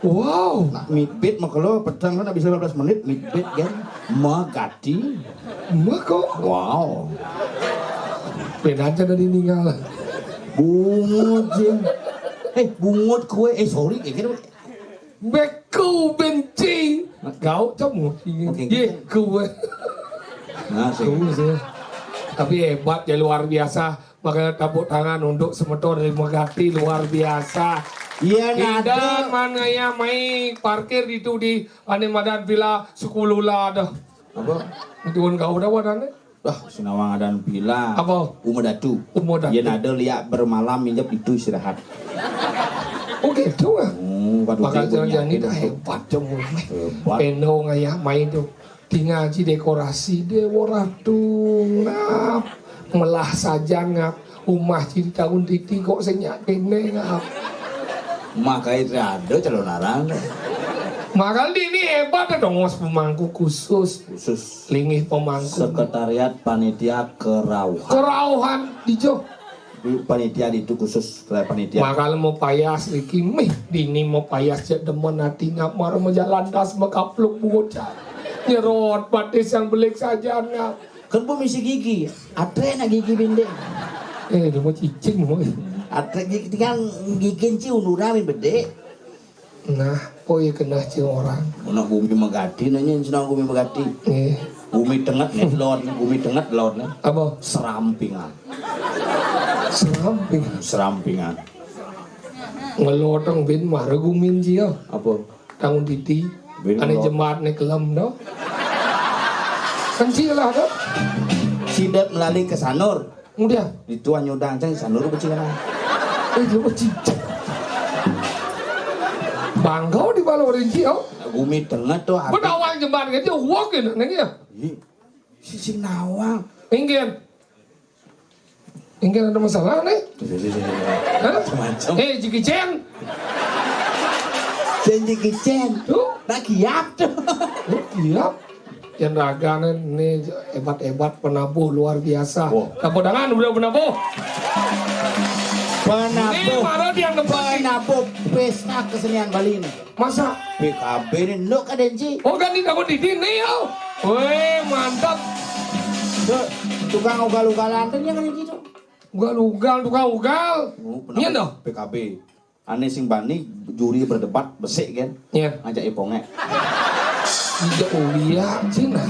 Wow. Nak mibit makelo peteng kan habis lima belas menit mibit kan. Magati. Mako. Wow. Beda aja dari ninggal. Bungut, Jing. Eh, bungut kue. Eh, sorry, kayak gitu. Beku benci. Gau kamu. Oke, Ye, gitu. Kue. Nah, sih. Kue sih. Tapi hebat ya, luar biasa. Makanya tepuk tangan untuk semeton dari Megati, luar biasa. Iya, Indah nada. Mana ya mai parkir itu di ane madan villa Sukulula dah. Apa? Itu kan kau dah wadane. Wah, sinawang adan villa. Apa? Uma Datu. Uma Datu. Iya, nada liak bermalam injep itu istirahat. Oh gitu ah. Hmm, waduh, Bakal dia jalan-jalan punya itu itu. Hebat dong. Hebat. Peno ngayah main tuh. Tinggal ci dekorasi deh, wah ratu ngap. Melah sajan ngap. Umah ci di tahun titi kok sing nyak kene ngap. Makanya ada calon arang. Makanya ini hebat dong, ngos pemangku khusus. Khusus. Linggih pemangku. Sekretariat panitia kerauhan. Kerauhan, dijo. Panitia itu khusus, panitia. Makal mau payas iki mih dini mau payas cek demen hati ngap mar mau jalan das mekapluk bocah. Nyerot batis yang belik saja ngap. Kan bu misi gigi, atre nak gigi binding. Eh, dia mau cicing mau. Atre gigi tinggal gigi ci unura mi bedek. Nah, oh iya kena ci orang. Nak gumi megati nanya senang gumi megati. Eh. Gumi tenget nih, laut nih, gumi tenget laut nih. Apa? Serampingan. Seramping. Serampingan. Ngelotong bin mara gumin cia. Apa? Tangun titi. Bin ane ngelot. Jemaat ne kelem do. Kan cia lah do. Sidat melalui ke Sanur. Kemudian? Itu anyudang cang Sanur becik lah. Eh, dia becik. Bangkau di balo rinci oh. Gumi tengah tuh. Benawan jemaat ke dia wok ya neng ya. Ih, si sing nawang. Inggih. Inggih ada masalah nih. Hah? Macam-macam. Eh, Jackie Chan. Janji kicen. Tuh. Nak kiap tuh. Oh, kiap. Yang ragane nih hebat-hebat penabuh luar biasa. Wah. Tepuk tangan udah penabuh. Penabuh. Ini mana dia yang tempat? Penabuh pesta kesenian Bali nih. Masa? P K B nih, lo kadenci. Oh, kan di takut di sini ya. Weh, mantap. Tuh, tukang ugal-ugalan tuh yang kadenci tuh. Ugal-ugal, tukang ugal. Oh, iya, penabuh dong. P K B. Ane sing bani juri berdebat besik kan. Iya. Ngajak ipongnya. Iya, oh iya, Cina.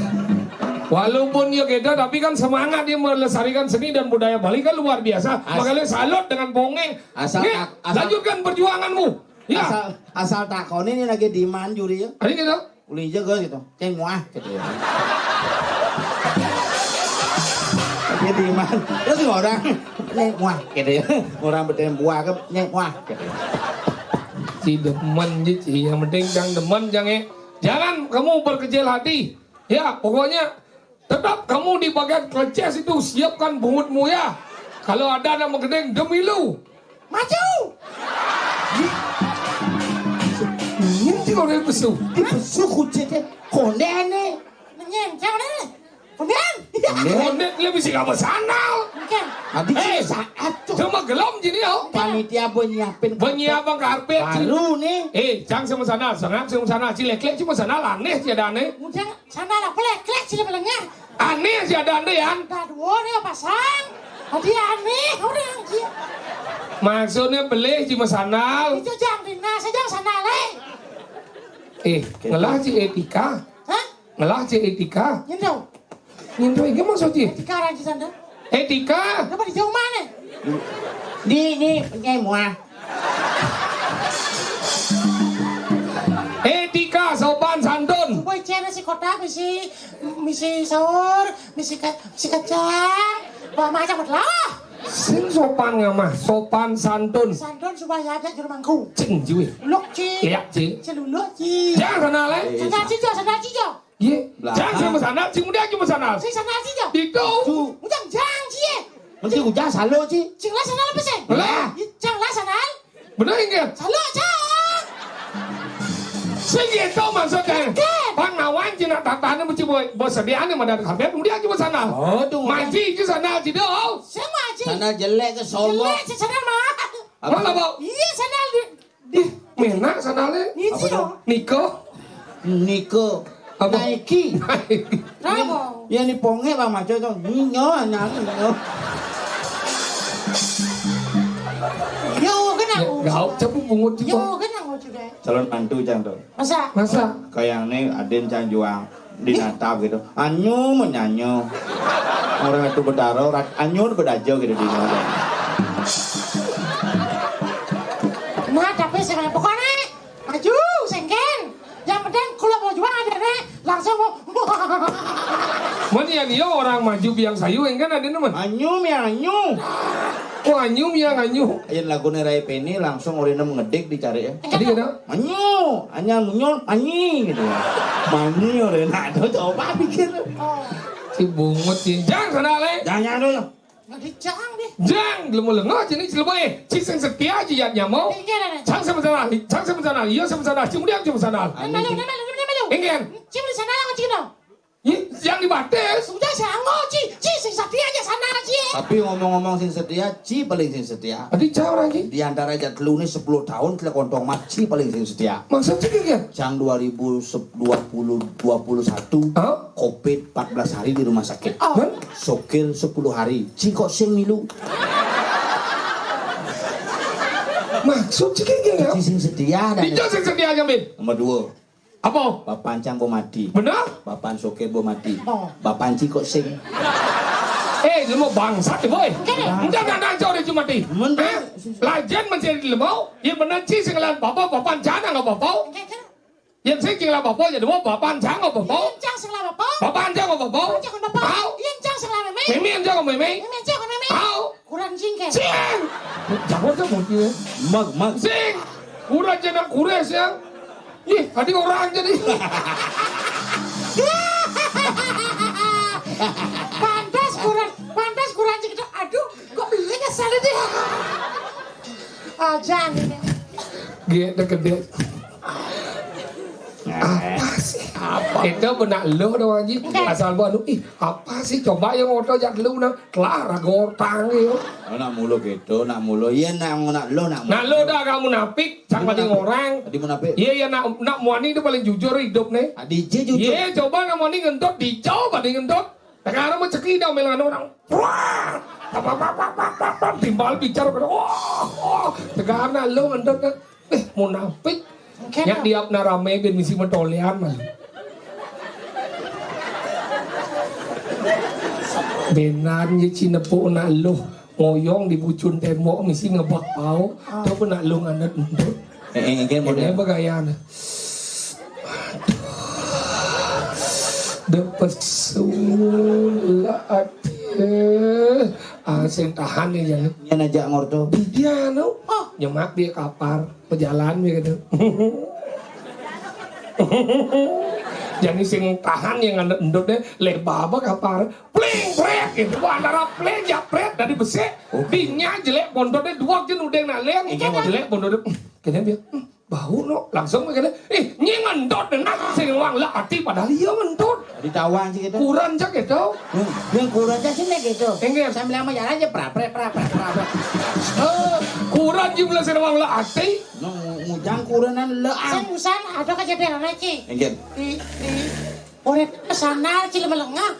Walaupun ya beda, tapi kan semangat dia melestarikan seni dan budaya Bali kan luar biasa. As- Makanya salut dengan pongeng. Asal Nih, tak-, asal lanjutkan perjuanganmu. Ya. Asal, asal takoni ini lagi di mana juri ya? Ayo gitu. Uli jaga gitu. Ceng muah gitu ya. Dia di mana? Terus orang ceng muah gitu ya. Orang bertemu buah ke ceng muah gitu ya. Si demen ji, si yang penting jangan demen, jangan, eh. Jangan kamu berkecil hati. Ya, pokoknya tetap kamu di bagian keleces itu siapkan bungutmu ya. Kalau ada nama gedeng demi lu. Maju. Nyen ti orang besu. Di besu kucing teh. Konde ane. Nyen, jangan ane. Kondean. Konde lebih sih kamu sandal. Mungkin. Adi Eh, saat tuh. Cuma gelom jadi yo. Panitia mau nyiapin Mau nyiapin karpet. Baru nih. Eh, cang sama sana, sengak sama sana, cilek-cilek cuma sana aneh sih ada aneh. Mungkin Sandal apa leklek sih belengnya? Aneh sih ada aneh ya. Dah dua nih pasang. Tadi aneh orang dia. Maksudnya beli cuma sandal. Itu jang dina saja sandal eh. Eh, ngelah si Etika. Hah? Ngelah si Etika. Nyendau. Nyendau ini maksudnya? Etika orang di sana. Etika. Kenapa di jauh mana? Di, di, nyai muah. Etika sopan santun. Boy cene si kotak misi, misi sahur, misi ka-, misi kacang. Wah, macam lah. Sing sopan ngamah, sopan santun. Santun supaya ada juru mangku. Cing jui. Luk ci. Iya, ci. Celuluk ci. Jangan sana le. Sana cijo, sana cijo. Iya. Lah. Jangan sama sana, cing muda cuma sana. Si sana cijo. Itu. Tuh. Ujang jang ci. Mesti ujang salo ci. Cing lah sana apa sih? Lah. Cang lah sana. Bener enggak? Salo cang. Sing gitu maksudnya. Oke. Bang Nawan cina tatane mesti boy, bos sediaan yang ada kabeh kemudian cuma sana. Oh, tuh. Maji itu sana ci do. Sing maji. Sana jelek ke Solo. Jelek si sana mah. Apa? Mana, Pak? Iya, sandal di, di Ih, menak sandalnya. Ini apa sih, tuh? Niko. Niko. Apa? Nike. Kenapa? Ya, ini ponge, Bang Maco, tuh. Nyo, anak, nyo. Yo, kena. Ya, gak, coba bungut juga. Yo, kena juga. Calon mantu, Cang, tuh. Masa? Masa? Kayak ini, Adin Cang Juang. Dinatap gitu. Anyu menyanyo. Orang itu bedaro, rat-, anyu bedajo gitu di. Nah, tapi sebenarnya pokoknya maju, sengken. Yang penting kalau mau jual ada nih, langsung mau. Mana yang iya orang maju biang sayu, yang kan ada nemen. Anyu, ya, anyu. Oh, anyu, ya, anyu. Ayen lagune Rai Peni langsung orine ngedik dicari ya. Tadi kena? Anyu, anyang munyul, manyi gitu. Manyi ora enak to, coba pikir. Si bungut ya. Jang sana le. Jangan dulu. Nggak dicang deh. Jang, lemu lengo jenis lemu eh. Ci sing setia aja ya nyamo. Iya, iya, iya. Cang sama sana, cang sama sana, iya sama sana, ci mudiang sama sana. Namalu, namalu, namalu. Enggak. Ci di sana lah, ci dong. Ih, yang dibatis. Udah sanggup, Ci. Ci, sing setia aja sana, Ci. Tapi ngomong-ngomong sing setia, Ci paling sing setia. Tadi cah orang, Ci. Di antara jat telu ni sepuluh tahun telah kontong mat, Ci paling sing setia. Maksud Ci, Ci? Cang dua ribu dua puluh, dua puluh satu, Hah? Covid empat belas hari di rumah sakit. Oh. Hah? Sokir sepuluh hari. Ci kok sing milu? Maksud Ci, Ci, ya? Ci sing setia dan Ijo sing setia aja, Bin. Nomor dua. Apa? Bapan cang bo mati. Bener? Bapan sokir bo mati. Oh. Bapan ci kok sing. Eh, lu mau bangsat, boy. Enggak, enggak, enggak, enggak, udah cuma mati. Bener. Hah? Lajen mencari lemau, ya bener ci sing lan bapak, bapan cang nggak bapak. Enggak, enggak. Yang sing sing lan bapak, ya dua bapan cang nggak bapak. Yang cang sing lan bapak. Bapan cang nggak bapak. Bapan cang nggak bapak. Tahu? Yang cang sing lan meme. Meme yang cang nggak meme. Meme yang cang nggak meme. Tahu? Kurang jingkes. Cing. Jago tuh mau dia. Mag, mag. Sing. Kurang jenak kures ya. Ih, tadi orang jadi. Pantas kurang, pantas kurang gitu. Aduh, kok beli kesel deh. Aja nih. Gede gede. Apa sih? Apa? Itu benak lo dong, Haji. Enggak. Asal buat lu, ih, apa sih? Coba yang ngotot jak lu, nah. Kelar, gotang, yo. Oh, nak mulu gitu, nak mulu. Iya, nak, nak lo, nak mulu. Nak lo dah kamu napik. Cang paling orang. Tadi munafik. Iya, iya, nak, nak muani itu paling jujur hidup nih. Adi je jujur. Iya, coba nak muani ngentot, dijauh paling ngentot. Sekarang mau ceki dah melangan orang. Wah! Timbal bicara kena. Wah! Wah! Sekarang lo ngentot kan. Eh, munafik. Nyak diap na rame ben misi metolean mah. Benan ye cinepuk nak lo. Ngoyong di bucun tembok misi ngebak pau. Ah. Coba nak lu nganet entut. Eh, eh, kayak model. Ini apa gaya nih? Aduh. Depesul lah ati. Ah, sing tahan nih ya. Yang aja ngorto. Dia no. Oh, nyemak dia kapar. Pejalan begitu. Jadi sing tahan yang nganet entut deh, leba apa kapar. Pling, pret, gitu. Wah, antara pling, ya, pret, dari besi. Oke. Dinya jelek, pondoknya dua, jen udah nak leng. Iya, Bang. Jelek, pondoknya, hmm, kena dia, hmm, bau, no. Langsung kena, ih, nyi ngentot, deh, nak, sing wang lah, ati, padahal iya ngentot. Ditawang sih gitu. Kurang cak gitu. Hmm, yang kurang cak sih nih gitu. Enggak. Sambil sama jalan aja, pra, pra, pra, pra, pra, pra. Oh, kurang jumlah sing wang lah, ati. No, ngujang kuranan le, ah. Sing usan, ada kejadian aja, Ci. Enggak. Di, di, Urip sana, Ci, melengah.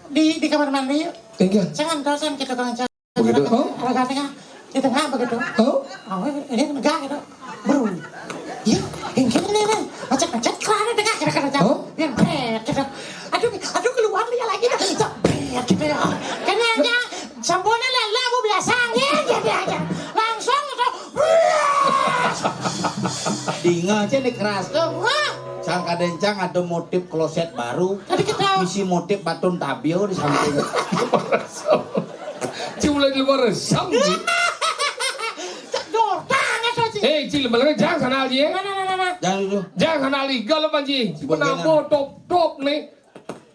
Di, di kamar mandi, yuk. Enggak. Jangan dosen kita, Kang Cak. Begitu? Oh? Kalau katanya, di tengah begitu. Oh? Oh, ini enggak gitu. Bro. Iya, yang gini nih, nih. Macet-macet, kerana tengah, kira-kira jam. Oh? Yang bret, gitu. Aduh, aduh, keluar dia lagi, dah. Jebret, gitu ya. Kayaknya, samponan lah, lah, bu biasa, gitu aja. Langsung, gitu. Dinga aja nih keras tuh. Wah. Cang kadencang ada motif kloset baru. Tadi kita. Misi motif batun tabio di samping. Cuma di luar resam, Ci. Dor, tangan tuh, Ci. Eh, Ci, lembaga jangan sana, Ci, ya. Mana, mana, mana? Jangan itu. Jangan sana, Ci. Galau, Ci. Ci, penambo, top, top, nih.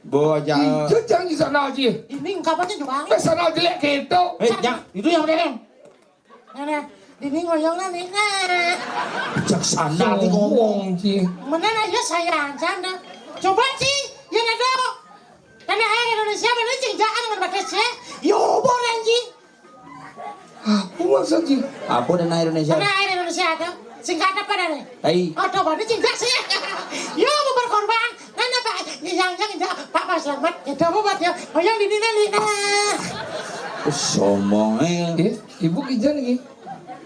Bawa aja. Iya, jangan di sana, Ci. Ini ungkapannya juga. Eh, sana jelek gitu. Eh, jangan. Itu yang penting. Nah, nah, dini ngoyong nah, nih, nah. Bijaksana lagi ngomong. Ngomong, Ci. Mana aja saya aja, nah. Coba, Ci, yang ada tanah air Indonesia, mana, Ci, jangan berbatas, ya. Yo, boleh, Ci. Apa maksud, Ji? Apa dana Indonesia? Dana Indonesia ada. Singkat apa dana? Tai. Ada apa? Ini singkat sih. Yo, mau berkorban. Nana, Pak, yang, yang, yang, Pak, Pak Selamat. Kita mau buat ya. Oh, yang ini, ini, nah. Somong, eh. Eh, ibu kijang lagi.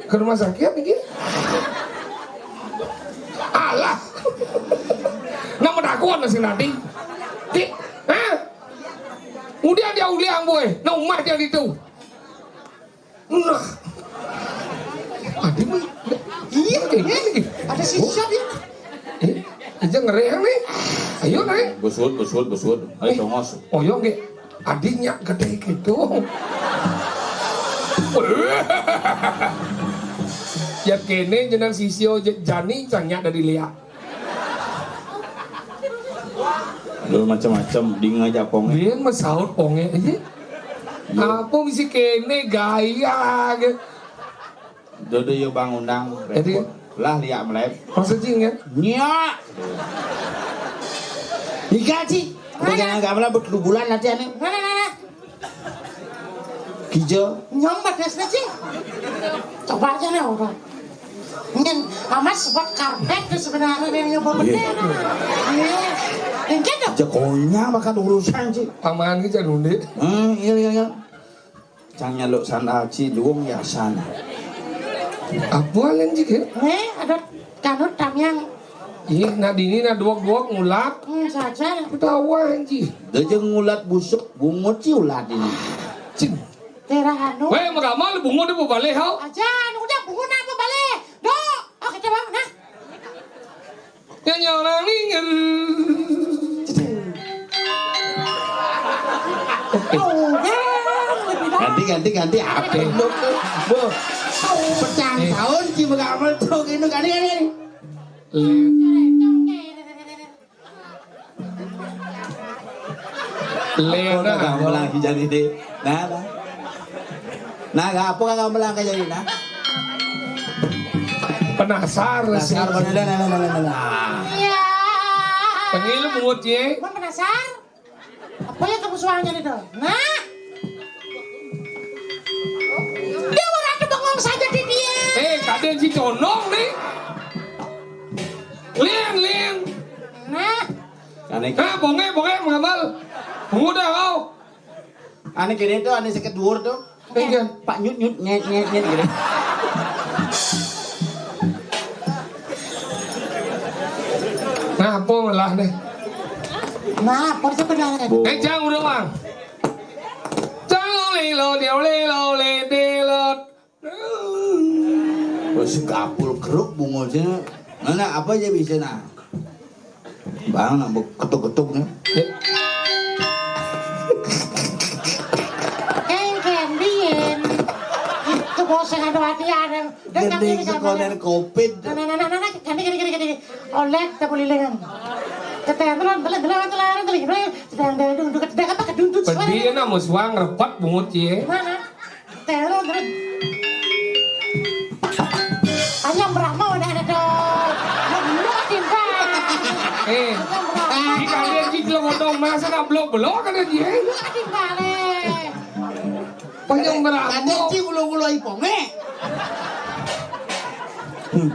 Ke rumah sakit lagi. Alah. Nama dakuan nasi nanti. Di, hah? Udah dia uliang, boy. Nah, umah dia itu. Nah. Ada mah. Iya, kayak gini. Ada sisa dia. Eh, aja ngereyang nih. Ayo, naik. Besut, besut, besut. Ayo, tongos. Oh, iya, nggih. Adiknya gede gitu. Ya kene jenang sisio je-, jani cangnya dari liak. Lu macam-macam, ding aja ponge. Dia masaut ponge aja. Iya. Apa mesti kene gaya gitu. Dodo yo bang undang. Jadi repot. Lah liak melep. Maksud jing kan? Nya. Iga ci. Udah jangan gambar buat lu bulan nanti ane. Mana, mana? Kijo. Nyambat ya sih. Coba aja nih orang. Nyen, amat sebab karpet tuh sebenarnya yang nyoba bener. Iya. Iya. Yang gitu. Jagonya makan urusan sih. Paman ki jan hunde. Hmm, iya, iya, iya. Cang nyaluk sandal ci luwung yasan. Apa lan ji ke? Nih, ada kanut tamiang. Ih, nah dini nah duwak-duwak ngulat. Hmm, saja. Ketawa ji. Dia aja ngulat busuk, bungut ci ulat ini. Cing. Daerah anu. Weh, magamal bungut apa baleh, hau? Aja, anu udah bungut apa baleh? Dok, oh, kita bang, nah. Yang nyorang nih, ngen. Ganti, ganti, ganti. Apa lu? Bu, pecah tahun ci magamal tuh, gitu, ganti, ganti. Lena. Apa kagak melangkah jadi deh? Nah, nah. Nah, nggak apa kagak melangkah jadi, nah? Penasar sih. Penasar, bener, nah, nah, nah, nah, nah. Iya. Pengilu mulut, ye. Emang penasar? Apa ya kamu suaranya nih, tuh? Nah. Dia mau ratu bengong saja di dia. Eh, kadang si condong nih. Lian, lian. Nah. Nah, bonge, bonge, mengamal. Udah kau. Ane kene tuh, ane seket dhuwur tuh. Iya. Pak nyut nyut nyet nyet nyet gitu. Nah, apa lah nih? Nah, apa sih benar? Eh, jangan udah, Bang. Jangan lilo, dia lilo, le, dilo. Wes gapul keruk bungulnya. Nah, nah, apa aja bisa, nah? Bang, nak ketuk-ketuk nih. Keng, keng, bien. Itu bos yang ada hati ada. Gending sekolah covid. Nah, nah, nah, nah, nah, nah, ganti, ganti, ganti, ganti. Oleh, tak boleh lengan. Keteteran, telan, telan, telan, telan, telan, telan, telan, telan, telan, apa kedundut suara? Pedih, nah, mau suang, repot, bungut, ya. Mana? Terus, terus. Ayam Brahma udah ada tuh. Belum tiba. Eh, ayam Brahma. Di kalian di Jelongodong masa nak belok-belok ada dia. Belum tiba, le. Ayam Brahma. Ada ci ulo-ulo iponge.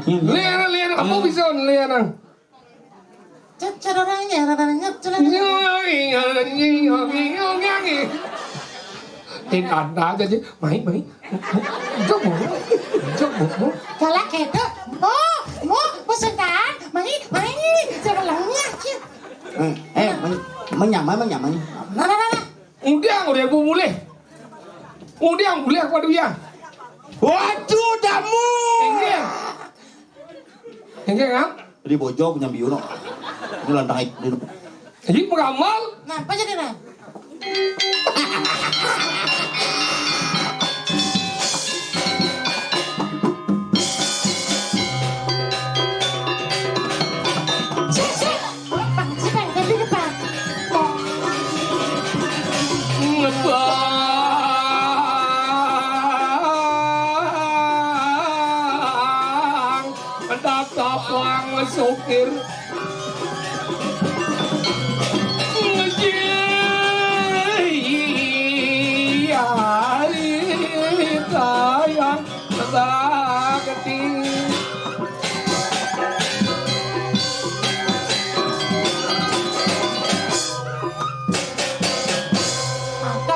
Lihat, lihat, apa bisa lihat, Nang? Cek, cek orangnya, orangnya, cek. Ini ada aja, mai, mai. Jok, bu. Jok, bu, bu. Galak gitu. Oh, mau pesentan, mai, mai. Jangan lengah, cek. Eh, eh, men-, menyamai, menyamai. Nah, nah, nah, nah. Udah, udah, bu, mulai. Udah, mulai, aku ada ya. Waduh, tamu. Enggak. Enggak, kan? Di bojog nyambi uno. Ini lantang itu. Jadi peramal. Nah, apa jadi, nah? Sik, sik. Pak, sik, Pak, ganti ke, Pak. Ngebang. Mendak tapang sopir. Ngejih, ya, ya. Ada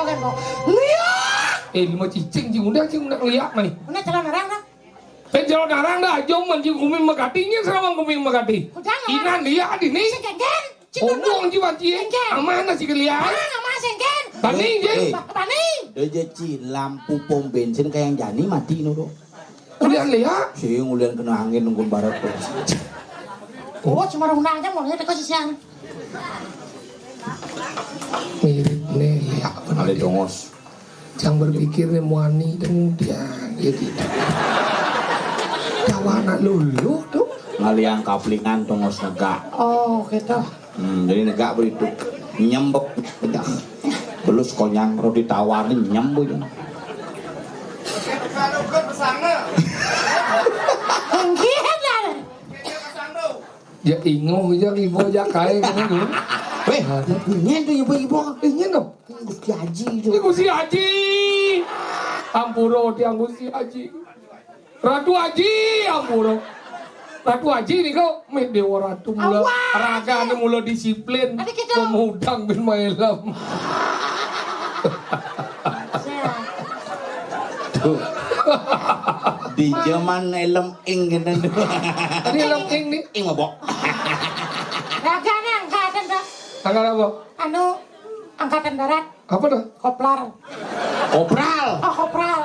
kan, Bok? Liak! Eh, lima cicing, cing udah, cing udah liak, mai. Udah calon orang dah. Pén calon orang dah, aja man cing gumi makati, nya sarawan gumi makati. Udah, lah. Inan liak di ni. Sing kénkén. Cing Omong ji, Wan, ji. Sing kénkén. Aman nasi kalian. Ah, aman sing kénkén. Bani, ji. Eh, eh. Ba-, bani. Dia je, Ci, lampu pom bensin kayak yang jani mati nu, do. Ulian liak. Sing ulian kena angin nunggu barat tuh. Oh, cuma undang aja mau lihat kok sisian. Mirip nih, liak. Ada dongos. Yang berpikir nih muani dan dia gitu. Kawan anak lulu tuh. Ngaliang kaplingan tongos negak. Oh, gitu. Hmm, jadi negak begitu. Nyembek. Belus konyang roti tawar nih nyembek. Mungkin lah. Ya ingoh aja ibu aja kae kan itu. Weh, ada punya tuh ibu-ibu. Ini dong. Gusti Haji itu. Ini Gusti Haji. Ampura tiang Gusti Haji. Ratu Haji, ampura. Ratu Haji nih kok, meh dewa ratu mula. Awas. Raga nih mula disiplin. Ada gitu. Pemudang bin maelam. Tuh. Di zaman elem ing gitu. Tadi elem ing nih. Ing mabok. Ragane angkatan dah. Angkatan apa? Anu, angkatan darat. Apa dah? Koplar. Kopral. Oh, kopral.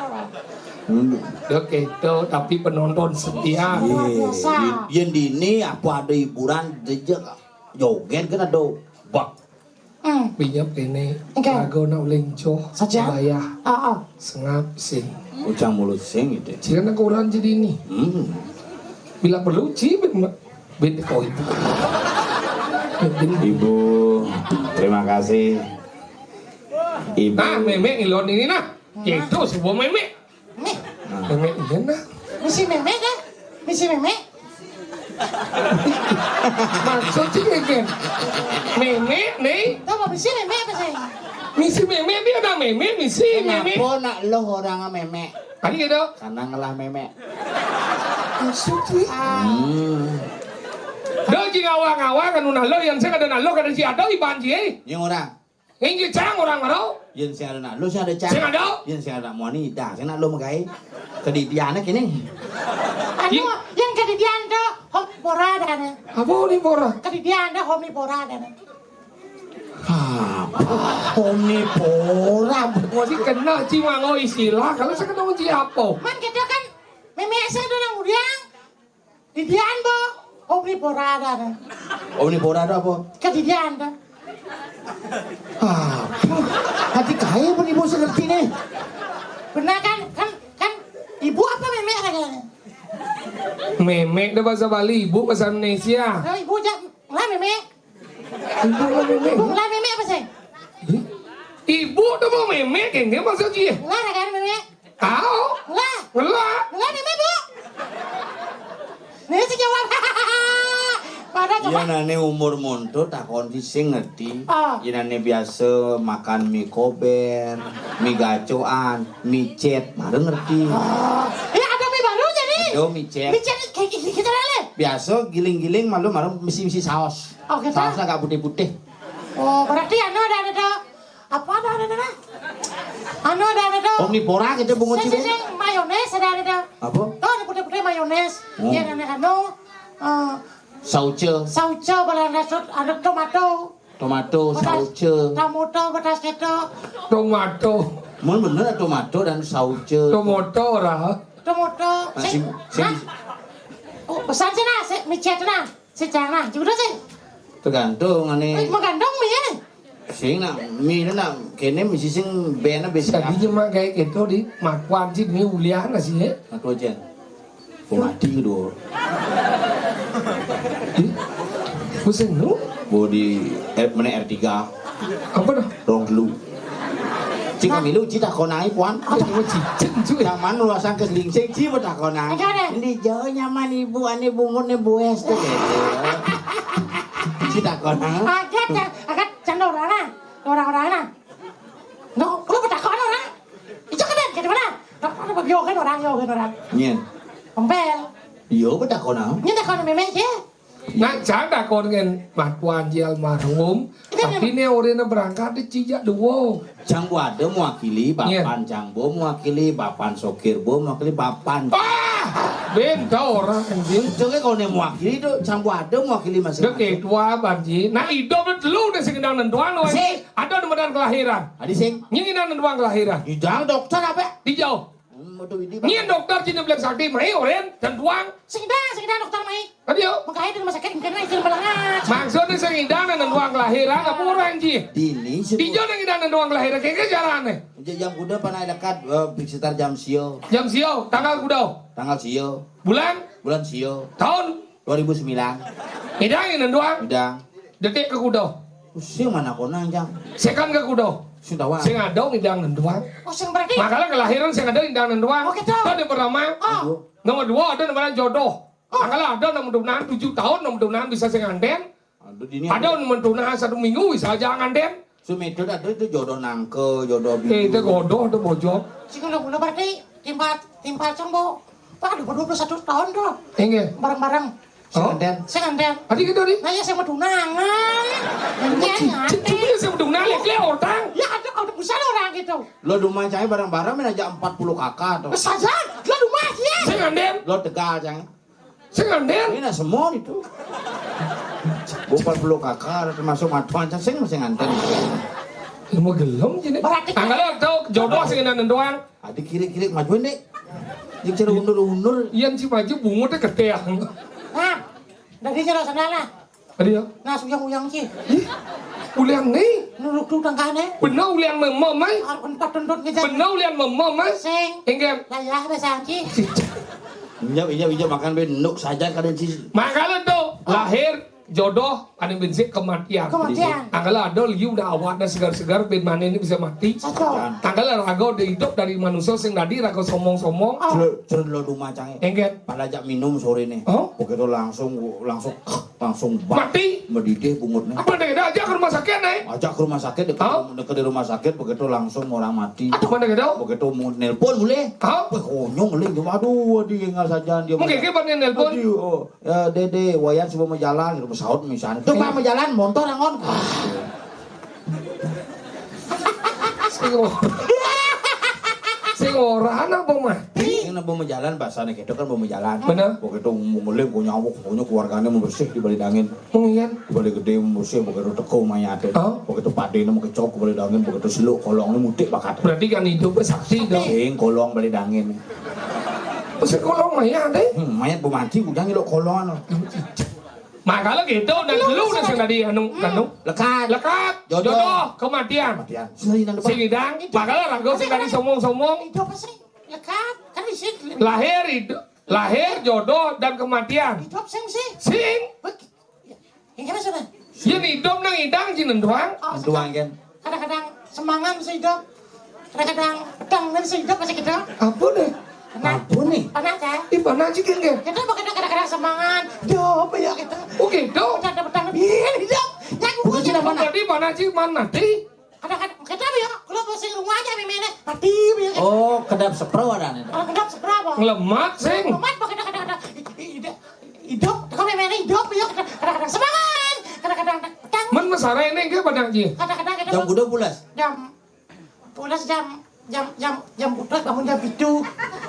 Hmm. Ya gitu, tapi penonton setia. Luar biasa. Iya, yen, yen dini apa ada hiburan jejak joget kan ada bak. Hmm. Pinyep kene, oke. Lagu nak uling joh, saja. Bayah. Ah, ah. Sengap sing. Ujang mulut sing gitu. Sing nak kurang jadi ini. Hmm. Bila perlu, ci, ben, ben, oh, ibu. Ibu, terima kasih. Ibu. Nah, memek ilon ini nah. Gitu, sebuah memek. Nih. Memek iya nah. Misi memek kan? Misi memek. Maksud sih kan? Memek nih. Tahu apa misi memek apa sih? Misi memek dia ada memek, misi memek. Kenapa nak lo orang memek? Tadi gitu. Karena ngelah memek. Maksud sih? Hmm. Do ji ngawa-ngawa kan unah lo yang saya kada nalo kada si ada iban ji eh. Yang orang. Inggih cang orang maro. Yen sing ada nak lu sing ada cang. Sing ada. Yen sing ada nak muani dah sing nak lu megai. Kedidian kini. Anu, yang kedidian tu omnivora dah ni. Apa omnivora? Kedidian dah omnivora dah ni. Apa? Omnivora. Mesti kena ci mango istilah. Kalau saya kena uji apa? Man kita kan memang saya orang udiang. Didian, Bo. Omnivora dah. Omnivora dah apa? Kedidian dah. Apa? Hati kaya pun ibu sing ngerti nih. Benar kan? Kan kan ibu apa memek dah kan? Memek dah bahasa Bali, ibu bahasa Indonesia. Oh, ibu jak lah memek. Ibu lah memek. Ibu lah memek apa sih? Ibu tu mau memek kan dia maksud dia. Lah dah kan memek. Tahu? Lah. Lah. Lah memek, Bu. Nih si jawab. Pada coba. Yen ane umur monto takon sing ngerti. Ah. Yen ane biasa makan mie kober, mie gacoan, mie cet, baru ngerti. Ah. Ya ada mie baru jadi. Ada mie cet. Mie cet kayak gini kita lele. Biasa giling-giling malu malu misi-misi saus. Oh, kita. Sausnya agak putih-putih. Oh, berarti anu ada ada ada. Apa ada ada ada? Anu ada ada ada. Omnivora kita bungut sih. Sing mayones ada ada ada. Apa? Tuh ada putih-putih mayones. Hmm. Ya ada anu. Eh, sauce. Sauce, balanda sut, ada tomato. Tomato, sauce. Tomato, betas keto. Tomato. Mun bener tomato dan sauce. Tomato ora. Tomato. Nah, sing, sing, nah. Oh, pesan sih nah, si micet nah. Secara juga sih. Tergantung ane. Eh, menggantung mie ya. Sing nak mie nak kene mesti sing bena besi. Tadi cuma kayak gitu di makuan sih mie ulian sih ya. Aku aja. Mati kedua. Ih, pusing lu. Bo di eh, mana R tiga. Apa dah? Rong telu. Cik kami lu cita konai puan. Apa cuma cicing cuy? Nyaman luasan ke selingsing ci bertakonan. Ada deh. Ini jauh nyaman ibu ane bungut ne bues tuh gitu. Cita konai. Agak ya, agak cendol orang. Orang-orang nah. No, lu bertakon orang. Itu kan dari mana? Orang bagi orang orang orang orang. Iya. Ompel. Iya, apa takonan? Nyén takonan mémé, Cé. Nah, cang takon kén matuan Ji almarhum. Tapi né orahina berangkat di cijak dua. Cang Buada mewakili, Bapan Cang Bo mewakili, Bapan Sokir Bo mewakili, Bapan. Ah! Bén, kau orang anjing. Cang kalau né mewakili tuh, Cang Buada mewakili masing-masing. Oke, tua Banji. Nah, idup lu dulu udah sing ngidang nentuan, wé. Sing. Ada di medan kelahiran. Adi sing. Nyén ngidang nentuan kelahiran. Ngidang dokter apa? Di jauh. Hmm, betul ini, Bang. Nyén dokter Cina bilang sakti, mai orén, dan tuang. Sing ngidang, sing ngidang dokter mai. Adio. Mengkait di rumah sakit, mungkin aja malah. Maksudnya sing ngidang dan tuang kelahiran, apa orang Ji? Dini, Di jauh ngidang dan tuang kelahiran, kayak jalannya. Jam kuda panai dekat, eh, sekitar jam sio. Jam sio, tanggal kuda. Tanggal sio. Bulan? Bulan sio. Tahun? Dua ribu sembilan. Ngidang dan tuang? Ngidang. Detik ke kuda. Sing mana konang, Jang? Sekan ke kuda. Sing tawa. Sing ada ngidang dan tuang. Oh, sing berarti. Makanya kelahiran sing ada ngidang dan tuang. Oh, gitu. Itu yang pertama. Oh. Aduh. Nomor dua ada namanya jodoh. Oh. Makanya ada nomor tujuh tahun, nomor tujuh bisa sing nganten. Aduh, dini ada nomor tujuh satu minggu bisa aja nganten. Sumitut ada itu jodoh nangke, jodoh Eh, itu bingung. Godoh tuh bojok. Sing udah berarti timpal, timpal cang, Bu. Pak, udah dua puluh satu tahun tuh. Enggak. Bareng-bareng. Oh? Sing nganten. Sing nganten. Tadi gitu nih. Nah, ya, sing mau tunangan. Iya, Cicit nganten. Juga sing mau tunangan, ya, orang. Ya, ada, ada pusat orang gitu. Lo rumah saya bareng-bareng, main aja empat puluh kakak tuh. Saja, lo rumah dia. Sing nganten. Lo Tegal, Cang. Sing nganten. Ini nah semua itu. Empat puluh kakak, termasuk matuan, Cang, sing masih nganten. Ilmu gelem, Ji. Berarti tanggal atau jodoh sing nganten doang. Adi kiri-kiri majuin, Dek. Yang cara undur-undur. Iya, si maju bungutnya gede ya. Nah, dari nyerah sana lah. Tadi ya. Nah, suyang-uyang, Ci. Ih, ulian nih. Nuruk tuh tangkane. Bener ulian memem, mai. Harus empat tundut ngejar. Bener ulian memem, mai. Sing. Enggak. Lah ya, biasa, Ci. Iya, iya, iya, makan bé, nuk saja kadang, Ci. Makanya tuh, lahir jodoh, ada bensin kematian. Kematian. Angkala ada liu udah awak dah segar-segar, bén mana ini bisa mati. Satu. Angkala raga udah hidup dari manusia sing tadi raga somong-somong. Oh. Cerut, cerut lo rumah, Cang. Enggak. Pada ajak minum sore nih. Oh? Begitu langsung, langsung, langsung bak. Mati? Mendidih bungutnya. Apa nih? Ajak ke rumah sakit nih. Ajak ke rumah sakit, dekat, dekat di rumah sakit, begitu langsung orang mati. Aduh, mana gitu? Begitu mau nelpon boleh. Hah? Wah, konyol, Ling. Aduh, dia nggak saja, dia. Mungkin mana? Dia nelpon. Aduh, oh. Ya, Dede, Wayan sebelum mau jalan, gitu, pesawat misalnya. Tuh, Pak, mau jalan, motor, angon. Sing ora. Sing ora, anak apa mati? Ini apa mau jalan, bahasanya gitu kan, mau jalan. Bener. Waktu itu mau ngeling, mau nyawuk, pokoknya keluarganya mau bersih di balik angin. Mungkin. Balik gedé mesti begitu teko mayate. Oh. Begitu padene mau kecok balik dangin, begitu seluk kolongnya mudik bakat. Berarti kan hidupnya saksi dong. Sing kolong balik dangin. Mesti kolong mayat deh. Hmm, mayat bu mati udah nyeluk kolong. Makanya gitu, dan lu udah sing tadi anu, anu. Lekat. Lekat. Jodoh. Jodoh, kematian. Kematian. Sing nang depan. Sing ngidang, makanya ragu sing tadi somong-somong. Hidup apa sih? Lekat. Kan di sini. Lahir, hidup. Lahir, jodoh, dan kematian. Hidup sing sih. Sing. Bek-, ya. Yang kira sana. Yén idup nang idang jeneng doang. Oh, doang kan. Kadang-kadang semangan sih hidup. Kadang-kadang pedang kan sih hidup masih gitu. Apa nih? Pernah. Apa nih? Pernah, Cah? Ih, pernah sih kan? Kita mau kadang-kadang semangan. Hidup ya kita. Oh, gitu. Pedang, pedang. Iya, hidup. Yang bukan sih apa? Tadi mana sih, mana nanti? Kadang-kadang, kadang ya, kalau mau sing rumah aja, memene, mati, ya. Oh, kedap sepro ada nih. Kalau kedap sepro apa? Ngelemat, sing. Ngelemat, apa kadang-kadang, kadang, i-, i-, hidup, hidup, kalau memene hidup, ya, kadang-kadang semangat, kadang-kadang, kadang. Men mesara ini enggak pada, Ji? Kadang-kadang, kadang. Jam kuda pulas? Jam pulas jam, jam, jam, jam putus, bangun jam pitu.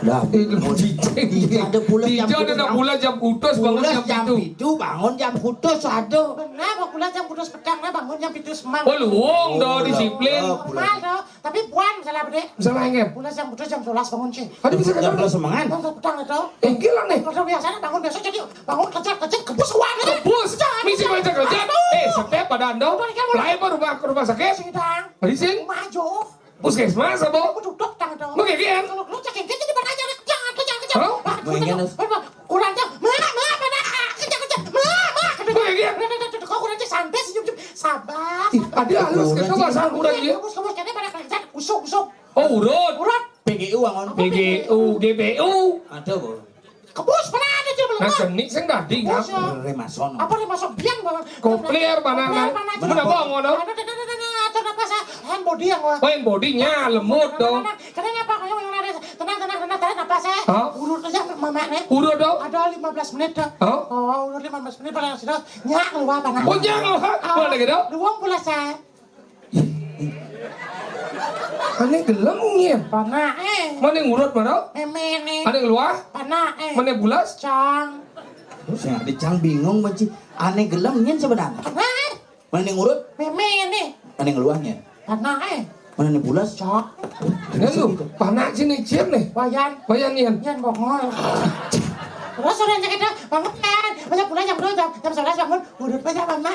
Lah, itu mau di-, di-, ada pulas jam pitu. Ada pulas jam putus, bangun jam pitu. Pulas jam pitu, bangun jam putus, aduh. Benar, mau pulas jam putus petang, nah, bangun jam pitu semang. Oh, luwung, oh, disiplin. Normal, toh. Tapi puan, misalnya apa, Dek? Misalnya, Ngem? Pulas jam putus jam sebelas bangun, sih. Tadi bisa jam sebelas semangan? Jam petang, toh. Eh, gila, nih. Kalau biasanya bangun besok jadi bangun kerja, kerja, kebus, wah, nih. Kebus? Kerja, misi kerja. Aduh. Eh, setiap pada anda, mulai apa rumah, rumah sakit? Sing, Tang. Tadi, sing? Rumah aja. Puskesmas apa? Aku duduk, Tang, toh. Mau kayak gini? Kalau lu cek, kita, kita nanya, jangan, jangan, jangan. Hah? Mau yang gini? Kurang, Tang. Mah, mah, pada, ah, kerja, kerja. Mah, mah, kerja. Mau kayak gini? Udah, udah, udah, udah, kok kurang, Cek? Santai, senyum, senyum. Sabar. Ih, ada halus gitu, bahasa kurang dia. Kebus, kebus, kerja pada kerja, usuk, usuk. Oh, urut. Urut. P G U, angon. P G U, G P U. Ada, Bu. Kebus, pernah ada dia belum? Nah, seni sing tadi, Kebus, ya. Remason. Apa remason? Biang banget. Kopler, mana, kopler, mana? Mana, Cek? Mana, Bang, ngono? Ada, ada, ada, ada, ada, ada, apa, sa-, hand body yang, wah. Oh, hand body-nya, lemut, dong. Tenang, tenang, tenang. Kenapa? Ayo, yang ada. Tenang, tenang, tenang, tenang. Pas, eh. Hah? Urut aja, Mama, nih. Urut dong. Ada lima belas menit dah. Hah? Oh, urut lima belas menit paling sudah. Nyak keluar panas. Oh, nyak keluar? Ah, mana gitu? Luang pula, saya. Ane gelem nyen. Panak, eh. Mana yang urut, mana? Meme, nih. Ane yang luah? Panak, eh. Mana yang bulas? Cang. Saya ada cang bingung, Benci. Ane gelem nyen sebenarnya. Panak, eh. Mana yang urut? Meme, nih. Mana yang luah nyen? Panak, eh. Mana yang bulas? Cang. Ini lu, panak sini, Cip, nih. Wayan. Wayan, nyen. Nyen, bongol. Terus orang cakap, "Bangun, kan. Banyak pula jam dua, jam, jam sebelas bangun. Urut banyak, Mama."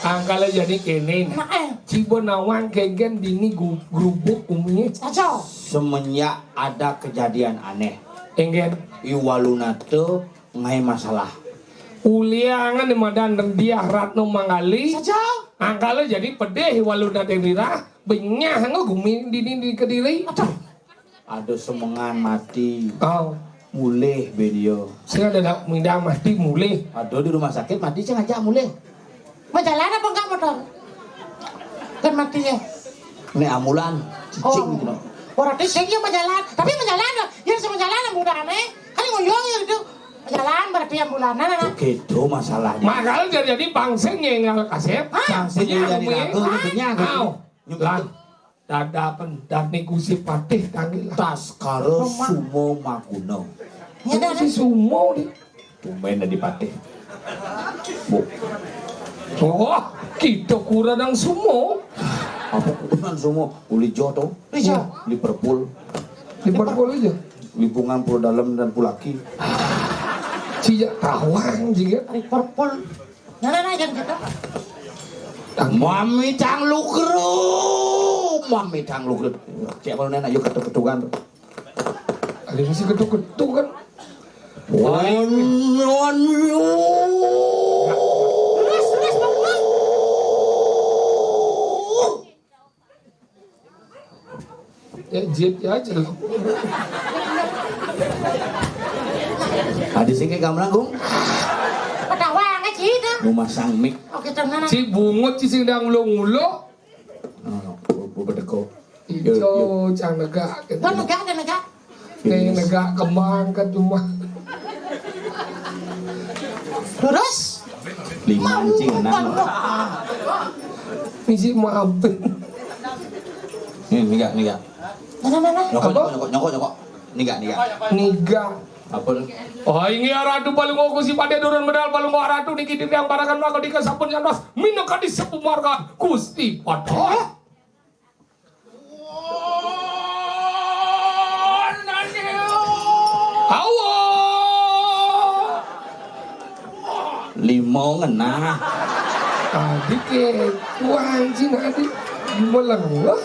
Angkala jadi kene, nah. Nah, eh. Cibo nawang kengken dini gu-, grubuk umie. Aja. Semenjak ada kejadian aneh. Engken. I Waluna te ngai masalah. Uliangan di madan Diah Ratno Manggali. Saja. Angkala jadi pedih Waluna Dengrira. Benyah ngo gumi dini di Kediri. Aduh. Ada semengan mati. Oh. Mulih be dia. Sing ada nak mindang mati mulih. Ada di rumah sakit mati, sing ajak mulih. Majalan apa enggak motor? Kan mati ya. Ini ambulan, cicing. Oh. Gitu, no. Berarti sing ya majalan. Tapi majalan lah. Dia sama jalan ambulan, eh. Kan ngoyong ya gitu. Majalan berarti ambulan. Nah, nah, nah. Oke, itu masalahnya. Makanya jadi, jadi pangsing nyengal kasep. Hah? Pangsing jadi lagu, gitu, benyah, gitu. Aw. Nyebut. Lah. Dada pendat ni Gusti Patih tanggil lah. Taskara Sumo Maguna. Ya, dah, si dah. Sumo ni. Tumben dadi patih. Bu. Oh, kita kurang sumo. Apa kurang sumo? Uli jo to? Uli jo. Liverpool. Liverpool aja. Lipungan Pulau Dalam dan Pulaki. Sijak tawang juga. Liverpool. Nah, nah, nah, jangan gitu. Mami tang lugru, mami tang lugru. Cek kalau nenek yuk ketuk-ketukan. Ada masih ketuk-ketuk kan? Wan, wan, yu. Terus, terus, bangun. Ya, jit ya aja. Adi sing kayak gamelan, Gung. Ketawa aja sih itu. Mau masang mic. Oke, tenang. Si bungut si sing dang ngulo-ngulo. Oh, bu-, bu-, bedeko. Ijo, yuk, yuk. Cang negak. Lo negak, ada negak. Nih, negak kembang ke rumah. Terus? Lima anjing, enam. Misi maafin. Nih, negak, negak. Mana, mana? Nyokok, apa? Nyokok, nyokok, nyokok, nyokok. Negak, negak. Negak. Apa? Oh, inggih Ratu Palungguh Gusti Patih Durun Medal Palungguh Ratu niki titiang parakan maka dika sampun nyantos minangka disepu marga Gusti Patih. Awa. Lima ngenah. Tadi ke kuanci tadi melengah.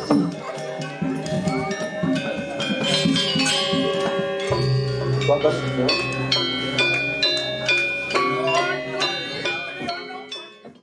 Bagus.